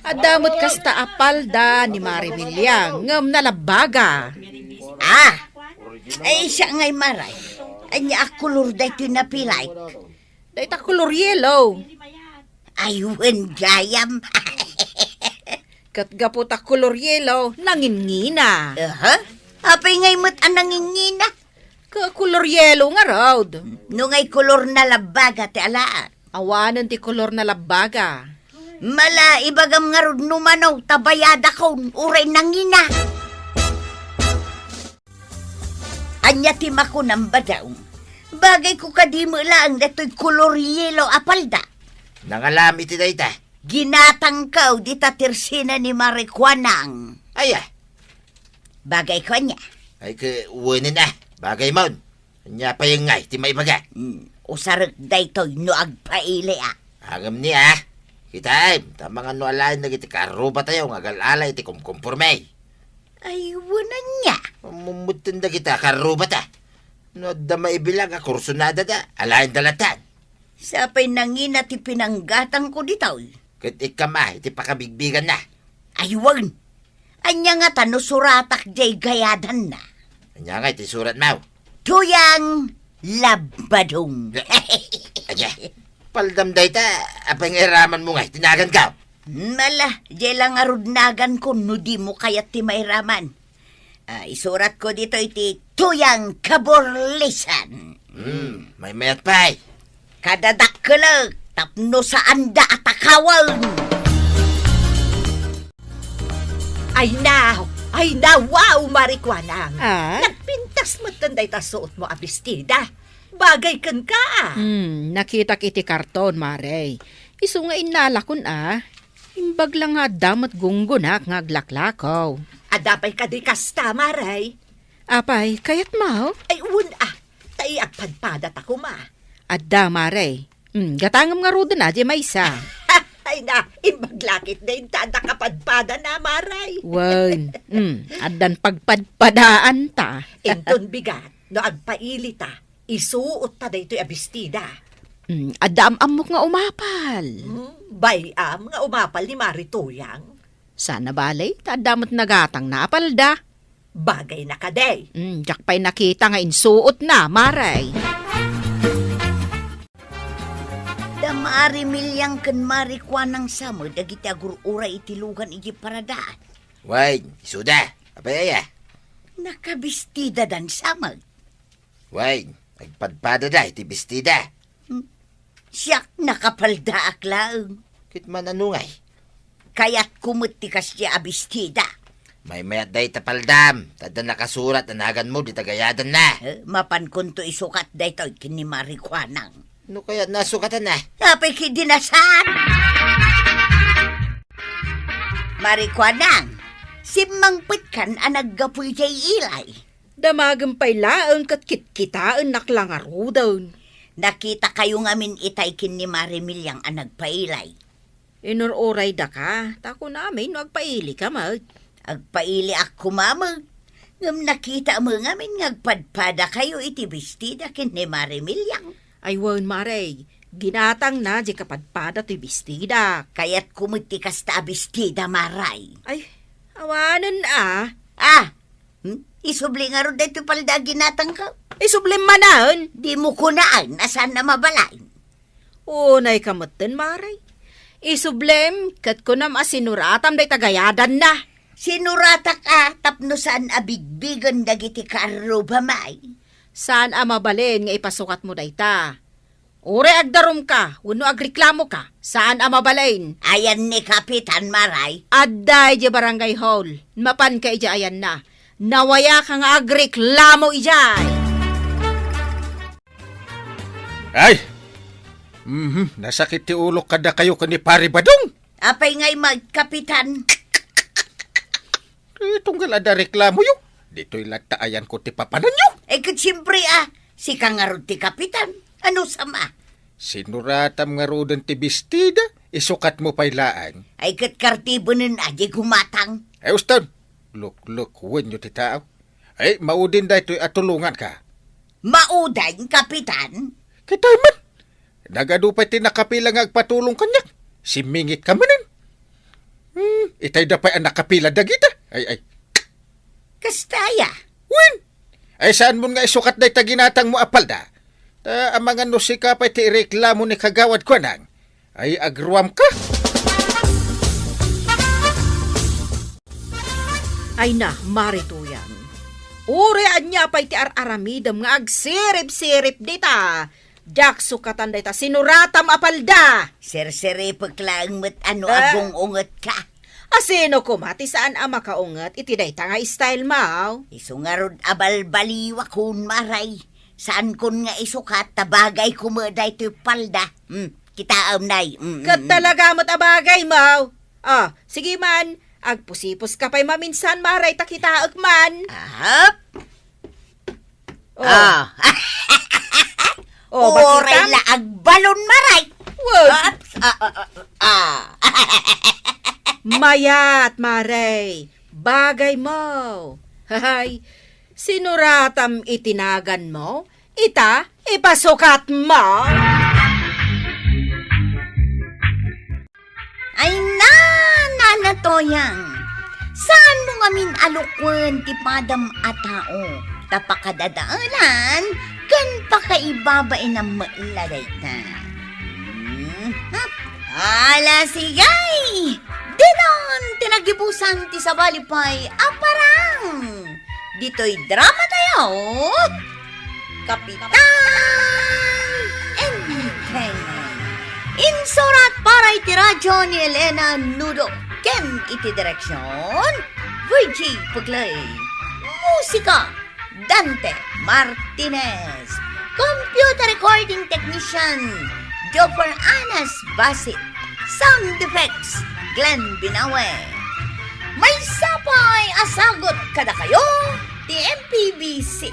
Adda met kasta a palda ni Mare Miliang, ngem nalabbaga. Ah, ay, siak ngay, Mare. Ania a kolor daytoy napilak? Dayta kolor yellow. Ay, wen gayam. Ket gapu ta kolor yellow, nangingina. Aha? Apay ngay met a nangingina? Ket kolor yellow ngarud. No ngay kolor nalabbaga ti alaak. Awanen ti kolor nalabbaga. Mala, ibagam ngarud no mano ta bayadakon, uray nangina. Ania ti makunam, Badong? Bagayko kadi met laeng daytoy kolor yelo a palda? Nangalam iti dayta. Ginatangko dita tersina ni Mare Kuanang. Aya? Bagayko ania? Ay, ke, wenen a. Bagaymon. Ania pay ngay ti maibaga? Hmm, usarek daytoy no agpaili a. Ngem ni a. Kitaem, ta amangan no alaen dagiti karrubatayo nga agal-ala iti kumkumporme. Ay, wen ania? Mummutten dagita karrubata. No adda maibilang a kursunadada, alaenda latan. Sapay nangina ti pinanggatangko ditoy. Ket ikkam a iti pakabigbiganna. Ay, wen. Ania ngata no suratak jay gayadanna? Ania nga iti suratmo? Tuyang Labadong. Ania? Paldam dayta, apay nga iramanmo nga iti naganko? Mala, jay la ngarud naganko no dimo kayat ti mairaman. Ah, isuratko ditoy ti Tuyang Kaburlisan. Hmm, maymayat pay. Kadadakkelek tapno saanda a takawen. Ay na, ay na, wow, Mari Kuanang. Ah? Nagpintas metten dayta suotmo a bestida. Bagay kenka, ah. Hmm, nakitak iti karton, Mare. Isu nga innalakon, ah. Imbag la nga adda met gunggonak nga aglaklakaw. Adda pay kadi kasta, Mare? Apay, kayatmo? Ay, wen, ah. Ta iagpadpadata koma. Adda, Mare. Hmm, gatangem ngaruden a, di maysa. Ay na, imbag la ketdi inta adda kapadpadana, Mare. Wen, hmm, addan pagpadpadaanta. Inton bigat, no agpailita, isuotta daytoy a bestida. Hmm, adda am-ammok nga umapal. Hmm, bay-am nga umapal ni Mari Tuyang. Saan a bale, ta adda met nagatangna a palda. Bagayna kadi. Hmm, diak pay nakita nga insuotna, Mare. Da Mari Miliang ken Mari Kuanang sa met dagiti agur-uray iti lugan iti paradaan. Wen, isuda. Apay aya? Nakabestidadan sa met. Wen, agpadpadada iti bestida. Hmm. Siak nakapaldaak laeng. Ket man-ano ngay? Kayatko met ti kasdiay a bestida. Maymayat dayta paldam, ta adda nakasurat a naganmo dita gayadanna. Eh, mapankonto isukat daytoy ken ni Mari Kuanang. No kayat nasukatanna? Apay ket di na saan? Mari Kuanang, simmangpetkan a naggapu idiay ilay. Damagem pay laeng ket kitkitaennak la ngaruden. Nakitakayo ngamin itay ken ni Mari Miliang a nagpailay. Inur-uraydaka, ta kunami no agpailika met. Agpailiak koma met. Ngem nakitam ngamin nga agpadpadakayo iti bestida ken ni Mari Miliang. Ay wen, Mare, ginatangna diay kapadpada toy bestida. Kayatko met ti kasta a bestida, Mare. Ay, awanen a. Ah, Hmm? Isubli ngarud daytoy palda a ginatangko? Isublem manen? Dimo kunaen a saan a mabalin. Unayka metten, Mare. Isublem, ket kunam a sinuratam dayta gayadanna. Sinuratak a tapno saan a bigbigen dagiti kaarrubam ay. Saan a mabalin nga ipasukatmo dayta. Uray agdarumka wenno agreklamoka, saan a mabalin. Ayan ni Kapitan, Mare? Adda idiay barangay hall. Mapanka idiay ayanna. Nawayaka nga agreklamo idiay. Ay! Mhm, nasakit ti ulok kadakayo ken ni Pare Badong. Apay ngay met, Kapitan? Eh, tunggal adda reklamoyo, ditoy latta ayanko ti papananyo. Eh, ket siempre, ah, sika ngarud ti kapitan. Ano sama? Sinuratam ngaruden ti bestida, isukatmo pay laeng. Ay, ket kartibenen a di gumatang. Ay, uston, luklukuenyo ti tao. Ay, maudin daytoy a tulonganka. Maudin, Kapitan? Kitay man, nagadu pay ti nakapila nga agpatulong kaniak. Simmingitka manen. Hmm, itayda pay a nakapila dagita. Ay, ay. Kasta aya? Wen. Ay, saanmon nga isukat dayta ginatangmo a palda. Ta amangan no sika pay ti ireklamo ni Kagawad Kuanang. Ay, agruamka. Ay na, Mare Tuyang. Uray ania pay ti ar-aramidem nga agsirip-sirip dita. Diak sukatan dayta sinuratam a palda. Sirsiripek laeng met a no Ah. agung-ungetka. Asino koma ti saan a makaunget iti dayta nga style, maw? Isu ngarud a balbaliwakon, Mare. Saankon nga isukat ta bagay koma daytoy palda. Hmm, kitaem, Nay. Mm, Ket mm, mm. talaga met a bagay, maw? Ah, sige man, agpusipuska pay maminsan, Mare, ta kitaek man. Ahap. Oh. Ah. Oh, Uray bakit la agbalon, Mare. Wow. Oops. Ah, ah, ah, ah. Mayat, Mare. Bagay mo. Hay, sinuratam iti naganmo. Ita, ipasukat mo. Ay na, Nana Toyang! Saanmo ngamin a lukwen ti padam a tao, ta pakadadaelan ken pakaibabainam met la dayta. Hmm, hap. Ala, sige! Ditan ti nagibusan ti sabali pay a parang ditoy drama tayo, Kapitan Enteng. Insurat para iti radyo ni Elena Nudo ken iti direksyon, Virgie Puglay. Musika, Dante Martinez. Computer recording technician, Joffer Anas Basit. Sound effects, Glenn Binawe. Maysa pay a sagut kadakayo ti M P B C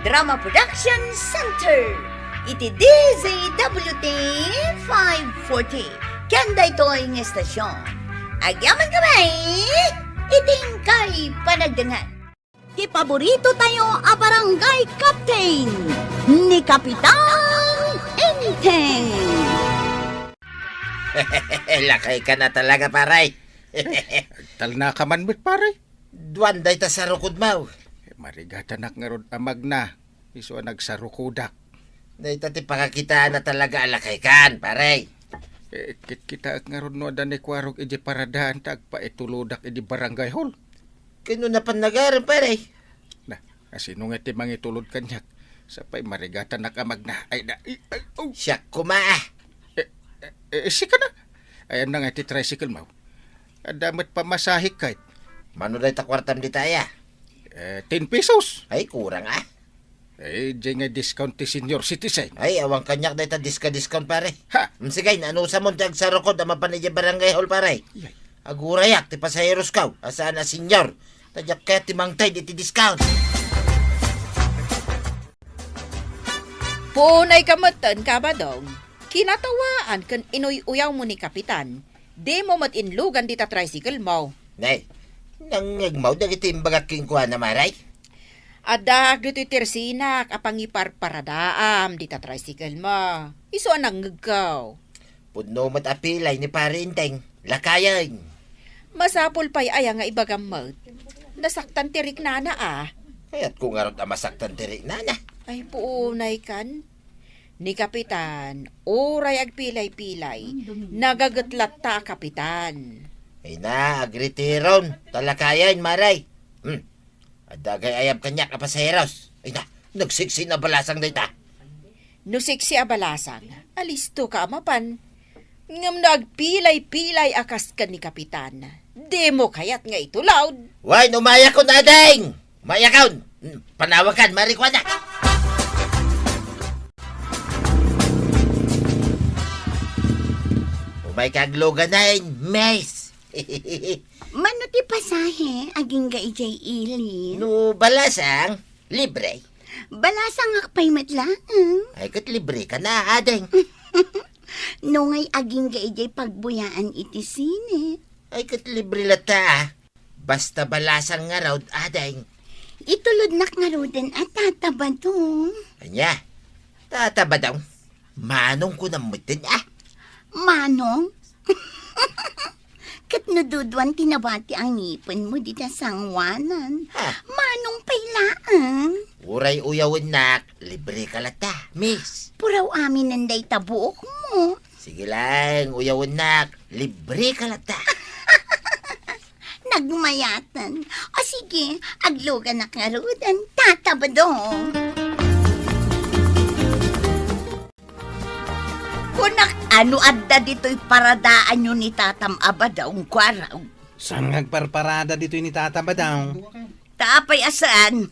Drama Production Center iti D Z W T five forty. Ken daytoy nga estasyon, agyamankami iti inkay panagdangan. Ti paborito tayo a barangay captain, ni Kapitan Enteng. Lakay ka na talaga, pare. Talna ka man met, pare. Duan dayta sarukodmo. Marigatanak ngarud a magna, isu a nagsarukodak. Dayta ti pakakitaanna talaga a lakay kan, pare. Eh, kitkitaek ngarud no adda ni Kuarog iti paradaan ta agpaitulodak iti barangay hall. Ken no napan nagaren, pare? Na, asino nga ti mangitulod kaniak? Sapay marigatanak a magna. Ay, na, ay, ay, oh. Siak koma, ah. Eh, eh, eh, sika na. Ayan na nga ti tricycle mo. Adda met pamasahek kayt. Mano dayta kuartam dita, aya? Eh, ten pesos. Ay, kurang, ah. Eh, di nga discount ti senior citizen. Ay, awan kaniak dayta diska-discount, pare. Ha? Mm, sige, nanusamon ti agsarukod a mapan idiay barangay hall, pare. Yay. Agurayak ti pasaheros kaw, a saan a senior. Ta diak kayat ti mangted iti discount. Puonay ka metten, Kabadong. Kinatawaan ken inuy-uyawmo ni Kapitan. Dimo met inlugan dita tricycle mo. Nay, nangngegmo dagiti imbagak kenkuana, Maray? Addaak ditoy tersinak a pangiparparadaam dita tricycle mo. Isu a nangngegko. Pudno met a pilay ni Pare Enteng. Lakayen. Masapul pay aya nga ibagam met. Nasaktan ti riknana, a. Kayatko ngarud a masaktan ti riknana. Ay, puonay kan. Ni Kapitan, uray agpilay-pilay, nagaget latta a Kapitan. Ay na, agritiron. Ta lakayen, Maray. Hmm. Adda gayam kaniak a pasaheros. Ay na, nagsiksi na balasang dayta. No siksi a balasang, alisto ka a mapan. Ngem no agpilay-pilay a kas ken ni Kapitan, dimo kayat nga itulod. Wen, umayakon, ading! Umayakon! Hmm, panawagan, marikuana! Umay ka agluganen, miss! Mano ti pasahe, agingga idiay ili? No balasang, libre. Balasangak pay met laeng. Ay, ket libre ka na, ading. No ngay agingga idiay pagbuyaan iti sine. Ay, ket libre latta, a. Basta balasang ngarud, ading. Itulodnak ngaruden a Tata Badong. Ania? Tata Badong? Manong kunam metten, a? Manong? Ket no duduan ti nabati a ngipenmo dita sangoanan, ha? Manong pay laeng? Uray uyawennak, libre ka latta, miss. Puraw aminen dayta buokmo. Sige laeng, uyawennak, libre ka latta. Nagmayaten. O sige, agluganak ngaruden, Tata Badong. Kunak, ano adda ditoy paradaanyo ni Tatam a Badong, Kuarog? Saan nga agparparada ditoy ni Tata Badong? Ta apay a saan?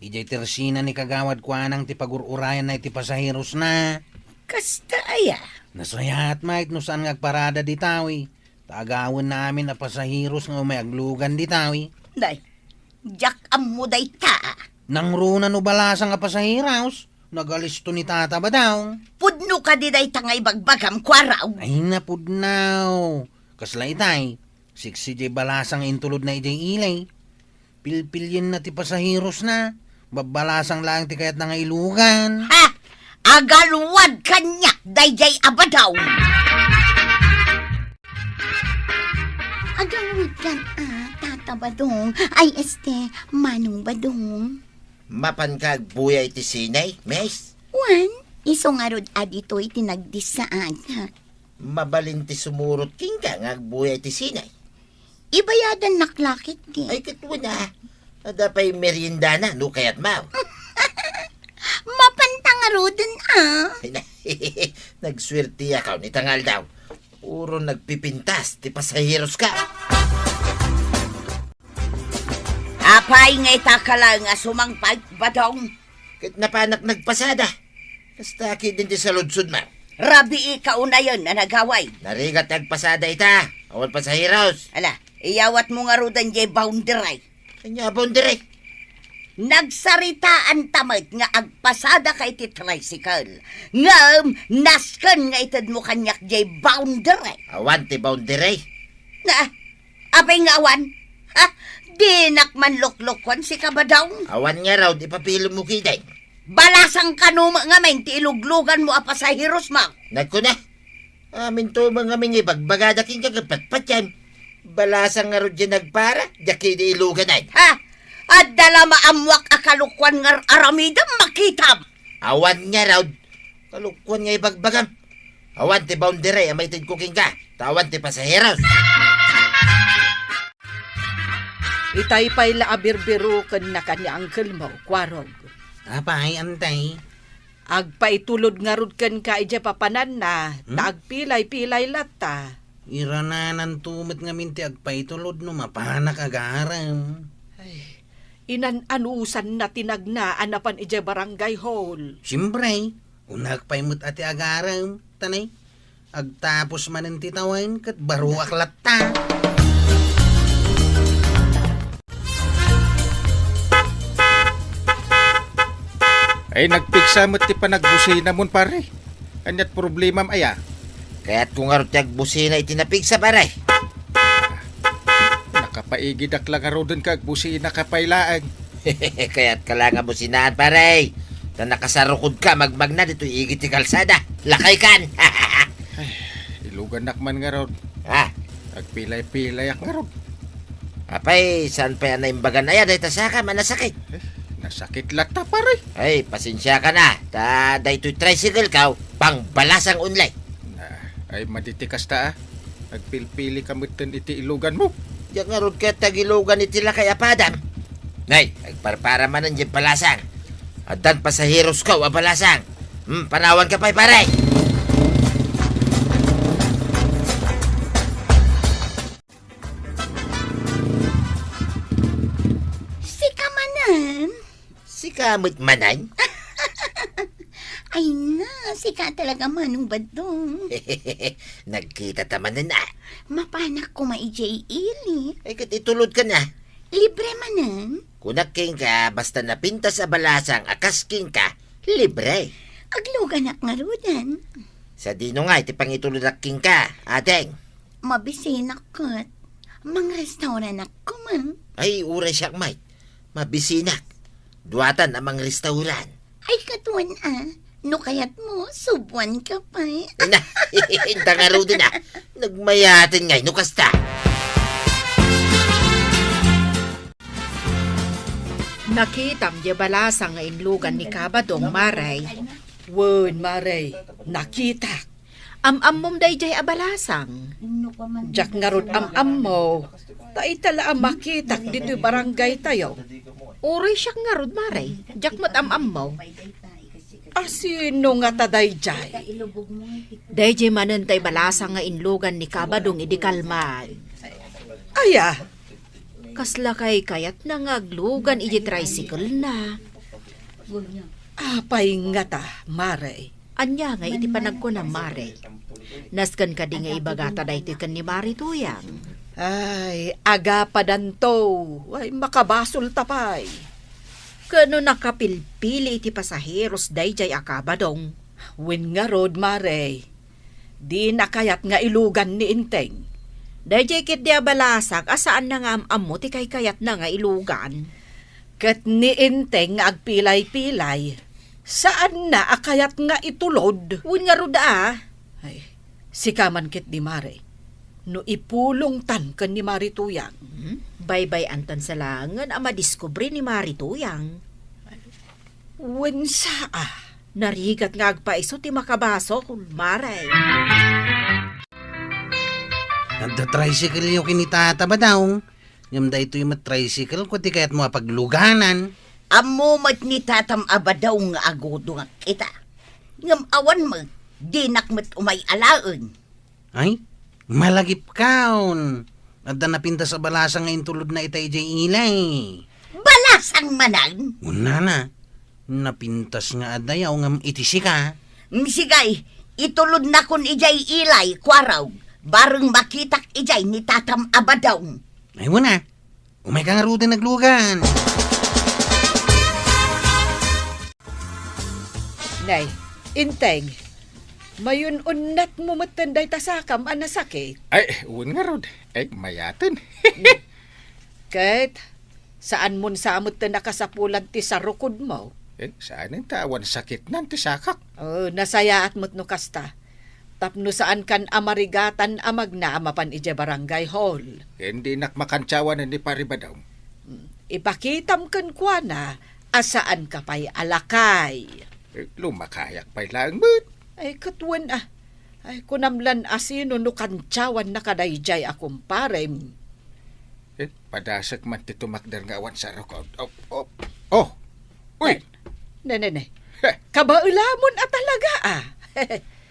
Idiay tersina ni Kagawad Kuanang ti pagur-urayanna iti pasaherosna. Kasta aya? Nasayaat met no saan nga agparada ditawi. Ta agawenna amin a pasaheros nga umay aglugan ditawi. Nay, diak ammo dayta. Nangruna no balasang a pasaheros, nagalisto ni Tata Badong. Pudno kadi dayta nga ibagbagam, Kuarog? Ay, napudno. Kasla itay, siksi diay balasang intulodna idiay ili. Pilpilienna ti pasaherosna. Babbalasang laeng ti kayatna nga ilugan. Ha! Agalwad kaniak daydiay a Badong. Agalwad kan, a, Tata Ta, Badong. Ay, este, Manong Badong. Mapanka agbuya iti sine, Miss? Wen, isu ngarud a ditoy ti nagdissaag. Mabalin ti sumurot kenka nga agbuya iti sine. Ibayadannak la ketdi. Ay, ket wen a. Adda pay meriendana, no kayatmo. Mapanta ngaruden, a. Ay, na-, nagsuerteak, a, ita nga aldaw. Puro nagpipintas ti pasaheroska. Apay nga ita ka laeng a sumangpet, Badong? Ket napanak nagpasada. Kasta ketdin ti saludsodmo. Rabiika unayen a nagawid. Narigat ti agpasada ita. Awan pasaheros. Ala, iyawatmo ngaruden diay boundary. Ania a boundary? Nagsaritaanta met nga agpasadaka iti tricycle. Ngem nasken nga itedmo kaniak diay boundary. Awan ti boundary. Na, apay nga awan? Ha? Dinak man luklukuan, sika, Badong. Awan ngarud, ipapilem mo ketdin. Balasang kano met ngamin ti ilugluganmo a pasaherosmo. Nagkuna, aminto met ngamin nga ibagbagada kenka ket patpatiem. Balasang ngarud diay nagpara, diak ketdi iluganen. Ha? Adda la maammoak a kalokuan nga ar-aramidem, makitam. Awan ngarud, kalokuan nga ibagbagam. Awan ti boundary a maitedko kenka, ta awan ti pasaheros. Itay pay la a birbirokennaka ni angkelmo, Kuarog. Apay, Antay? Agpaitulod ngarud kenka idiay papananna, ta Hmm? agpilay-pilay latta. Iranananto met ngamin ti agpaitulod no mapanak agarem. Ay, inan-anusanna ti nagna a napan idiay barangay hall. Siempre, unak pay met a ti agarem, tanay. Agtapos manen ti tawen ket baroak latta. Ay, nagpigsa met ti panagbusinamon, pare. Aniat problemam aya? Kayatko ngarud ti agbusina iti napigsa, pare. Nakapaigidak la ngaruden ket agbusinaka pay laeng. Kayatka la nga businaan, pare. Ta nakasarukodka magmagna ditoy igid ti kalsada. Lakaykan! Ay, ilugannak man ngarud. Ah. Agpilay-pilayak ngarud. Apay, saan pay a naimbagan aya dayta sakam a nasakit? Eh, nasakit latta, pare. Ay, pasensiakan a. Ta daytoy tricycle ko, pangbalasang only. Na, ay, madi ti kasta, a. Agpilpilika metten iti iluganmo. Diak ngarud ket agilugan iti lakay a padam. Nay, agparpara manen diay balasang. Addan pasaherosko a balasang. Hmm, panawanka pay, pare. Sika manen? Sika met manen? Ay na, sika talaga, Manong Badong. Nagkita ta manen, a. Mapanak koma idiay ili. Ay, ket itulodkan a. Libre manen? Kunak kenka, basta napintas a balasang a kas kenka, libre. Agluganak ngaruden. Sadino ngay ti pangitulodak kenka, ading? Mabisinak ket. Mangrestauranak koma. Ay, uray siak met. Mabisinak. Duatan a mangrestauran. Ay, ket wen a. No kayatmo, subuanka pay. Na, inta ngaruden a. Nagmayaten ngay no kasta. Nakitam diay balasang nga inlugan ni Kabadong, Mare? Wen, Mare, nakitak. Am-ammom daydiay a balasang? Diak ngarud am-ammo. Ta ita la a makitak ditoy barangaytayo. Uray siak ngarud, Mare. Diak met am-ammo. A, sino ngata daydiay? Daydiay manen tay balasang nga inlugan ni Kabadong idi kalman. Aya, Kasla kaykayatna nga aglugan iti tricycle-na. Apay ngata, Mare? Ania nga iti panagkunam, Mare? Nasken kadi nga ibagata daytoy ken ni Mare Tuyang? Ay, agapadanto. Ay, makabasolta pay. Ket no nakapilpili iti pasaheros daydiay a Kabadong? Wen ngarud, Mare. Dina kayat nga ilugan ni Enteng. Daydiay ketdi a balasang a saanna nga am-ammo ti kaykayatna nga ilugan. Ket ni Enteng nga agpilay-pilay, saanna a kayat nga itulod. Wen ngarud a. Ay, sika man ketdi, Mare. No ipulongtan ken ni Mari Tuyang, hmm? Baybay-antan sa laengen a madiskubre ni Mari Tuyang. Wen, saa. Narigat nga agpaiso ti makabasol, Mare. Adda tricycle-yo ken ni Tata Badong. Ngem daytoy met tricycle ko ti kayatmo a pagluganan. Ammo met ni Tatam a Badong nga agudongak ita. Ngem awan met, dinak met umay alaen. Ay, malagipkaon. Adda napintas a balasang nga intulodna ita idiay ilay. Balasang manen? Unana, napintas nga adda yaw ngem iti sika. Mm, sige, itulodnakon idiay ilay, Kuarog. Bareng makitak idiay ni Tatam a Badong. Ay, una. Umayka ngaruden aglugan. Nay, Inteng, mayun-unnatmo metten dayta sakam a nasakit. Ay, wen ngarud. Ay, mayaten. Ket, saanmon sa metten a kasapulan ti sarukodmo? Eh, saanen ta awan sakitnan ti sakak. Oh, nasayaat met no kasta. Tapno saankan a marigatan a magna a mapan idiay barangay hall. Ken dinak makantiawan ni Pari Badong. Mm, ipakitam kenkuana a saanka pay a lakay. Eh, lumakayak pay laeng met. Ay, ket wen a. Ay, kunam lan a sino no kantiawannaka daydiay a kumparem. Eh, padasek man ti tumakder nga awan sarok. Oh, oh, oh. Uy! Ne, ne, ne. Heh. Kabaelamon a talaga, ah.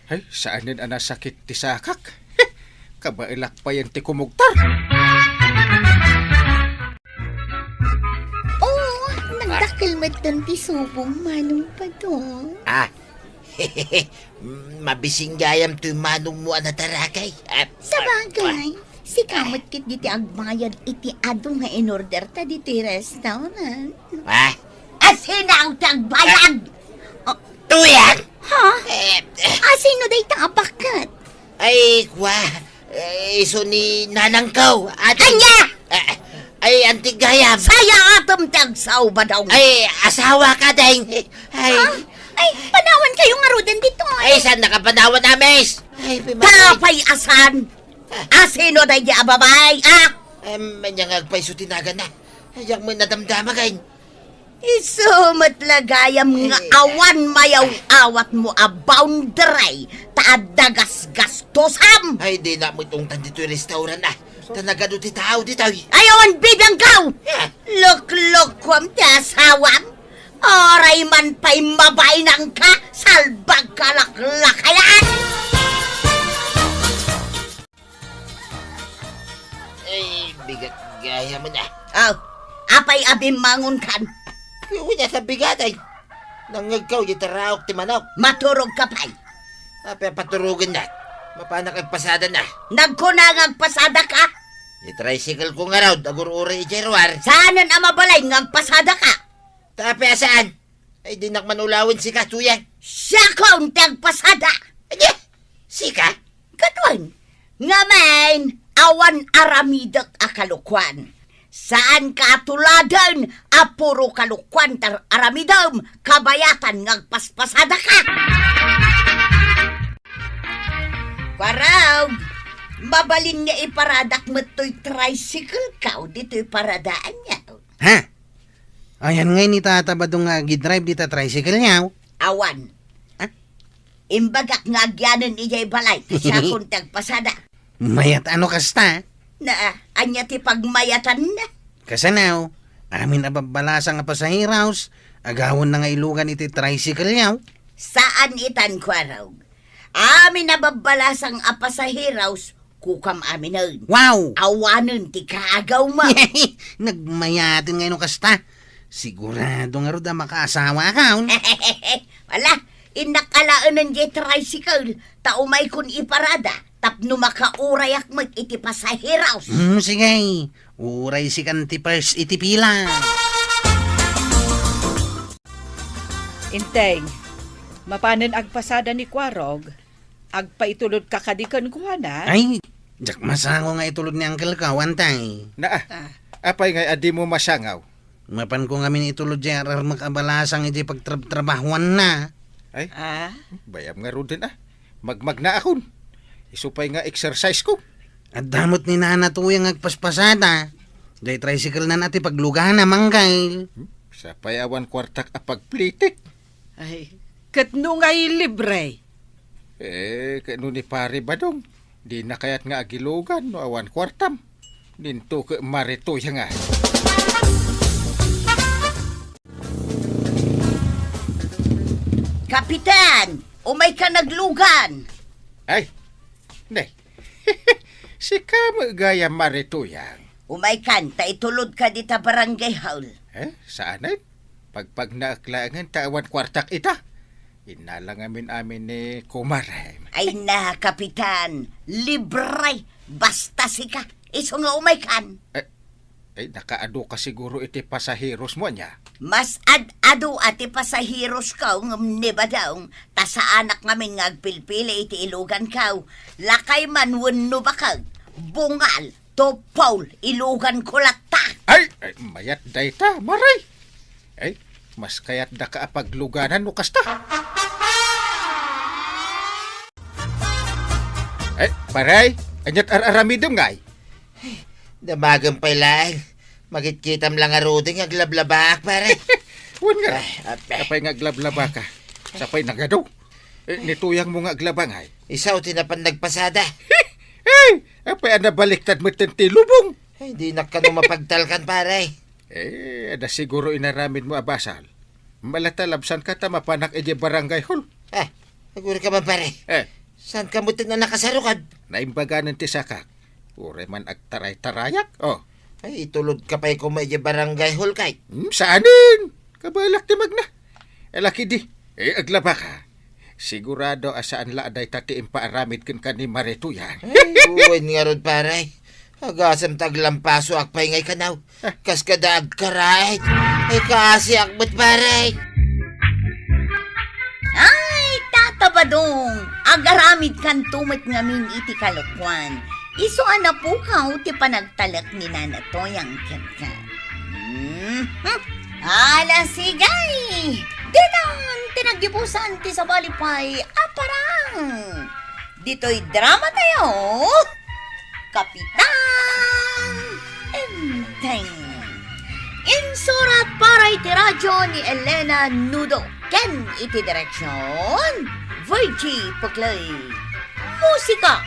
Ay, saanen a nasakit ti sakak. Kabaelak payen ti kumugtar. Oh, nagdakkel metten ti subong, Manong Padong. Ah, mabising gayam toy manongmo a natarakay. Ah, sabagay, sika met ket ditoy agbayad iti adu nga inorderta ditoy restaurant. Ah? Asino ti agbayad? Ah, oh. Tuyang? Ha? Eh, eh. Asino dayta a bakket? Ay, kwa. Eh, isu ni nanangko. Ati. Ania? Eh, ay, anti gayam. Sayaatem ti agsao, Badong. Ay, asawak, Deng. Ay. Ha? Ay, panawankayo ngaruden ditoy. Ay, saannaka panawan, Amis? Ay, pimay. Tapay a saan? Asino daydi a babai, ah? Em, ania nga agpayso ti naganna? Ay, diak met nadamdama, Deng. Isu met la gayam nga awan mayaw-awatmo a boundary ta adda gasgastosam. Ay, dinak met ungtan ditoy restaurant, ah. Ta nagadu ti tao ditoy. Ay, awan bibiangkaw! Ah. Luklukuam ti asawam. Uray man pay mabainangka, salbagka laklakayan. Ay, bigat gayam, ah. Aw, apay a bimmangonkan? Wen a, sa bigat, ay. Nangngegko iti raok ti manok. Maturogka pay. Apay a paturogennak? Mapanak agpasadana. Nagkuna nga agpasadaka? Ti tricycle ko ngarud, agur-uray idiay ruar. Saanen a mabalin nga agpasadaka? Tapay a saan? Ay, dinak man ulawen sika, Tuyang. Siakon ti agpasada. Ania? Sika? Ket wen, ngamin, awan aramidek a kalokuan. Saanka a tuladen a puro kalokuan ti aramidem, kabayatan nga agpaspasadaka. Kuarog, mabalin nga iparadak met toy tricycle ka ditoy paradaanyo. Ha? Ayan ngay ni Tata Badong nga agidrive dita tricycle niya. Awan. Ah? Imbagak nga agyanen idiay balay, ta siakon ti agpasada. Mayat ano kasta? Na, ania ti pagmayatanna? Kasano? Amin a babbalasang a pasaheros, agawonna nga ilugan iti tricycle niya. Saan itan, Kuarog. Amin a babbalasang a pasaheros, kukam aminen. Wow! Awanen ti kaagawmo. Nagmayaten nga no kasta. Sigurado ngarud a makaasawakon. Wala, innak alaenen diay tricycle, ta umaykon iparada, tapno makaurayak met iti pasaheros. Hmm, sige. Uray sikan ti first iti pila. Inteng, mapanen agpasada ni Kuarog, agpaitulodka kadi kenkuana? Ay, diak masango nga itulod ni Uncle ko, awan tay. Naa, Ah. apay ngay a dimo masango? Mapanko ngamin itulod diay ar-armek a balasang idiay pagtrabtrabahoanna. Ay, Ah? bayam ngaruden, ah. Magmagnaakon. Isu pay nga exercise ko. Adda met ni Nana Toyang agpaspasada. Jay tricycle-na ti paglugana, Manggay. Hmm? Sapay awan kuartak a pagplitik. Ay, ket no ngay libre? Eh, ket no ni Pare Badong, dina kayat nga agilugan no awan kuartam. Dinto ket Mare Toyang a. Kapitan, umaykan aglugan. Ay, ne. Sika met gayam, Mare Toyang. Umaykan, ta itulodka dita barangay hall. Eh, saanen? Pagpagnaek laengen ta awan kuartak ita. Innala ngamin amin ni kumarem. Ay na, Kapitan. Libre. Basta sika. Isu nga umaykan. Eh, eh, nakaadu ka siguro iti pasaheros mo, ania? Mas ad-adu a ti pasaheros ko ngem ni Badong, ta saanak ngamin nga agpilpili iti ilugan ko. Lakay man wenno bakag, bungal, tupol, ilugan ko latta. Ay, ay, mayat dayta, Mare. Ay, mas kayat daka a pagluganan no kasta. Ay, Pare, aniat ar-aramidem ngay? Damagem pay laeng. Makitkitam la ngaruden nga aglablabaak, Pare. Wen nga. Ay, apay. Apay nga aglablabaka? Sapay nagadu. Eh, ni Toyang mo nga aglaba ngay. Isu ti napan nagpasada. Eh, apay a nabaliktad metten ti lubong? Ay, dinak kano mapagtalkan, Pare. Eh, adda siguro inaramid mo a basol. Malatalabsan ka ta mapanak idiay barangay hall. Ah, aguri ka man, Pare. Eh. Saan ka metten a nakasarukad? Naimbaganen ti sakak. Uray man agtaray-tarayak, oh. Ay, itulod ka pay koma idiay barangay hall kay. Hmm, saanen? Kabalak ti magna. Alakidi, eh, aglaba ka. Sigurado a saan la a dayta ti impaaramid kenka ni Mare Toyang. Ay, wen ngarud, Pare. Agasem ta aglampasoak pay ngay kanaw. Kas kada agkaraid. Ay, kaasiak met, Pare. Ay, Tata Badong, agaramidkanto met ngamin iti kalokuan. Isu a napukaw ti panagtalek ni Nana Toyang kenka. Mhm. Ala, sige! Ditan ti naggibusan ti sabali pay a parang. Ditoy drama tayo, Kapitan Enteng. Insurat para iti radyo ni Elena Nudo ken iti direksyon, Virgie Puclay. Musika,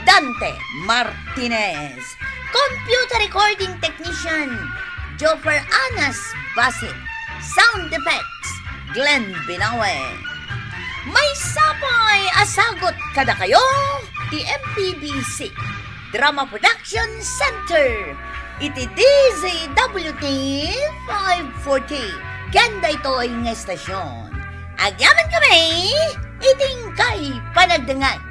Dante Martinez. Computer recording technician, Joffer Anas Basit. Sound effects, Glenn Binawe. Maysa pay a sagut kadakayo ti M P B C Drama Production Center iti D Z W T five forty ken daytoy nga estasyon. Agyaman kami iti inkay panagdengngeg.